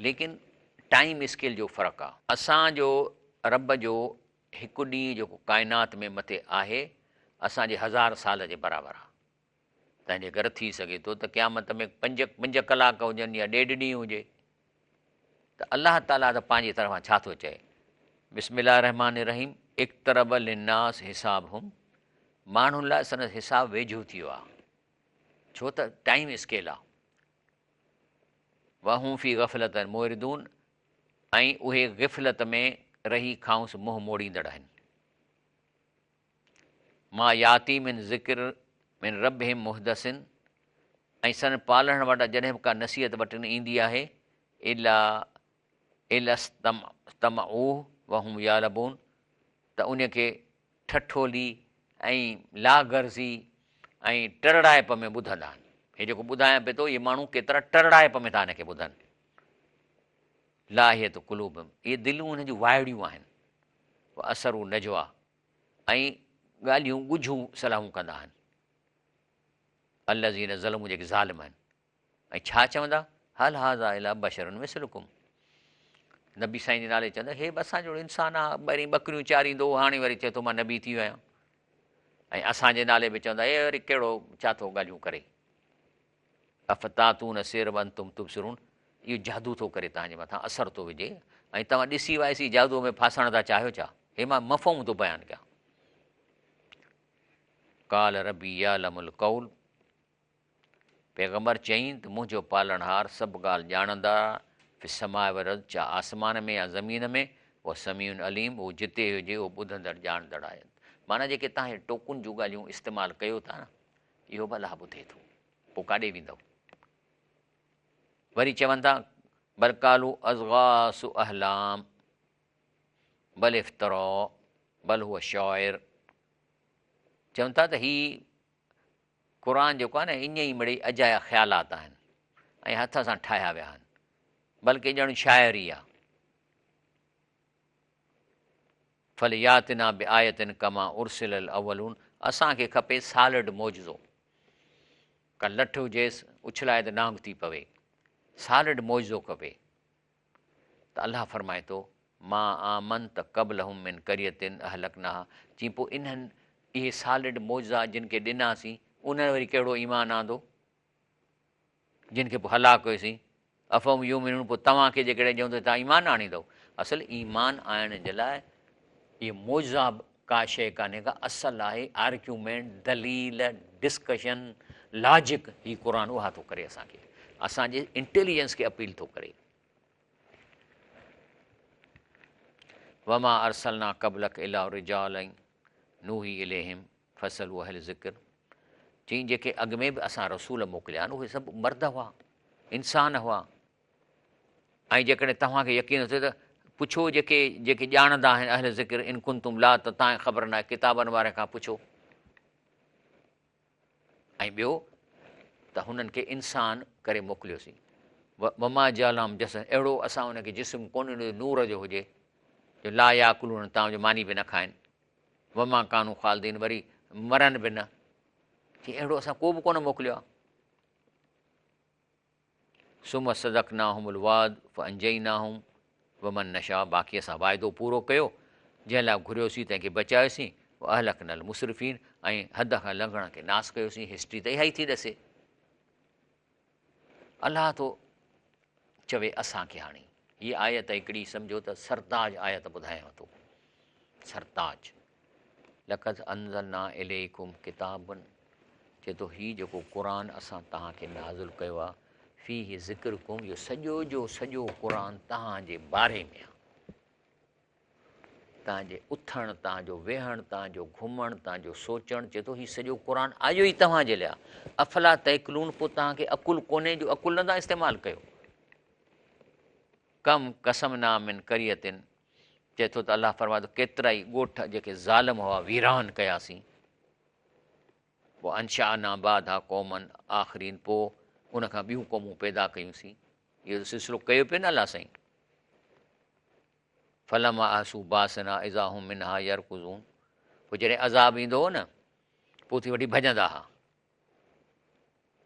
ليڪن ٽائيم اسڪيل جو فرق آ. اسان جو رب جو هڪ ڏينهن جيڪو ڪائنات ۾ مٿي آهي، اسان جي هزار سال جي برابر آهي. تنهن جي ڪري ٿي سگهي ٿو ته قيامت ۾ پنج پنج ڪلاڪ هجن يا ڏيڍ ڏينهن هجي ته الله تعاليٰ ته پنهنجي طرفان ڇا ٿو چئي؟ بسم الله الرحمٰن الرحيم اقترب للناس حسابهم ماڻهن لاء سندس حساب ويجهو ٿي ويو آهي ڇو ته ٽائيم اسڪيل آهي وهم في غفلة معرضون ۽ اهي غفلت ۾ رهي کانئس منهن موڙيندڙ آهن. ما ياتي من ذڪر من ربهم محدث ۽ سندن پالڻهار وٽان جڏهن به ڪا نصيحت وٽن ايندي آهي الا الا استمعوه وهم يلعبون ته ان کي ٺٺولي ۽ لاغرضي ۽ ٽرڙائپ ۾ ٻڌندا آهن. هي جيڪو ٻڌايان پيو ٿو اهي ماڻهو ڪيترا ٽرڙائپ ۾ ٿا ان کي ٻڌن. لاهية قلوبهم اهي دليون انهن جون وائڙيون آهن. واسروا النجويٰ ۽ ڳالهيون ڳجهيون صلاحون ڪندا آهن. الذين ظلموا جيڪي ظالم آهن. ۽ ڇا چوندا هل هذا الا بشر مثلڪم نبي سائين جي نالي چوندا هي به اسان جهڙو انسان آ پهرين ٻڪريون چاريندو هو هاڻي وري چئي ٿو مان نبي ٿي ويو آهيان ۽ اسان جي نالي به چوندا هي وري ڪهڙو ڇا ٿو ڳالهيون ڪري افتاتون السحر وانتم تبصرون اهو جادو ٿو ڪري توهان جي مٿان اثر ٿو وجهي ۽ توهان ڏسي وائسي جادو ۾ ڦاسڻ ٿا چاهيو ڇا هي مان مفهوم ٿو بيان ڪيان قال ربي يعلم القول پيغمبر چيائين ته منهنجو پالڻهار سڀ ڳالهه ڄاڻندڙ آهي، في السماء والارض ڇا آسمان ۾ يا زمين ۾، وهو السميع العليم اهو جتي هجي اهو ٻڌندڙ ڄاڻندڙ آهي. معنيٰ جيڪي توهان هي ٽوڪن جون ڳالهيون استعمال ڪيو ٿا نه اهو به الله ٻڌي ٿو پوء ڪاڏي ويندؤ؟ وري چون ٿا بل قالوا اضغاث احلام بل افترا بل هو شاعر چون ٿا ته هي قرآن جيڪو آهي نه ائين ئي مڙئي اجايا خيالات آهن ۽ هٿ سان ٺاهيا ويا آهن بلڪه ڄڻ شاعري آهي. فلياتنا بآية ڪما ارسل الاولون اسان کي کپي سالڊ معجزو ڪا لٺ هجيس اڇلائي ته نانگ ٿي پوي سالڊ معجزو کپي. ته الله فرمائي ٿو، ما آمنت قبلهم من قرية اهلڪناها چي پوء انهن اهي سالڊ معجزا جن کي ڏناسين انهن وري ڪهڙو ايمان آندو جن کي پوء هلاڪ ڪيوسين افهم يؤمنون پوء توهان کي جيڪڏهن چئون ته توهان ايمان نه آڻيندؤ اصل ايمان آڻڻ جي لاء اهي معجزا به ڪا شيء ڪانهي ڪا اصل آهي آرگيومينٽ دليل ڊسڪشن لاجڪ هي قرآن اها ٿو ڪري اسان کي اسان جي انٽيليجنس کي اپيل ٿو ڪري. وما ارسلنا قبلک الا رجالا نوحي اليهم فاسئلوا اهل الذڪر چئين جيڪي اڳ ۾ به اسان رسول موڪليا آهن اهي سڀ مرد هئا انسان هئا ۽ جيڪڏهن توهان کي يقين ٿئي ته پڇو جيڪي جيڪي ڄاڻندا آهن اهل ذڪر ان ڪنتم لا ته توهان کي خبر ناهي ڪتابن وارن کان پڇو ۽ ٻيو ته هنن کي انسان ڪري موڪليوسين. وما جعلناهم جسدا اهڙو اسان انهن کي جسم ڪونه ڏنو جو نور جو هجي جو لا ياڪلون تان جو ماني به نه کائن وما ڪانو خالدين وري مرن به نه چي اهڙو اسان ڪو به ڪونه موڪليو آهي. ثم صدقناهم الوعد فانجيناهم ومن نشاء باقي اسان واعدو پورو ڪيو، جنهن لاء گهريوسين تنهن کي بچايوسين، واهلڪنا المسرفين ۽ حد کان لنگهڻ کي ناس ڪيوسين، هسٽري ته اها ئي ٿي ڏسي. الله ٿو چوي اسان کي هاڻي هي آيت هڪڙي سمجهو ته سرتاج آيت ٻڌايان ٿو سرتاج لقد انزلنا اليڪم ڪتابا چئي ٿو هي جيڪو قرآن اسان توهان کي نازل ڪيو آهي فيه ذڪرڪم اهو سڄو جو سڄو قرآن توهان جي باري ۾ آهي توهان جي اٿڻ توهان جو ويهڻ توهان جو گهمڻ توهان جو سوچڻ چئي ٿو هي سڄو قرآن آيو ئي توهان جي لاء افلا تعقلون پوء توهان کي عقل ڪونهي جو عقل نٿا استعمال ڪيو ڪم قصمنا من قرية چئي ٿو ته الله فرمائي ٿو ڪيترائي ڳوٺ جيڪي ظالم هئا ويران ڪياسين وانشانا بعدها قوما آخرين پوء ان کان ٻيون قومون پيدا ڪيونسين اهو سلسلو ڪيو پيو نه الله سائين فلما احسوا باسنا اذا هم منها يركضون پوء جڏهن عذاب ايندو هو نه پوء ٿي وٺي ڀڄندا ها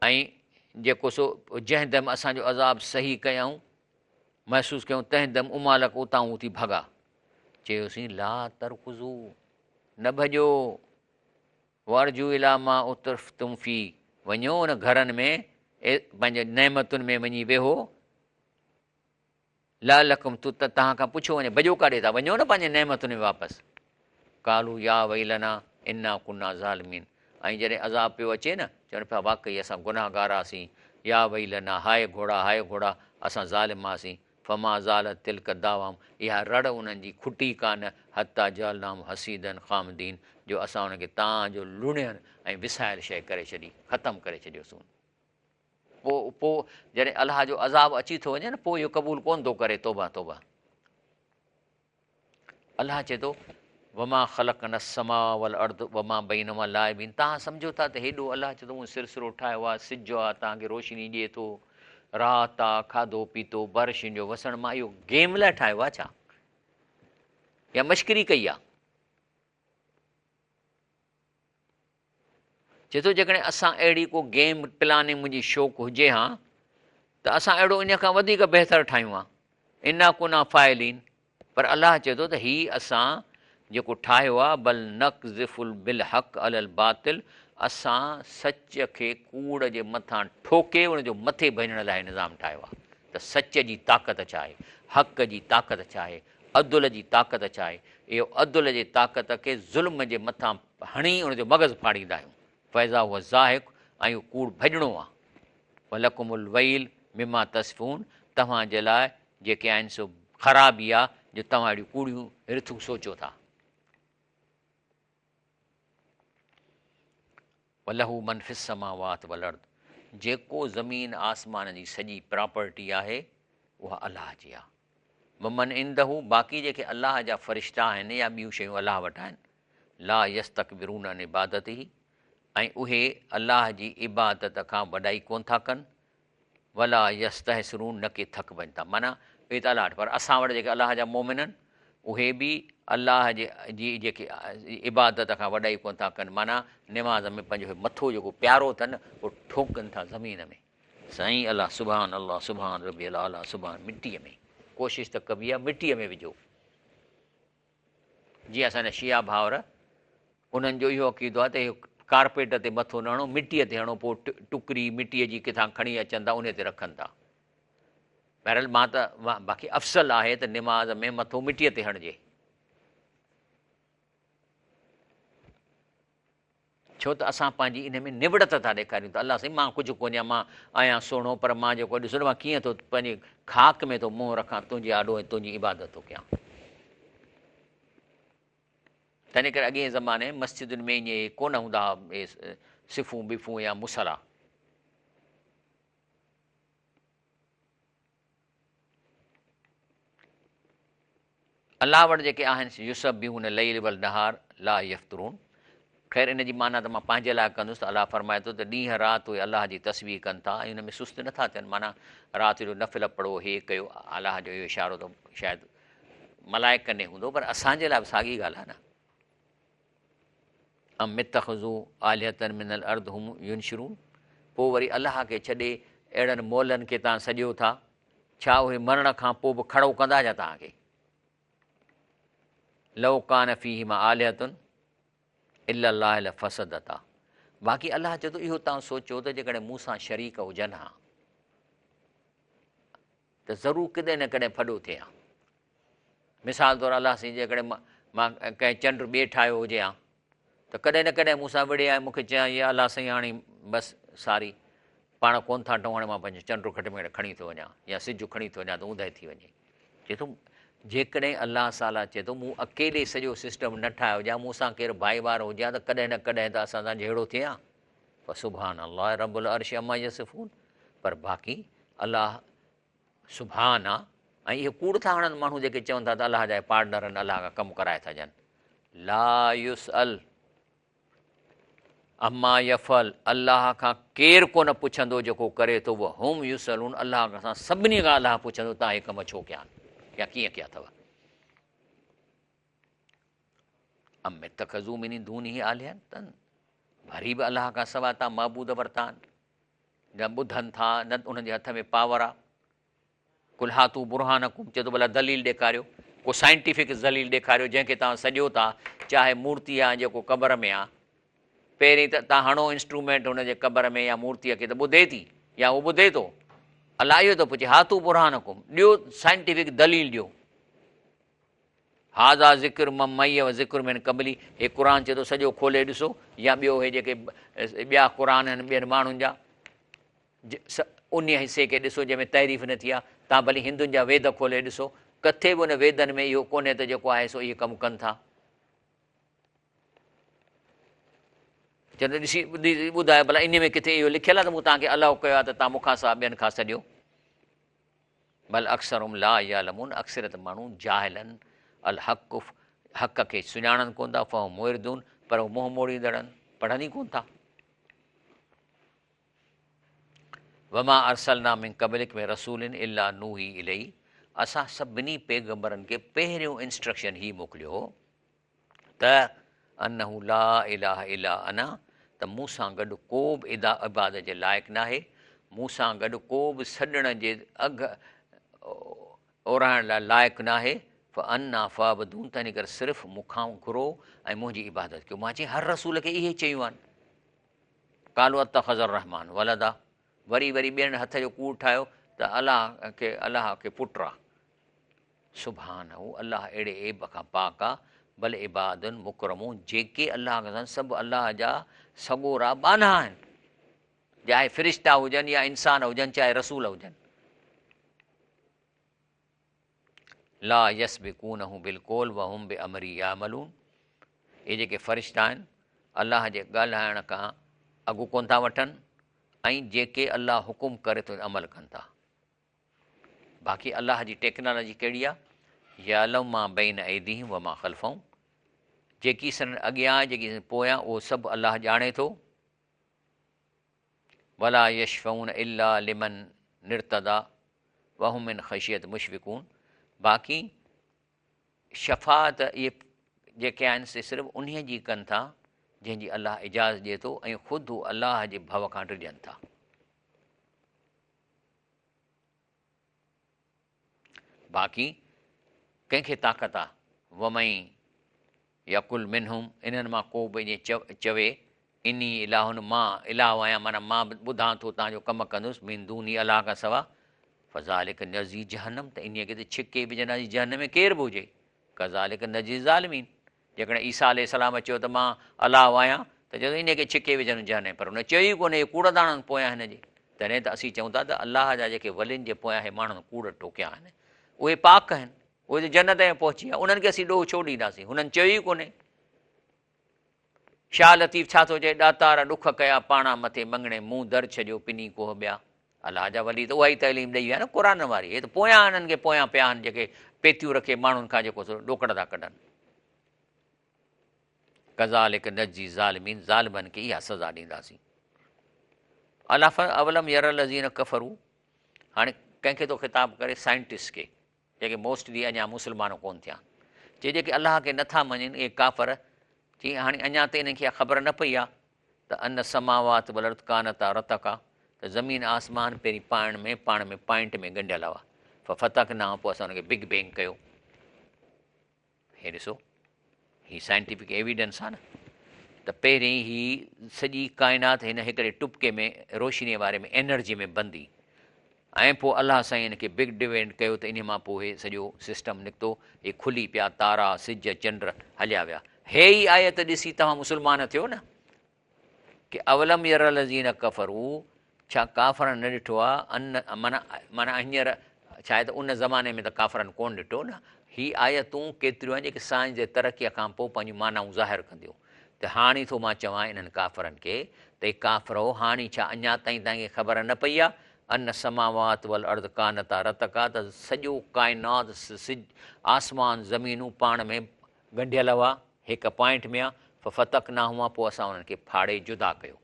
۽ جيڪو سو جنهن دم اسان جو عذاب صحيح ڪيائون، محسوس ڪيائون، تنهن دم امالڪ اتان اٿي ڀڳا. چيوسين، لا ترڪضو، نه ڀڄو، وارجعوا الي ما اترفتم فيه، وڃو ان گهرن ۾، پنهنجي نعمتن ۾ وڃي ويهو، لعلڪم ته توهان کان پڇيو وڃي ڀڄو ڪاڏي ٿا وڃو نه پنهنجي نعمتن ۾ واپس قالوا يا ويلنا انا ڪنا ظالمين ۽ جڏهن عذاب پيو اچي نه چون پيا واقعي اسان گناهگار هئاسين يا ويلنا هاء گهوڙا هاء گهوڙا اسان ظالم هئاسين فما زالت تلڪ دعواهم اها رڙ انهن جي کٽي ڪانه حتي جعلناهم حصيدا خامدين جو اسان انهن کي تان جو لڻيل ۽ وسايل شيء ڪري ڇڏي ختم ڪري ڇڏيوسون. پوء پوء جڏهن الله جو عذاب اچي ٿو وڃي نه پوء اهو قبول ڪونه ٿو ڪري توبه توبه الله چئي ٿو وما خلقنا السماء والارض وما بينهما لاعبين توهان سمجهو ٿا ته هيڏو الله چئي ٿو مون سلسلو ٺاهيو آهي سج آهي توهان کي روشني ڏئي ٿو رات آ کاڌو پيتو بارشن جو وسڻ مان اهو گيم لاء ٺاهيو آهي ڇا يا مشڪري ڪئي آهي چئي ٿو جيڪڏهن اسان اهڙي ڪو گيم پلاننگ منهنجي شوق هجي ها ته اسان اهڙو ان کان وڌيڪ بهتر ٺاهيون ها انا ڪنا فاعلين پر الله چئي ٿو ته هي اسان جيڪو ٺاهيو آهي بل نقذف بالحق علي الباطل اسان سچ کي ڪوڙ جي مٿان ٺوڪي ان جو مٿي ڀڃڻ لاء نظام ٺاهيو آهي ته سچ جي طاقت ڇا آهي حق جي طاقت ڇا آهي عدل جي طاقت ڇا آهي؟ اهو عدل جي طاقت کي ظلم جي مٿان هڻي ان جو مغز ڦاڙيندا آهيون. فاذا هو زاهق ۽ اهو ڪوڙ ڀڄڻو آهي. ولڪم الويل مما تصفون توهان جي لاء جيڪي آهن سو خرابي آهي جو توهان اهڙيون ڪوڙيون رٿون سوچو ٿا. وله من في السماوات والارض جيڪو زمين آسمان جي سڄي پراپرٽي آهي اها الله جي آهي. ومن عنده باقي جيڪي الله جا فرشتا آهن يا ٻيون شيون الله وٽ آهن لا يستڪبرون عن عبادته ۽ اهي الله جي عبادت کان وڏائي ڪونه ٿا ڪن ولا يستحسرون نه ڪي ٿڪبن ٿا معنيٰ اهي ته الله وٽ پر اسان وٽ جيڪي الله جا مؤمن آهن اهي به الله جي جي جيڪي عبادت کان وڏائي ڪونه ٿا ڪن معنيٰ نماز ۾ پنهنجو مٿو جيڪو پيارو اٿن اهو ٺوڪن ٿا زمين ۾ سائين الله سبحان الله سبحان ربي الاعليٰ سبحان مٽيء ۾ ڪوشش ته ڪبي آهي مٽيء ۾ وجهو. جيئن اسان جا شيعا ڀائر انهن جو اهو عقيدو آهي ته اهو ڪارپيٽ تي مٿو نه هڻو مٽيء تي هڻو پوء ٽڪري مٽيء جي ڪٿان کڻي اچن ٿا انهي تي رکن ٿا. بهرحال مان ته باقي افضل آهي ته نماز ۾ مٿو مٽيء تي هڻجي. ڇو ته اسان پنهنجي ان ۾ نوڙت ٿا ڏيکاريون ته الله سائين مان ڪجهه ڪونهيان مان آهيان سهڻو پر مان جيڪو ڏسو نه مان ڪيئن ٿو پنهنجي خاڪ ۾ ٿو منهن رکان تنهنجي آڏو ۽ تنهنجي عبادت ٿو ڪيان. تنهن ڪري اڳئين زماني ۾ مسجدن ۾ ائين ڪونه هوندا هئا اهي صفون بفون يا مصلا. الله وٽ جيڪي آهن سي يسبحون الليل والنهار لا يفترون خير ان جي معنيٰ ته مان پنهنجي لاء ڪندس ته الله فرمائي ٿو ته ڏينهن رات اهي الله جي تسبيح ڪن ٿا ۽ ان ۾ سست نٿا ٿين معنيٰ رات جو نفل پڙهو هي ڪيو الله جو اهو اشارو ته شايد ملائڪن ڏي هوندو پر اسان جي لاء به ساڳي ڳالهه آهي نه ام اتخذوا آلهة من الارض هم ينشرون پوء وري الله کي ڇڏي اهڙن مئلن کي توهان سڏيو ٿا، ڇا اهي مرڻ کان پوء به کڙو ڪندا ڇا توهان کي؟ لو ڪان فيهما آلهة الا الله لفسدتا باقي الله چئي ٿو اهو توهان سوچيو ته جيڪڏهن مون سان شريڪ هجن ها ته ضرور ڪڏهن نه ڪڏهن ڦڏو ٿئي ها. مثال طور الله سائين جيڪڏهن مان ڪنهن چنڊ ٻئي ٺاهيو هجي ها ته ڪڏهن نه ڪڏهن مون سان وڙهي ها ۽ مون کي چئي ها يا الله سائين هاڻي بس ساري پاڻ ڪونه ٿا ٺهون هاڻي مان پنهنجو چنڊ گهٽ ۾ گهٽ کڻي ٿو وڃان يا سج کڻي ٿو وڃان ته اوندهه ٿي وڃي. چئي ٿو جيڪڏهن الله تعاليٰ چئي ٿو مون اڪيلي سڄو سسٽم نه ٺاهيو هجي ها مون سان ڪير ڀائيوار هجي ها ته ڪڏهن نه ڪڏهن ته اسان سان جهيڙو ٿئي ها. فسبحان الله رب العرش عما يصفون پر باقي الله سبحان آ ۽ اهي ڪوڙ ٿا هڻن ماڻهو جيڪي چون ٿا ته الله جا پارٽنر آهن الله کان ڪم ڪرائي ٿا ڏين لا يسئل عما يفعل الله کان ڪير ڪونه پڇندو جيڪو ڪري ٿو وهم يسئلون الله کان سڀني کان الله پڇندو تان هي ڪم ڇو ڪيا آهن يا ڪيئن ڪيا اٿو ام اتخذوا من دونه آلهة وري به الله کان سواء تان معبود ورتا آهن نه ٻڌن ٿا نه انهن جي هٿ ۾ پاور آ. قل هاتوا برهانڪم چئي ٿو ڀلا دليل ڏيکاريو، ڪو سائنٽيفڪ دليل ڏيکاريو جنهن کي توهان سڏيو ٿا، چاهي مورتي آ جيڪو قبر ۾ آ. پهرين ته توهان هڻو انسٽرومينٽ هن جي قبر ۾ يا مورتيء کي ته ٻڌي ٿي يا هو ٻڌي ٿو. الله اهو ٿو پڇي هاتوا برهانڪم ڏيو سائنٽيفڪ دليل ڏيو. هذا ذڪر من معي و ذڪر من قبلي هي قرآن چئي ٿو سڄو کولي ڏسو يا ٻيو هي جيڪي ٻيا قرآن آهن ٻين ماڻهن جا انهي حصي کي ڏسو جنهن ۾ تحريف نه ٿي آهي تان ڀلي هندن جا ويد کولي ڏسو ڪٿي به ان ويدن ۾ اهو ڪونهي ته جيڪو آهي سو اهي ڪم ڪن ٿا جڏهن ڏسي ٻڌايو ڀلا انهي ۾ ڪٿي اهو لکيل آهي ته مون توهان کي الائو ڪيو آهي ته توهان مون کان سواء ٻين کان سڏيو بل اڪثرهم لا يعلمون اڪثريت ماڻهو جاهل آهن الحق حق کي سڃاڻن ڪونه ٿا فهم معرضون پر هو منهن موڙيندڙ آهن پڙهن ئي ڪونه ٿا وما ارسلنا من قبلک من رسول الا نوحي اليه اسان سڀني پيغمبرن کي پهريون انسٽرڪشن هي موڪليو هو ته انه لا اله الا انا ته مون سان گڏ ڪو به عبادت جي لائق ناهي، مون سان گڏ ڪو به سڏڻ جي اگهه اورائڻ لاء لائق ناهي، فانا فاعبدون تنهن ڪري صرف مون کان گهرو ۽ منهنجي عبادت ڪيو. مان چيم هر رسول کي اهي چيون آهن. قالوا اتخذ الرحمن ولدا وري وري ٻين هٿ جو ڪوڙ ٺاهيو ته الله کي الله کي پٽ آ. سبحانه الله اهڙي عيب کان پاڪ آ، بل عباد مڪرمون جيڪي الله کان سواء سڀ الله جا سڳورا ٻانها آهن، چاهي فرشتا هجن يا انسان هجن چاهي رسول هجن. لا يسبقونه بالقول وهم بامره يعملون اهي جيڪي فرشتا آهن الله جي ڳالهائڻ کان اڳ ڪونه ٿا وٺن ۽ جيڪي الله حڪم ڪري ٿو عمل ڪن ٿا. باقي الله جي ٽيڪنالاجي ڪهڙي آ يعلم ما بين ايديهم وما خلفهم جيڪي سندن اڳيان آهي جيڪي سندن پويان اهو سڀ الله ڄاڻي ٿو ولا يشفعون الا لمن ارتضي وهم من خشيت مشفقون باقي شفاعت اهي جيڪي آهن سي صرف انهي جي ڪن ٿا جنهن جي الله اجازت ڏئي ٿو ۽ خود هو الله جي ڀؤ کان ڊڄن ٿا. باقي ڪنهن کي طاقت آ؟ ومن يقل منهم انهن مان ڪو به ائين چوي، اني اله مان اله آهيان معنيٰ مان به ٻڌان ٿو توهان جو ڪم ڪندس، من دونه الله کان سوا، فذلڪ نجزيه جهنم ته انهيء کي ته ڇڪي وجهنداسين جهنم ۾ ڪير به هجي، ڪذلڪ نجزي الظالمين جيڪڏهن عيسيٰ عليه السلام چيو ته مان الله آهيان ته چيو ته انهيء کي ڇڪي وجهندس جهنم ۾ پر هن چيو ئي ڪونه اهي ڪوڙ ٿا هڻن پويان هن جي تڏهن ته اسين چئون ٿا ته الله جا جيڪي ولين جي پويان هي ماڻهن ڪوڙ ٺوڪيا آهن اهي پاڪ آهن اهي ته جنت ۾ پهچي ويا انهن کي اسين ڏوهه ڇو ڏينداسين هنن چيو ئي ڪونهي شاهه لطيف ڇا ٿو چئي ڏاتار ڏک ڪيا پاڻا مٿي مڱڻي مون در ڇڏيو پني ڪوهه ٻيا الله جا ولي ته اها ئي تعليم ڏئي ويا نه قرآن واري هي ته پويان انهن کي پويان پيا آهن جيڪي پيتيون رکي ماڻهن کان جيڪو سو ڏوڪڙ ٿا ڪڍن ڪذالڪ نجزي ظالمين ظالمن کي اها سزا ڏينداسين الله اولم ير الذين ڪفروا هاڻي ڪنهن کي ٿو خطاب ڪري سائنٽسٽ کي جيڪي موسٽلي اڃا مسلمان ڪونه ٿيا، چي جيڪي الله کي نٿا مڃين اهي ڪافر، چي هاڻي اڃا تائين انهن کي اها خبر نه پئي آهي ته ان السماوات والارض ڪانتا رتقا ته زمين آسمان پهرين پائڻ ۾ پاڻ ۾ پوائنٽ ۾ ڳنڍيل هئا ففتقناهما پوء اسان ان کي بگ بينگ ڪيو. هي ڏسو هي سائنٽيفڪ ايويڊنس آ نه ته پهرين هي سڄي ڪائنات هن هڪڙي ٽپڪي ۾ روشني واري ۾ انرجي ۾ بندي ۽ پوء الله سائين هن کي بگ ڊوينٽ ڪيو ته انهي مان پوء هي سڄو سسٽم نڪتو هي کلي پيا تارا سج چنڊ هليا ويا هي ئي آيت ڏسي توهان مسلمان ٿيو نه ڪي اولم ير الذين ڪفروا ڇا ڪافرن نه ڏٺو آ ان معنيٰ معنيٰ هينئر ڇا آهي ته ان زماني ۾ ته ڪافرن ڪونه ڏٺو نه هي آيتون ڪيتريون آهن جيڪي سائنس جي ترقيء کان پوء پنهنجون معنائون ظاهر ڪنديون ته هاڻي ٿو مان چوان انهن ڪافرن کي ته اي ڪافرؤ هاڻي ڇا اڃا تائين توهان کي خبر نه پئي آ ان السماوات والارض ڪانتا رتقا ته سڄو ڪائنات سج آسمان زمينون پاڻ ۾ ڳنڍيل هئا، هڪ پوائنٽ ۾ آ، ففتقناهما پوء اسان انهن کي ڦاڙي جدا ڪيو.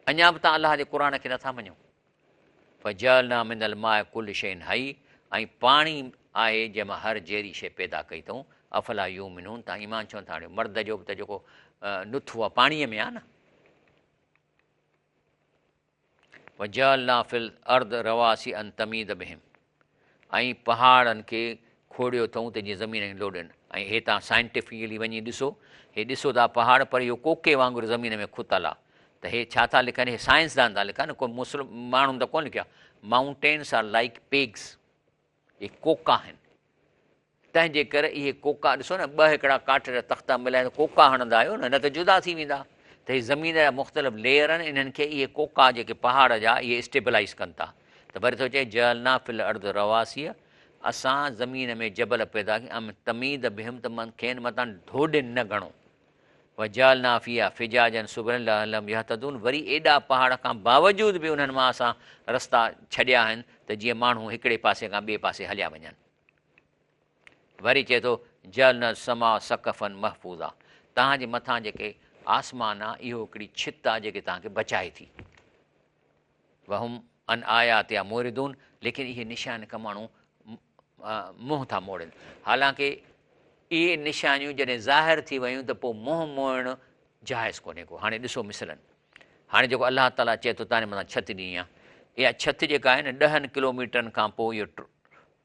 اڃا به توهان الله جي قرآن کي نٿا مڃو. فجعلنا من الماء ڪل شيء حي ۽ پاڻي آهي جنهن مان هر جيئري شيء پيدا ڪئي اٿئون، افلا يؤمنون توهان ايمان ڇو نٿا آڻيو؟ مرد جو به ته جيڪو نطفو آهي پاڻيء ۾ آهي نه. وجعلنا في الارض رواسي ان تميد بهم ۽ پهاڙن کي کوڙيو اٿئون ته جيئن زمين کي لوڏين ۽ هي توهان سائنٽيفڪلي وڃي ڏسو هي ڏسو ٿا پهاڙ پر اهو ڪوڪي وانگر زمين ۾ کتل آ ته هي ڇا ٿا لکن هي سائنسدان ٿا لکن ڪو مسلم ماڻهن ته ڪونه لکيا مائونٽينس آر لائڪ پيگز اهي ڪوڪا آهن تنهن جي ڪري اهي ڪوڪا ڏسو نه ٻه هڪڙا ڪاٺ جا تختا ملائي ته ڪوڪا هڻندا آهيو نه نه ته جدا ٿي ويندا ته هي زمين جا مختلف ليئر آهن انهن کي اهي ڪوڪا جيڪي پهاڙ جا اهي اسٽيبلائز ڪن ٿا ته وري ٿو چئي جعلنا في الارض رواسي اسان زمين ۾ جبل پيدا ڪيا ان تميد بهم ته من کين متان ڌوڏين نه گهڻو وجعلنا فيها فجاجا سبلا لعلهم يهتدون وري ايڏا پهاڙ کان باوجود به انهن مان اسان رستا ڇڏيا آهن ته جيئن ماڻهو هڪڙي پاسي کان ٻئي پاسي هليا وڃن. وري چئي ٿو، جعلنا السماء سقفا محفوظا توهان جي مٿان جيڪي آسمان آ اهو هڪڙي ڇت آ جيڪي توهان کي بچائي ٿي. وهم عن آياتها معرضون ليڪن اهي نشانين کان ماڻهو منهن ٿا موڙين. حالانڪه اهي نشانيون جڏهن ظاهر ٿي ويون ته پوء منهن موڙڻ جائز ڪونهي ڪو. هاڻي ڏسو مثلاً هاڻي جيڪو الله تعاليٰ چئي ٿو توهان جي مٿان ڇت ڏني آ اها ڇت جيڪا آهي نه ڏهن ڪلوميٽرن کان پوء اهو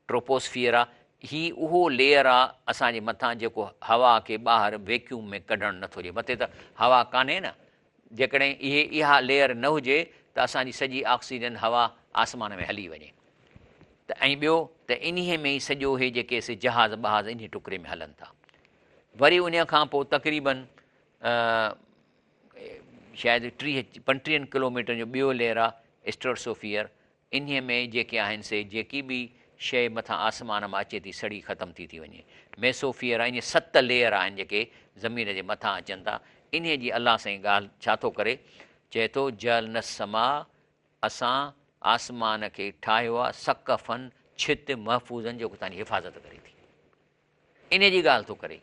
ٽروپوسفيئر آ، هي اهو ليئر آ اسان جي مٿان جيڪو هوا کي ٻاهر ويڪيوم ۾ ڪڍڻ نٿو ڏئي. مٿي ته هوا ڪانهي نه. جيڪڏهن اهي اها ليئر نه هجي ته اسان جي سڄي آڪسيجن هوا آسمان ۾ هلي وڃي ته ۽ ٻيو ته انهيء ۾ ئي سڄو هي جيڪي سي جهاز ٻهاز انهي ٽڪري ۾ هلن ٿا. وري انهيء کان پوء تقريباً شايد ٽيهه پنٽيهن ڪلوميٽرن جو ٻيو ليئر آ اسٽرٽسوفيئر انهيء ۾ جيڪي آهن سي جيڪي به شيء مٿان آسمان مان اچي ٿي سڙي ختم ٿي ٿي وڃي. ميسوفيئر آهي، انهيء ست ليئر آهن جيڪي زمين جي مٿان اچن ٿا. انهيء جي الله سائين ڳالهه ڇا ٿو ڪري؟ چئي ٿو، جعلنا السماء اسان آسمان کي ٺاهيو آهي سقفا ڇت محفوظا جيڪو توهان جي حفاظت ڪري ٿي. انهيء جي ڳالهه ٿو ڪري.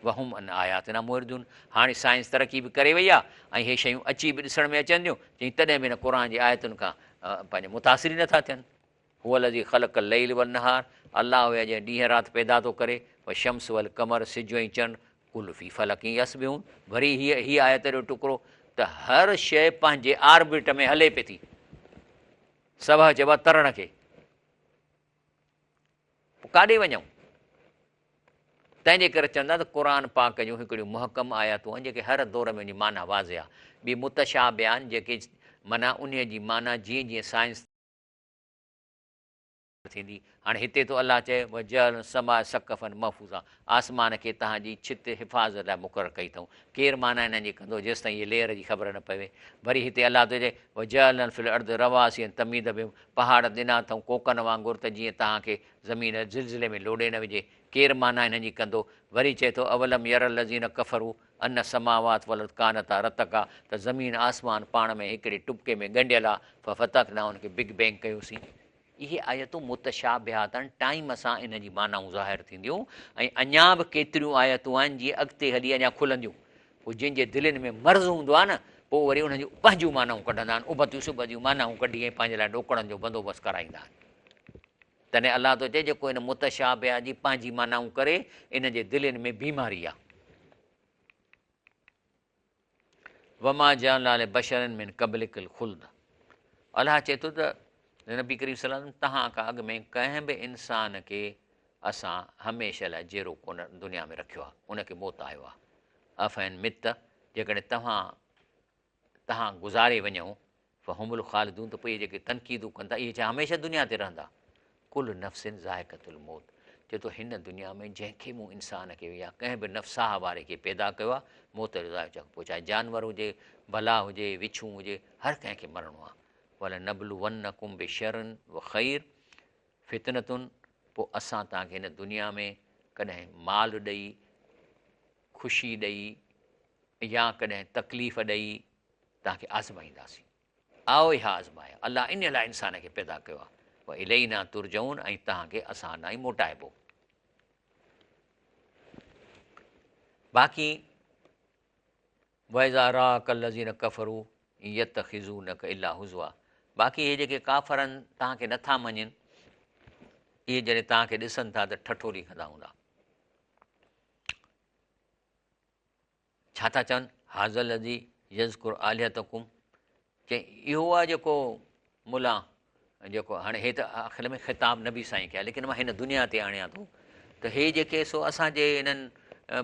وهم عن آياتنا معرضون هاڻي سائنس ترقي به ڪري وئي آهي ۽ هي شيون اچي به ڏسڻ ۾ اچن ٿيون، چئين تڏهن به هن قرآن جي آيتن کان پنهنجو متاثر ئي نٿا ٿين. هو الذي خلق الليل والنهار الله اهو آهي جنهن ڏينهن رات پيدا ٿو ڪري، والشمس والقمر سج ۽ چنڊ، ڪل في فلڪ يسبحون وري هيء هي آيت جو ٽڪرو ته هر شيء پنهنجي آربٽ ۾ هلي پئي ٿي. سبح چئبو آهي ترڻ کي. پوء ڪاڏي وڃون؟ تنهن جي ڪري چوندا ته قرآن پاڪ جون هڪڙيون محڪم آيتون آهن جيڪي هر دور ۾ ان جي معنيٰ واضح آهي. ٻي متشابه آهن جيڪي معنيٰ انهيء جي معنيٰ جيئن جيئن سائنس ٿيندي. هاڻي هتي ٿو الله چئي، وجعلنا السماء سقفا محفوظا آسمان کي توهان جي ڇت حفاظت لاء مقرر ڪئي اٿئون. ڪير معنيٰ انهن جي ڪندو جيستائين هيء ليئر جي خبر نه پوي. وري هتي الله ٿو چئي، وجعلنا في الارض رواسي ان تميد بهم پهاڙ ڏنا اٿئون ڪوڪن وانگر ته جيئن توهان کي زمين زلزلي ۾ لوڏي نه وجهي. ڪير معنيٰ انهن جي ڪندو؟ وري چئي ٿو، اولم ير الذين ڪفروا ان السماوات والارض ڪانتا رتقا ته زمين آسمان پاڻ ۾ هڪڙي ٽٻڪي ۾ ڳنڍيل آ، ففتقنا ان کي بگ بينگ ڪيوسين. اهي آيتون متشابهات آهن، ٽائيم سان انهن جي معنائون ظاهر ٿينديون ۽ اڃا به ڪيتريون آيتون آهن جيئن اڳتي هلي اڃا کلنديون. پوء جن جي دلين ۾ مرض هوندو آهي نه، پوء وري انهن جون پنهنجون معنائون ڪڍندا آهن، ابتيون سبتيون معنائون ڪڍي ۽ پنهنجي لاء ڏوڪڙن جو بندوبست ڪرائيندا آهن. تڏهن الله ٿو چئي جيڪو ان متشابهات جي پنهنجي معنائون ڪري، ان جي دلين ۾ بيماري آهي. وما جعلنا لبشر من قبلک الخلد الله چئي ٿو ته نبي ڪريم صلي الله عليه وسلم توهان کان اڳ ۾ ڪنهن به انسان کي اسان هميشه لاء جيئرو ڪونه دنيا ۾ رکيو آهي ان کي موت آيو آهي افان مت جيڪڏهن توهان توهان گذاري وڃو فهم الخالدون ته پوء اهي جيڪي تنقيدون ڪن ٿا اهي ڇا هميشه دنيا تي رهندا؟ ڪل نفس ذائقة الموت چئي ٿو هن دنيا ۾ جنهن کي مون انسان کي يا ڪنهن به نفس ساهه واري کي پيدا ڪيو آهي موت جو ذائقو چکو پوء چاهي جانور هجي بلا هجي وڇون هجي هر ڪنهن کي مرڻو آهي ولنبلونڪم بشر وخير فتنة پوء اسان توهان کي هن دنيا ۾ ڪڏهن مال ڏئي خوشي ڏئي يا ڪڏهن تڪليف ڏئي توهان کي آزمائينداسين. آء اها آزمايا. الله انهيء لاء انسان کي پيدا ڪيو آهي. والينا ترجعون ۽ توهان کي اسان ڏانهن ئي موٽائبو. باقي واذا راڪ الذين ڪفروا ان يتخذونڪ الا هزوا باقي اهي جيڪي ڪافر آهن توهان کي نٿا مڃين اهي جڏهن توهان کي ڏسن ٿا ته ٺٺولي ڪندا هوندا. ڇا ٿا چون، هذا الذي يذڪر آلهتڪم، چئين اهو آهي جيڪو ملان جيڪو هاڻي هي ته آخر ۾ خطاب نبي سائين کي آهي ليڪن مان هن دنيا تي آڻيان ٿو ته هي جيڪي سو اسان جي انهن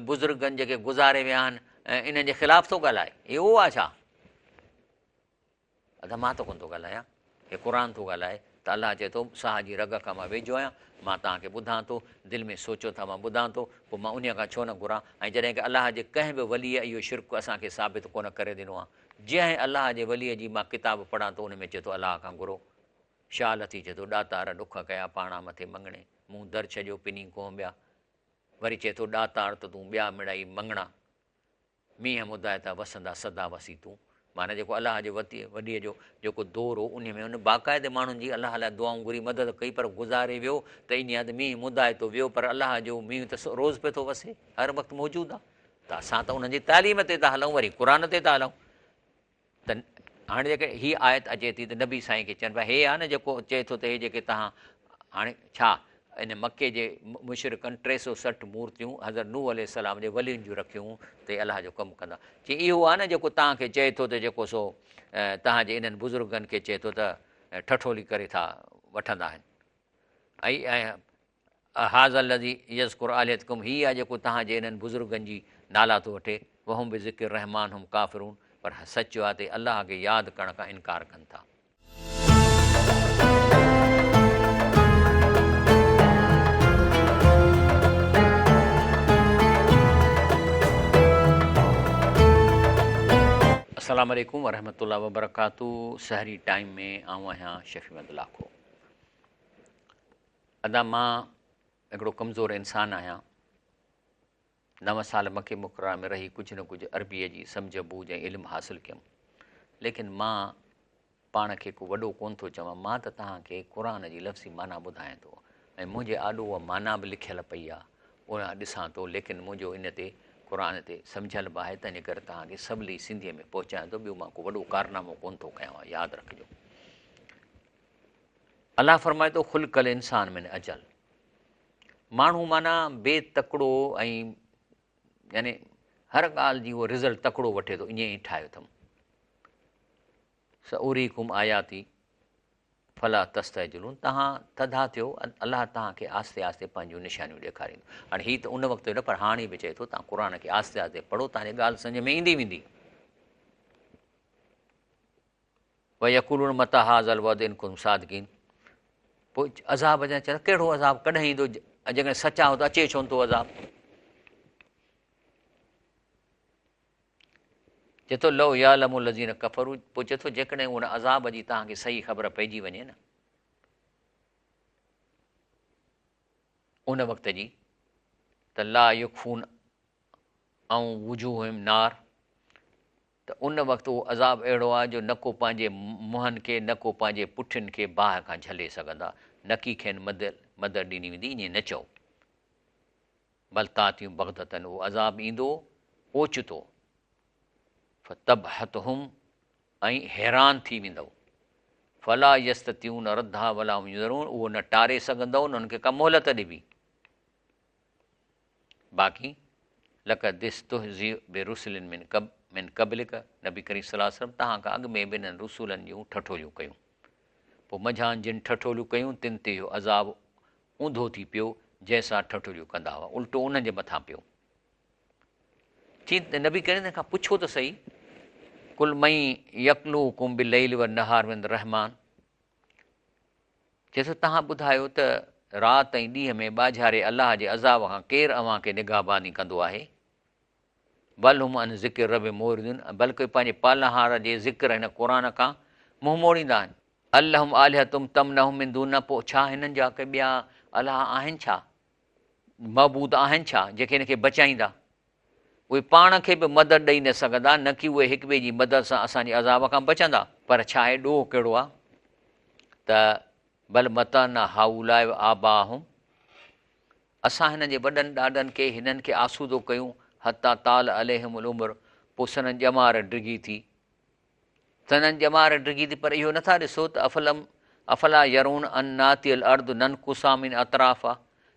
بزرگن جيڪي گذاري ويا آهن انهن جي خلاف ٿو ڳالهائي هي اهو آهي ڇا؟ ادا مان ته ڪونه ٿو ڳالهايان، هي قرآن ٿو ڳالهائي ته الله چئي ٿو، ساهه جي رڳ کان مان ويجهو آهيان، مان توهان کي ٻڌان ٿو، دل ۾ سوچو ٿا مان ٻڌان ٿو، پوء مان انهيء کان ڇو نه گهران؟ ۽ جڏهن ڪه الله جي ڪنهن به وليء اهو شرڪ اسان کي ثابت ڪونه ڪري ڏنو آهي. جنهن الله جي وليء جي مان ڪتاب پڙهان ٿو ان ۾ چئي ٿو الله کان گهرو. شاهه لطيف چئي ٿو، ڏاتار ڏک ڪيا پاڻان مٿي مڱڻي، مون در ڇڏيو پني ڪوهه ٻيا. وري چئي ٿو، ڏاتار ته تون ٻيا مڙائي مڱڻا. مينهن مدائتا وسندا سدا وسي تون. معنيٰ جيڪو الله جي وليء جو جيڪو دور هو انهيء ۾ هن باقاعدي ماڻهن جي الله لاء دعائون گهري مدد ڪئي پر گذاري ويو ته انهيء ته مينهن مدائتو ويو پر الله جو مينهن ته روز پيو ٿو وسي هر وقت موجود آهي ته اسان ته انهن جي تعليم تي ٿا هلون وري قرآن تي ٿا هلون ته هاڻي جيڪي هي آيت اچي ٿي ته نبي سائين کي چون پيا هي آهي نه جيڪو چئي ٿو ته هي جيڪي توهان هاڻي ڇا ان مڪي جي مشرڪن 360 مورتيون حضرت نوح عليه السلام جي ولين جون رکيون ته هي الله جو ڪم ڪندا چي اهو آهي نه جيڪو توهان کي چئي ٿو ته جيڪو سو توهان جي انهن بزرگن کي چئي ٿو ته ٺٺولي ڪري ٿا وٺندا آهن ۽ هذا الذي يذڪر آلهتڪم هي آهي جيڪو توهان جي انهن بزرگن جي نالا ٿو وٺي، وهم بذڪر الرحمان هم ڪافرون پر سچ اهو آهي ته الله کي ياد ڪرڻ کان انڪار ڪن ٿا. السلام عليڪم ورحمة الله وبرڪاته سحري ٽائيم ۾ آئون آهيان شفيع احمد لاکو. ادا مان هڪڙو ڪمزور انسان آهيان. نو سال مڪي مڪرمه ۾ رهي ڪجهه نه ڪجهه عربيء جي سمجهه بوجهه ۽ علم حاصل ڪيم. ليڪن مان پاڻ کي ڪو وڏو ڪونه ٿو چوان. مان ته توهان کي قرآن جي لفظي معنيٰ ٻڌايان ٿو ۽ منهنجي آڏو اها معنيٰ به لکيل پئي آهي، اها ڏسان ٿو، ليڪن منهنجو ان تي قرآن تي سمجهيل به آهي، تنهنجي ڪري توهان کي سولي سنڌيء ۾ پهچايان ٿو، ٻيو مان ڪو وڏو ڪارنامو ڪونه ٿو ڪيان، ياد رکجو. الله فرمائي ٿو خلق الانسان من عجل ماڻهو معنيٰ بي تڪڙو ۽ يعني هر ڳالهه جي هو رزلٽ تڪڙو وٺي ٿو ائين ئي ٺاهيو اٿم سأريڪم آياتي فلا تستعجلون توهان ٿڌا ٿيو الله توهان کي آهستي آهستي پنهنجون نشانيون ڏيکاريندو. هاڻي هي ته ان وقت جو نه پر هاڻي به چئي ٿو توهان قرآن کي آهستي آهستي پڙهو توهان جي ڳالهه سمجهه ۾ ايندي ويندي. ويقولون متي هذا الوعد ان ڪنتم صادقين پوء عذاب جا چوندا ڪهڙو عذاب ڪڏهن ايندو جيڪڏهن سچا آهيو ته اچي ڇو نٿو عذاب. چئي ٿو لو يعلم الذين ڪفروا پوء چئي ٿو جيڪڏهن ان عذاب جي توهان کي صحيح خبر پئجي وڃي نه ان وقت جي ته لا يڪفون عن وجوههم النار ته ان وقت اهو عذاب اهڙو آهي جو نه ڪو پنهنجي منهن کي نه ڪو پنهنجي پٺين کي باهه کان جهلي سگهندا نڪي کين مدد ڏني ويندي ائين نه چئو بل تاتيهم بغتة اهو عذاب ايندو اوچتو فتبهتهم ۽ حيران ٿي ويندؤ فلا يستطيعون ردها ولا هم ينظرون اهو نه ٽاري سگهندؤ نه انهن کي ڪا مهلت ڏبي باقي لقد استهزئ برسل من من قبلڪ نبي ڪريم صلي الله عليه وسلم توهان کان اڳ ۾ به انهن رسولن جون ٺٺوليون ڪيون پوء منجهان جن ٺٺوليون ڪيون تن تي اهو عذاب اونڌو ٿي پيو، جنهن سان ٺٺوليون ڪندا هئا، الٽو انهن جي مٿان پيو. چي ته نبي ڪريم کان پڇو ته سهي، قل من يڪلؤڪم بالليل والنهار من الرحمان چي ٿو توهان ٻڌايو ته رات ۽ ڏينهن ۾ ٻاجهاري الله جي عذاب کان ڪير اوهان کي نگهباني ڪندو آهي؟ بل هم عن ذڪر ربهم معرضون بلڪ اهي پنهنجي پالڻهار جي ذڪر هن قرآن کان منهن موڙيندا آهن. ام لهم آلهة تمنعهم من دوننا پوء ڇا هنن جا ڪي ٻيا اله آهن ڇا؟ معبود آهن ڇا جيڪي هن کي بچائيندا؟ اهي پاڻ کي به مدد ڏئي نه سگهندا نه ڪي اهي هڪ ٻئي جي مدد سان اسان جي عذاب کان بچندا. پر ڇا آهي ڏوهه ڪهڙو آهي ته بل متعنا هؤلاء وآباءهم اسان هنن جي وڏن ڏاڏن کي هنن کي آسودو ڪيون حتيٰ طال عليهم العمر پوء سندن ڄمار ڊگهي ٿي سندن ڄمار ڊگهي ٿي پر اهو نٿا ڏسو ته افلم افلا يرون انا ناتي الارض ننقصها من اطرافها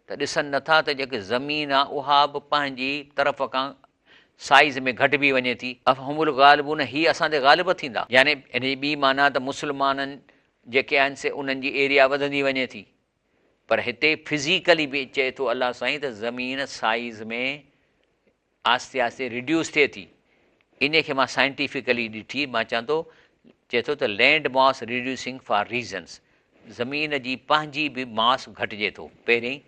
ته ڏسن نٿا ته جيڪي زمين آ اها به پنهنجي طرف کان سائيز ۾ گهٽبي وڃي ٿي افهم الغالبون هي اسان تي غالب ٿيندا يعني ان جي ٻي معنيٰ ته مسلمانن جيڪي آهن سي انهن جي ايريا وڌندي وڃي ٿي پر هتي فزيڪلي به چئي ٿو الله سائين ته زمين سائيز ۾ آهستي آهستي ريڊيوس ٿئي ٿي انهي کي مان سائنٽيفڪلي ڏٺي مان چوان ٿو چئي ٿو ته land mass reducing for reasons زمين جي پنهنجي به ماس گهٽجي ٿو پهرين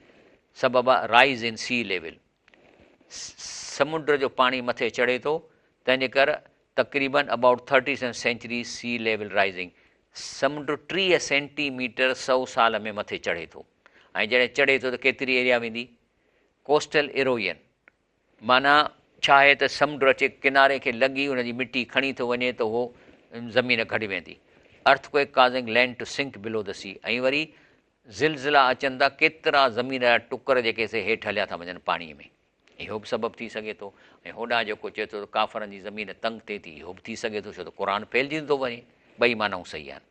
سبب آهي رائز ان سي ليول سمنڊ جو پاڻي مٿي چڙهي ٿو تنهن جي ڪر تقريبن about 37 century sea level rising سمنڊ 30 سينٽي ميٽر سئو سال ۾ مٿي چڙهي ٿو ۽ جڏهن چڙهي ٿو ته ڪيتري ايريا ويندي ڪوسٽل ايروين معنيٰ ڇا آهي ته سمنڊ اچي ڪناري کي لڳي ان جي مٽي کڻي ٿو وڃي ته اهو زمين گهٽ ويندي earthquake causing land to sink below the sea ۽ وري زلزلا اچن ٿا، ڪيترا زمين جا ٽڪر جيڪي سي هيٺ هليا ٿا وڃن پاڻيء ۾، اهو به سبب ٿي سگهي ٿو ۽ هوڏانهن جيڪو چئي ٿو ته ڪافرن جي زمين تنگ ٿئي ٿي اهو به ٿي سگهي ٿو ڇو ته قرآن ڦهلجندو ٿو وڃي، ٻئي معنائون صحيح آهن.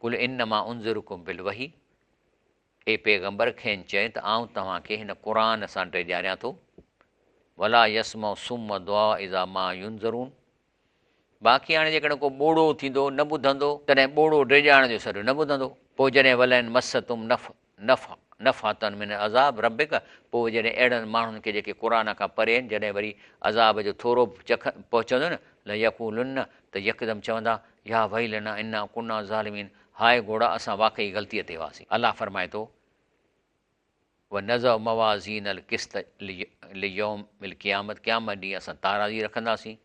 قل انما انذرڪم بالوحي اي پيغمبر کين چئه ته آئون توهان کي هن قرآن سان ڊيڄاريان ٿو، ولا يسمع الصم الدعاء اذا ما ينذرون باقي هاڻي جيڪڏهن ڪو ٻوڙو ٿيندو، نه ٻڌندو، تڏهن ٻوڙو ڊيڄارڻ جو سڏ نه ٻڌندو. پوء جڏهن ولئن مستهم نف نف نفحة من عذاب ربڪ پوء جڏهن اهڙن ماڻهن کي جيڪي قرآن کان پري آهن جڏهن وري عذاب جو ٿورو به چک پهچندو نه ليقولن ته يڪدم چوندا يا ويلنا انا ڪنا ظالمين هاء گهوڙا اسان واقعي غلطيء تي هئاسين. الله فرمائي ٿو. ونضع موازين القسط ليوم القيامت قيامت ڏينهن اسان تارازي رکنداسين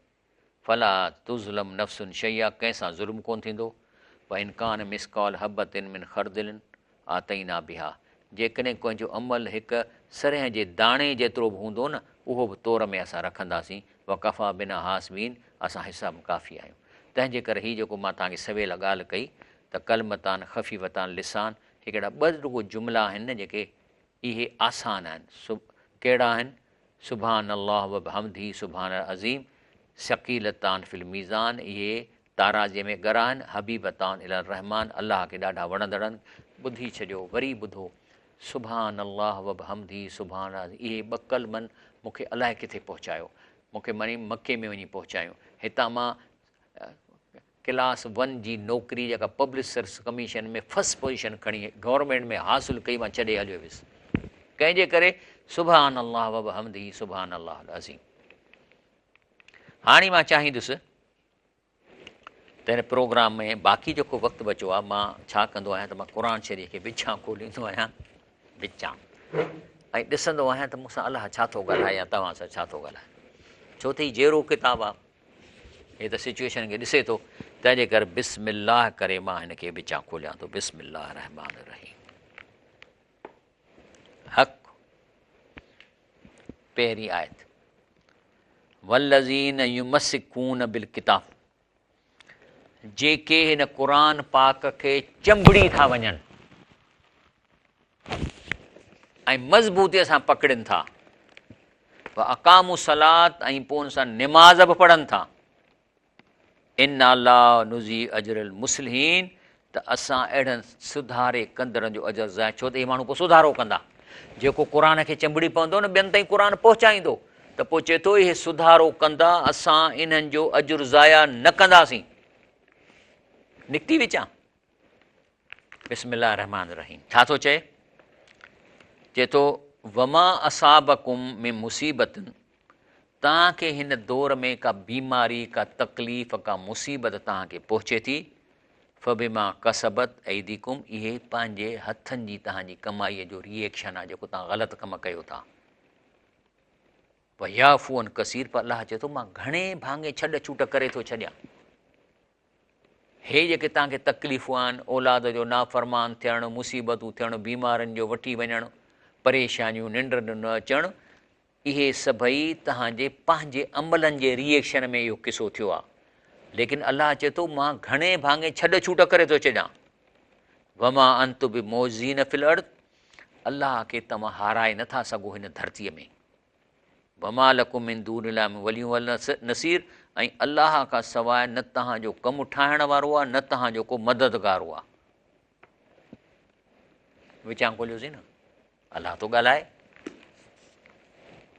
فلا تظلم نفس شيئا ڪنهن سان ظلم ڪونه ٿيندو وان ڪان مثقال حبة من خردل آتينا بها جيڪڏهن ڪنهن جو عمل هڪ سرهه جي داڻي جيترو به هوندو نه اهو به تور ۾ اسان رکنداسين وڪفيٰ بنا حاسبين اسان حساب ڪافي آهيون تنهن جي ڪري هي جيڪو مان توهان کي سويل ڳالهه ڪئي ته ڪلمتان خفيفتان لسان هڪڙا ٻه رڳو جملا آهن نه جيڪي اهي آسان آهن سو ڪهڙا آهن سبحان الله وبحمده سبحان العظيم ثقيلتان في الميزان اهي تارازيء ۾ ڳرا آهن حبيبتان الي الرحمان الله کي ڏاڍا وڻندڙ آهن ٻڌي ڇڏيو وري ٻڌو سبحان الله وبحمده سبحان العظيم اهي ٻه ڪلمن مون کي الائي ڪٿي پهچايو مون کي معني مڪي ۾ وڃي پهچايون هتان مان. ڪلاس ون جي نوڪري جيڪا public service commission ۾ first position کڻي گورنمينٽ ۾ حاصل ڪئي مان ڇڏي هليو ويس. ڪنهن جي ڪري؟ سبحان الله وبحمده سبحان الله العظيم. هاڻي مان چاهيندس ته هن پروگرام ۾ باقي جيڪو وقت بچو آهي مان ڇا ڪندو آهيان ته مان قرآن شريف کي وچان کوليندو آهيان وچان ۽ ڏسندو آهيان ته مون سان الله ڇا ٿو ڳالهائي يا توهان سان ڇا ٿو ڳالهائي ڇو ته هي جهڙو ڪتاب آهي هي ته سچويشن کي ڏسي ٿو تنهن جي ڪري بسم الله ڪري مان هن کي وچان کوليان ٿو بسم الله الرحمن الرحيم حق پهرين آيت والذين يمسڪون بالڪتاب جيڪي هن قرآن پاڪ کي چنبڙي ٿا وڃن ۽ مضبوطي سان پڪڙين ٿا اقاموا الصلاة ۽ پوء ان سان نماز به پڙهن ٿا انا لا نضيع اجر المصلحين ته اسان اهڙن سڌاري ڪندڙن جو اجر ضايع ڇو ته اهي ماڻهو پوء سڌارو ڪندا جيڪو قرآن کي چنبڙي پوندو نه ٻين تائين قرآن پهچائيندو ته پوء چئي ٿو اهي سڌارو ڪندا اسان انهن جو اجر ضايع نه ڪنداسين نڪتي وچان بسم الله الرحمن الرحيم ڇا ٿو چئي چئي ٿو وما اصابڪم من مصيبت توهان کي هن دور ۾ ڪا بيماري ڪا تڪليف ڪا مصيبت توهان کي پهچي ٿي فبما ڪسبت ايديڪم اهي پنهنجي هٿن جي توهان جي ڪمائي جو ري ايڪشن آهي جيڪو توهان غلط ڪم ڪيو ٿا ويعفو عن ڪثير پر الله چئي ٿو مان گهڻي ڀاڱي ڇڏ ڇوٽ ڪري ٿو ڇڏيان هي جيڪي توهان کي تڪليفون آهن، اولاد جو نافرمان ٿيڻ، مصيبتون ٿيڻ، بيمارين جو وٺي وڃڻ، پريشانيون، ننڊ نه اچڻ، اهي سڀئي توهان جي پنهنجي عملن جي ري ايڪشن ۾ اهو قصو ٿيو آهي. ليڪن الله چئي ٿو مان گهڻي ڀاڱي ڇڏ ڇوٽ ڪري ٿو ڇڏيان. وما انتم بمعجزين في الارض الله کي توهان هارائي نٿا سگهو هن ڌرتيء ۾. وما لڪم من دون الله من ولي ولا نصير ۽ الله کان سواء نه توهان جو ڪم ٺاهڻ وارو آهي نه توهان جو ڪو مددگار آهي. وچان کوليوسين نه الله ٿو ڳالهائي.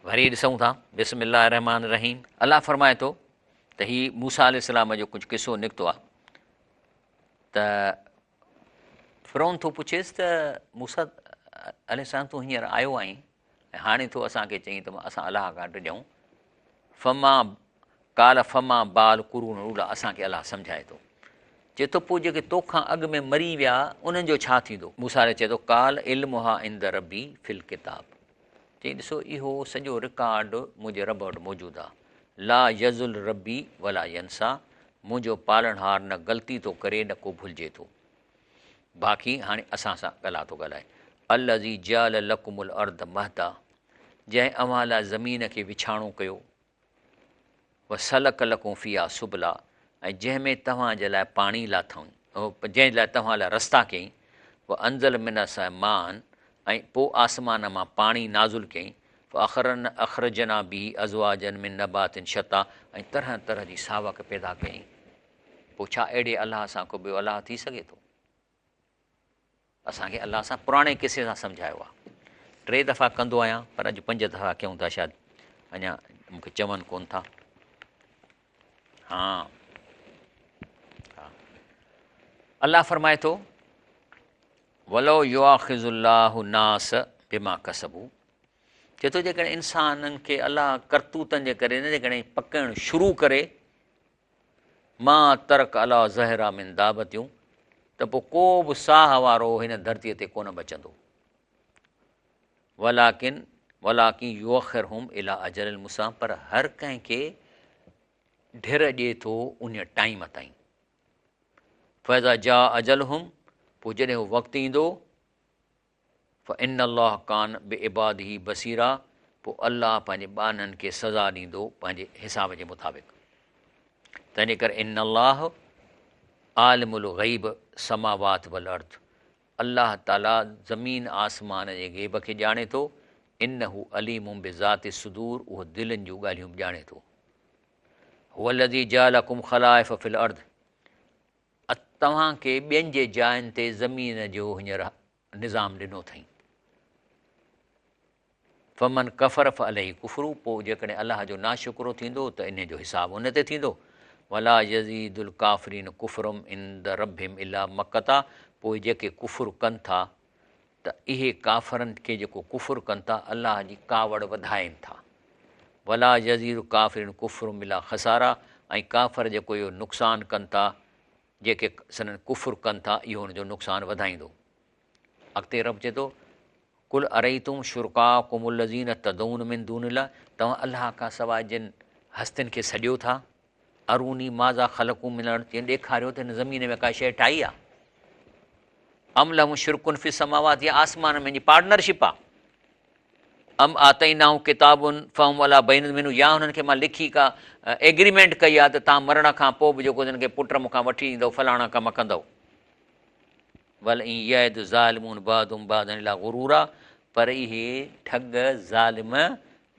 وري ڏسون ٿا بسم الله الرحمن الرحيم الله فرمائي ٿو ته هي موسيٰ عليه السلام جو ڪجهه قصو نڪتو آهي ته فرعون ٿو پڇيس ته موسيٰ عليه السلام تون هينئر آيو آهين ۽ هاڻي ٿو اسان کي چئين ته اسان الله کان ڊڄون فما قال فما بال قرون الاوليٰ اسان کي الله سمجهائي ٿو چئي ٿو پوء جيڪي تو کان اڳ ۾ مري ويا انهن جو ڇا ٿيندو موسيٰ عليه چئي ٿو قال علمها عند ربي في الڪتاب چئي ڏسو اهو سڄو رڪارڊ منهنجي رب وٽ موجود آ لا يضل ربي ولا ينسيٰ منهنجو پالڻهار نه غلطي ٿو ڪري نه ڪو ڀلجي ٿو باقي هاڻي اسان سان الله ٿو ڳالهائي. الذي جعل لڪم الارض مهدا جنهن اوهان لاء زمين کي وڇاڻو ڪيو. وسلڪ لڪم فيها سبلا ۽ جنهن ۾ توهان جي لاء پاڻي لاٿائون جنهن لاء توهان لاء رستا ڪيائين. وانزل من السماء ماء ۽ پوء آسمان مان پاڻي نازل ڪيائين. فاخرجنا به ازواجا من نبات شتيٰ ۽ طرح طرح جي ساوڪ پيدا ڪيائين. پوء ڇا اهڙي الله سان ڪو ٻيو الله ٿي سگهي ٿو؟ اسان کي الله سان پراڻي قصي سان سمجهايو آهي. ٽي دفعا ڪندو آهيان پر اڄ پنج دفعا ڪيون ٿا شايد اڃا مون کي چون ڪون ٿا. ها ها الله فرمائي ٿو ولو يؤاخذ الله الناس بما ڪسبوا چئي ٿو جيڪڏهن انسانن کي الله ڪرتوتن جي ڪري نه جيڪڏهن پڪڙڻ شروع ڪري ما ترڪ عليٰ ظهرها من دابة ته پوء ڪو به ساهه وارو هن ڌرتيء تي ڪونه بچندو. ولڪن ولڪن يؤخرهم الي اجل مسميٰ پر هر ڪنهن کي ڍر ڏئي ٿو انهيء ٽائيم تائين. فاذا جاء اجلهم پوء جڏهن اهو وقت ايندو فان الله ڪان بعباده بصيرا پوء الله پنهنجي ٻانهن کي سزا ڏيندو پنهنجي حساب جي مطابق. تنهنجي ڪري ان الله عالم الغيب السماوات والارض الله تعالي زمين آسمان جي غيب کي ڄاڻي ٿو انه عليم بذات الصدور اهو دلن جون ڳالهيون به ڄاڻي ٿو. هو الذي جعلڪم خلائف في الارض توهان کي ٻين جي جاين تي زمين جو هينئر نظام ڏنو اٿئين. فمن ڪفر فعليه ڪفره پوء جيڪڏهن الله جو ناشڪرو ٿيندو ته انهي جو حساب ان تي ٿيندو. ولا يزيد الڪافرين ڪفرهم عند ربهم الا مقتا پوء جيڪي ڪفر ڪن ٿا ته اهي ڪافرن کي جيڪو ڪفر ڪن ٿا الله جي ڪاوڙ وڌائين ٿا. ولا يزيد الڪافرين ڪفرهم الا خسارا ۽ ڪافر جيڪو اهو نقصان ڪن ٿا جيڪي سندن ڪفر ڪن ٿا اهو ان جو نقصان وڌائيندو. اڳتي رب چئي ٿو، قل ارئيتم شرڪاءڪم الذين تدعون من دون الله توهان الله کان سواء جن هستين کي سڏيو ٿا، اروني ماذا خلقوا من الارض چين ڏيکاريو ته هن زمين ۾ ڪا شيء ٺاهي آ، ام لهم شرڪ في السماوات يا آسمان ۾ جي پارٽنرشپ آ، ام آتيناهم ڪتاب فهم علي بينة منه يا هنن کي مان لکي ڪا ايگريمينٽ ڪئي آ ته توهان مرڻ کان پوء به جيڪو هنن کي پٽ مون کان وٺي ڏيندؤ فلاڻا ڪم ڪندؤ. ولئن يعد الظالمون بعضهم بعضا الا غرورا پر اهي ٺڳ، ظالم،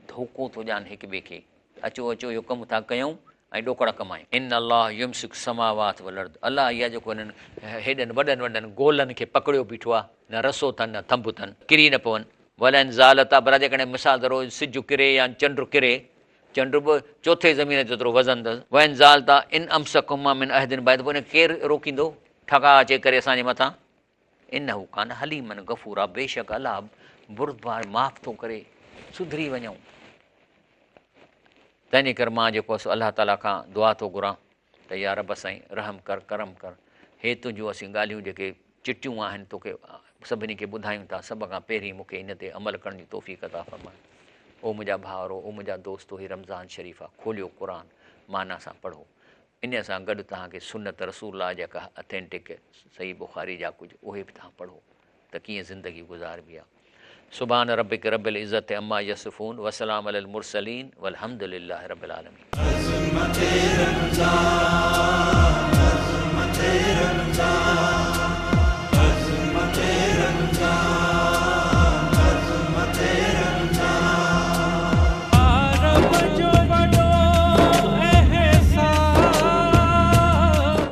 ڌوڪو ٿو ڏين هڪ ٻئي کي ته اچو اچو اهو ڪم ٿا ڪيون ۽ ڏوڪڙ ڪمايون. ان الله يمسڪ السماوات والارض الله اها جيڪو انهن هيڏن وڏن وڏن گولن کي پڪڙيو بيٺو آهي نه رسو اٿن نه ٿنڀ اٿن ڪري نه پون. ولئن زالتا ڀلا جيڪڏهن مثال طور سج ڪري يا چنڊ ڪري چنڊ به چوٿين زمين جيترو وزن اٿس. وان زالتا ان امسڪهما من احد بعد پوء ان کي ڪير روڪيندو ٺڪاء اچي ڪري اسان جي مٿان. انه ڪان حليما غفورا بيشڪ الله بردبار معاف ٿو ڪري سڌري وڃون. تنهنجي ڪري مان جيڪو سو الله تعالي کان دعا ٿو گهران ته يا رب سائين رحم ڪر ڪرم ڪر هي تنهنجون اسين ڳالهيون جيڪي چٽيون آهن توکي سڀني کي ٻڌايون ٿا سڀ کان پهرين مون کي ان تي عمل ڪرڻ جي توفيق عطا فرماء او منهنجا ڀائرو او منهنجا دوستو هي رمضان شريف آ کوليو قرآن معنيٰ سان پڙهو ان سان گڏ توهان کي سنت رسول الله جيڪا اٿينٽڪ صحيح بخاري جا ڪجهه اهي به توهان پڙهو ته ڪيئن زندگي گذاربي آ سبحان ربک رب العزت عما يصفون وسلام علي المرسلين والحمد لله رب العالمين. عظمت رمضان.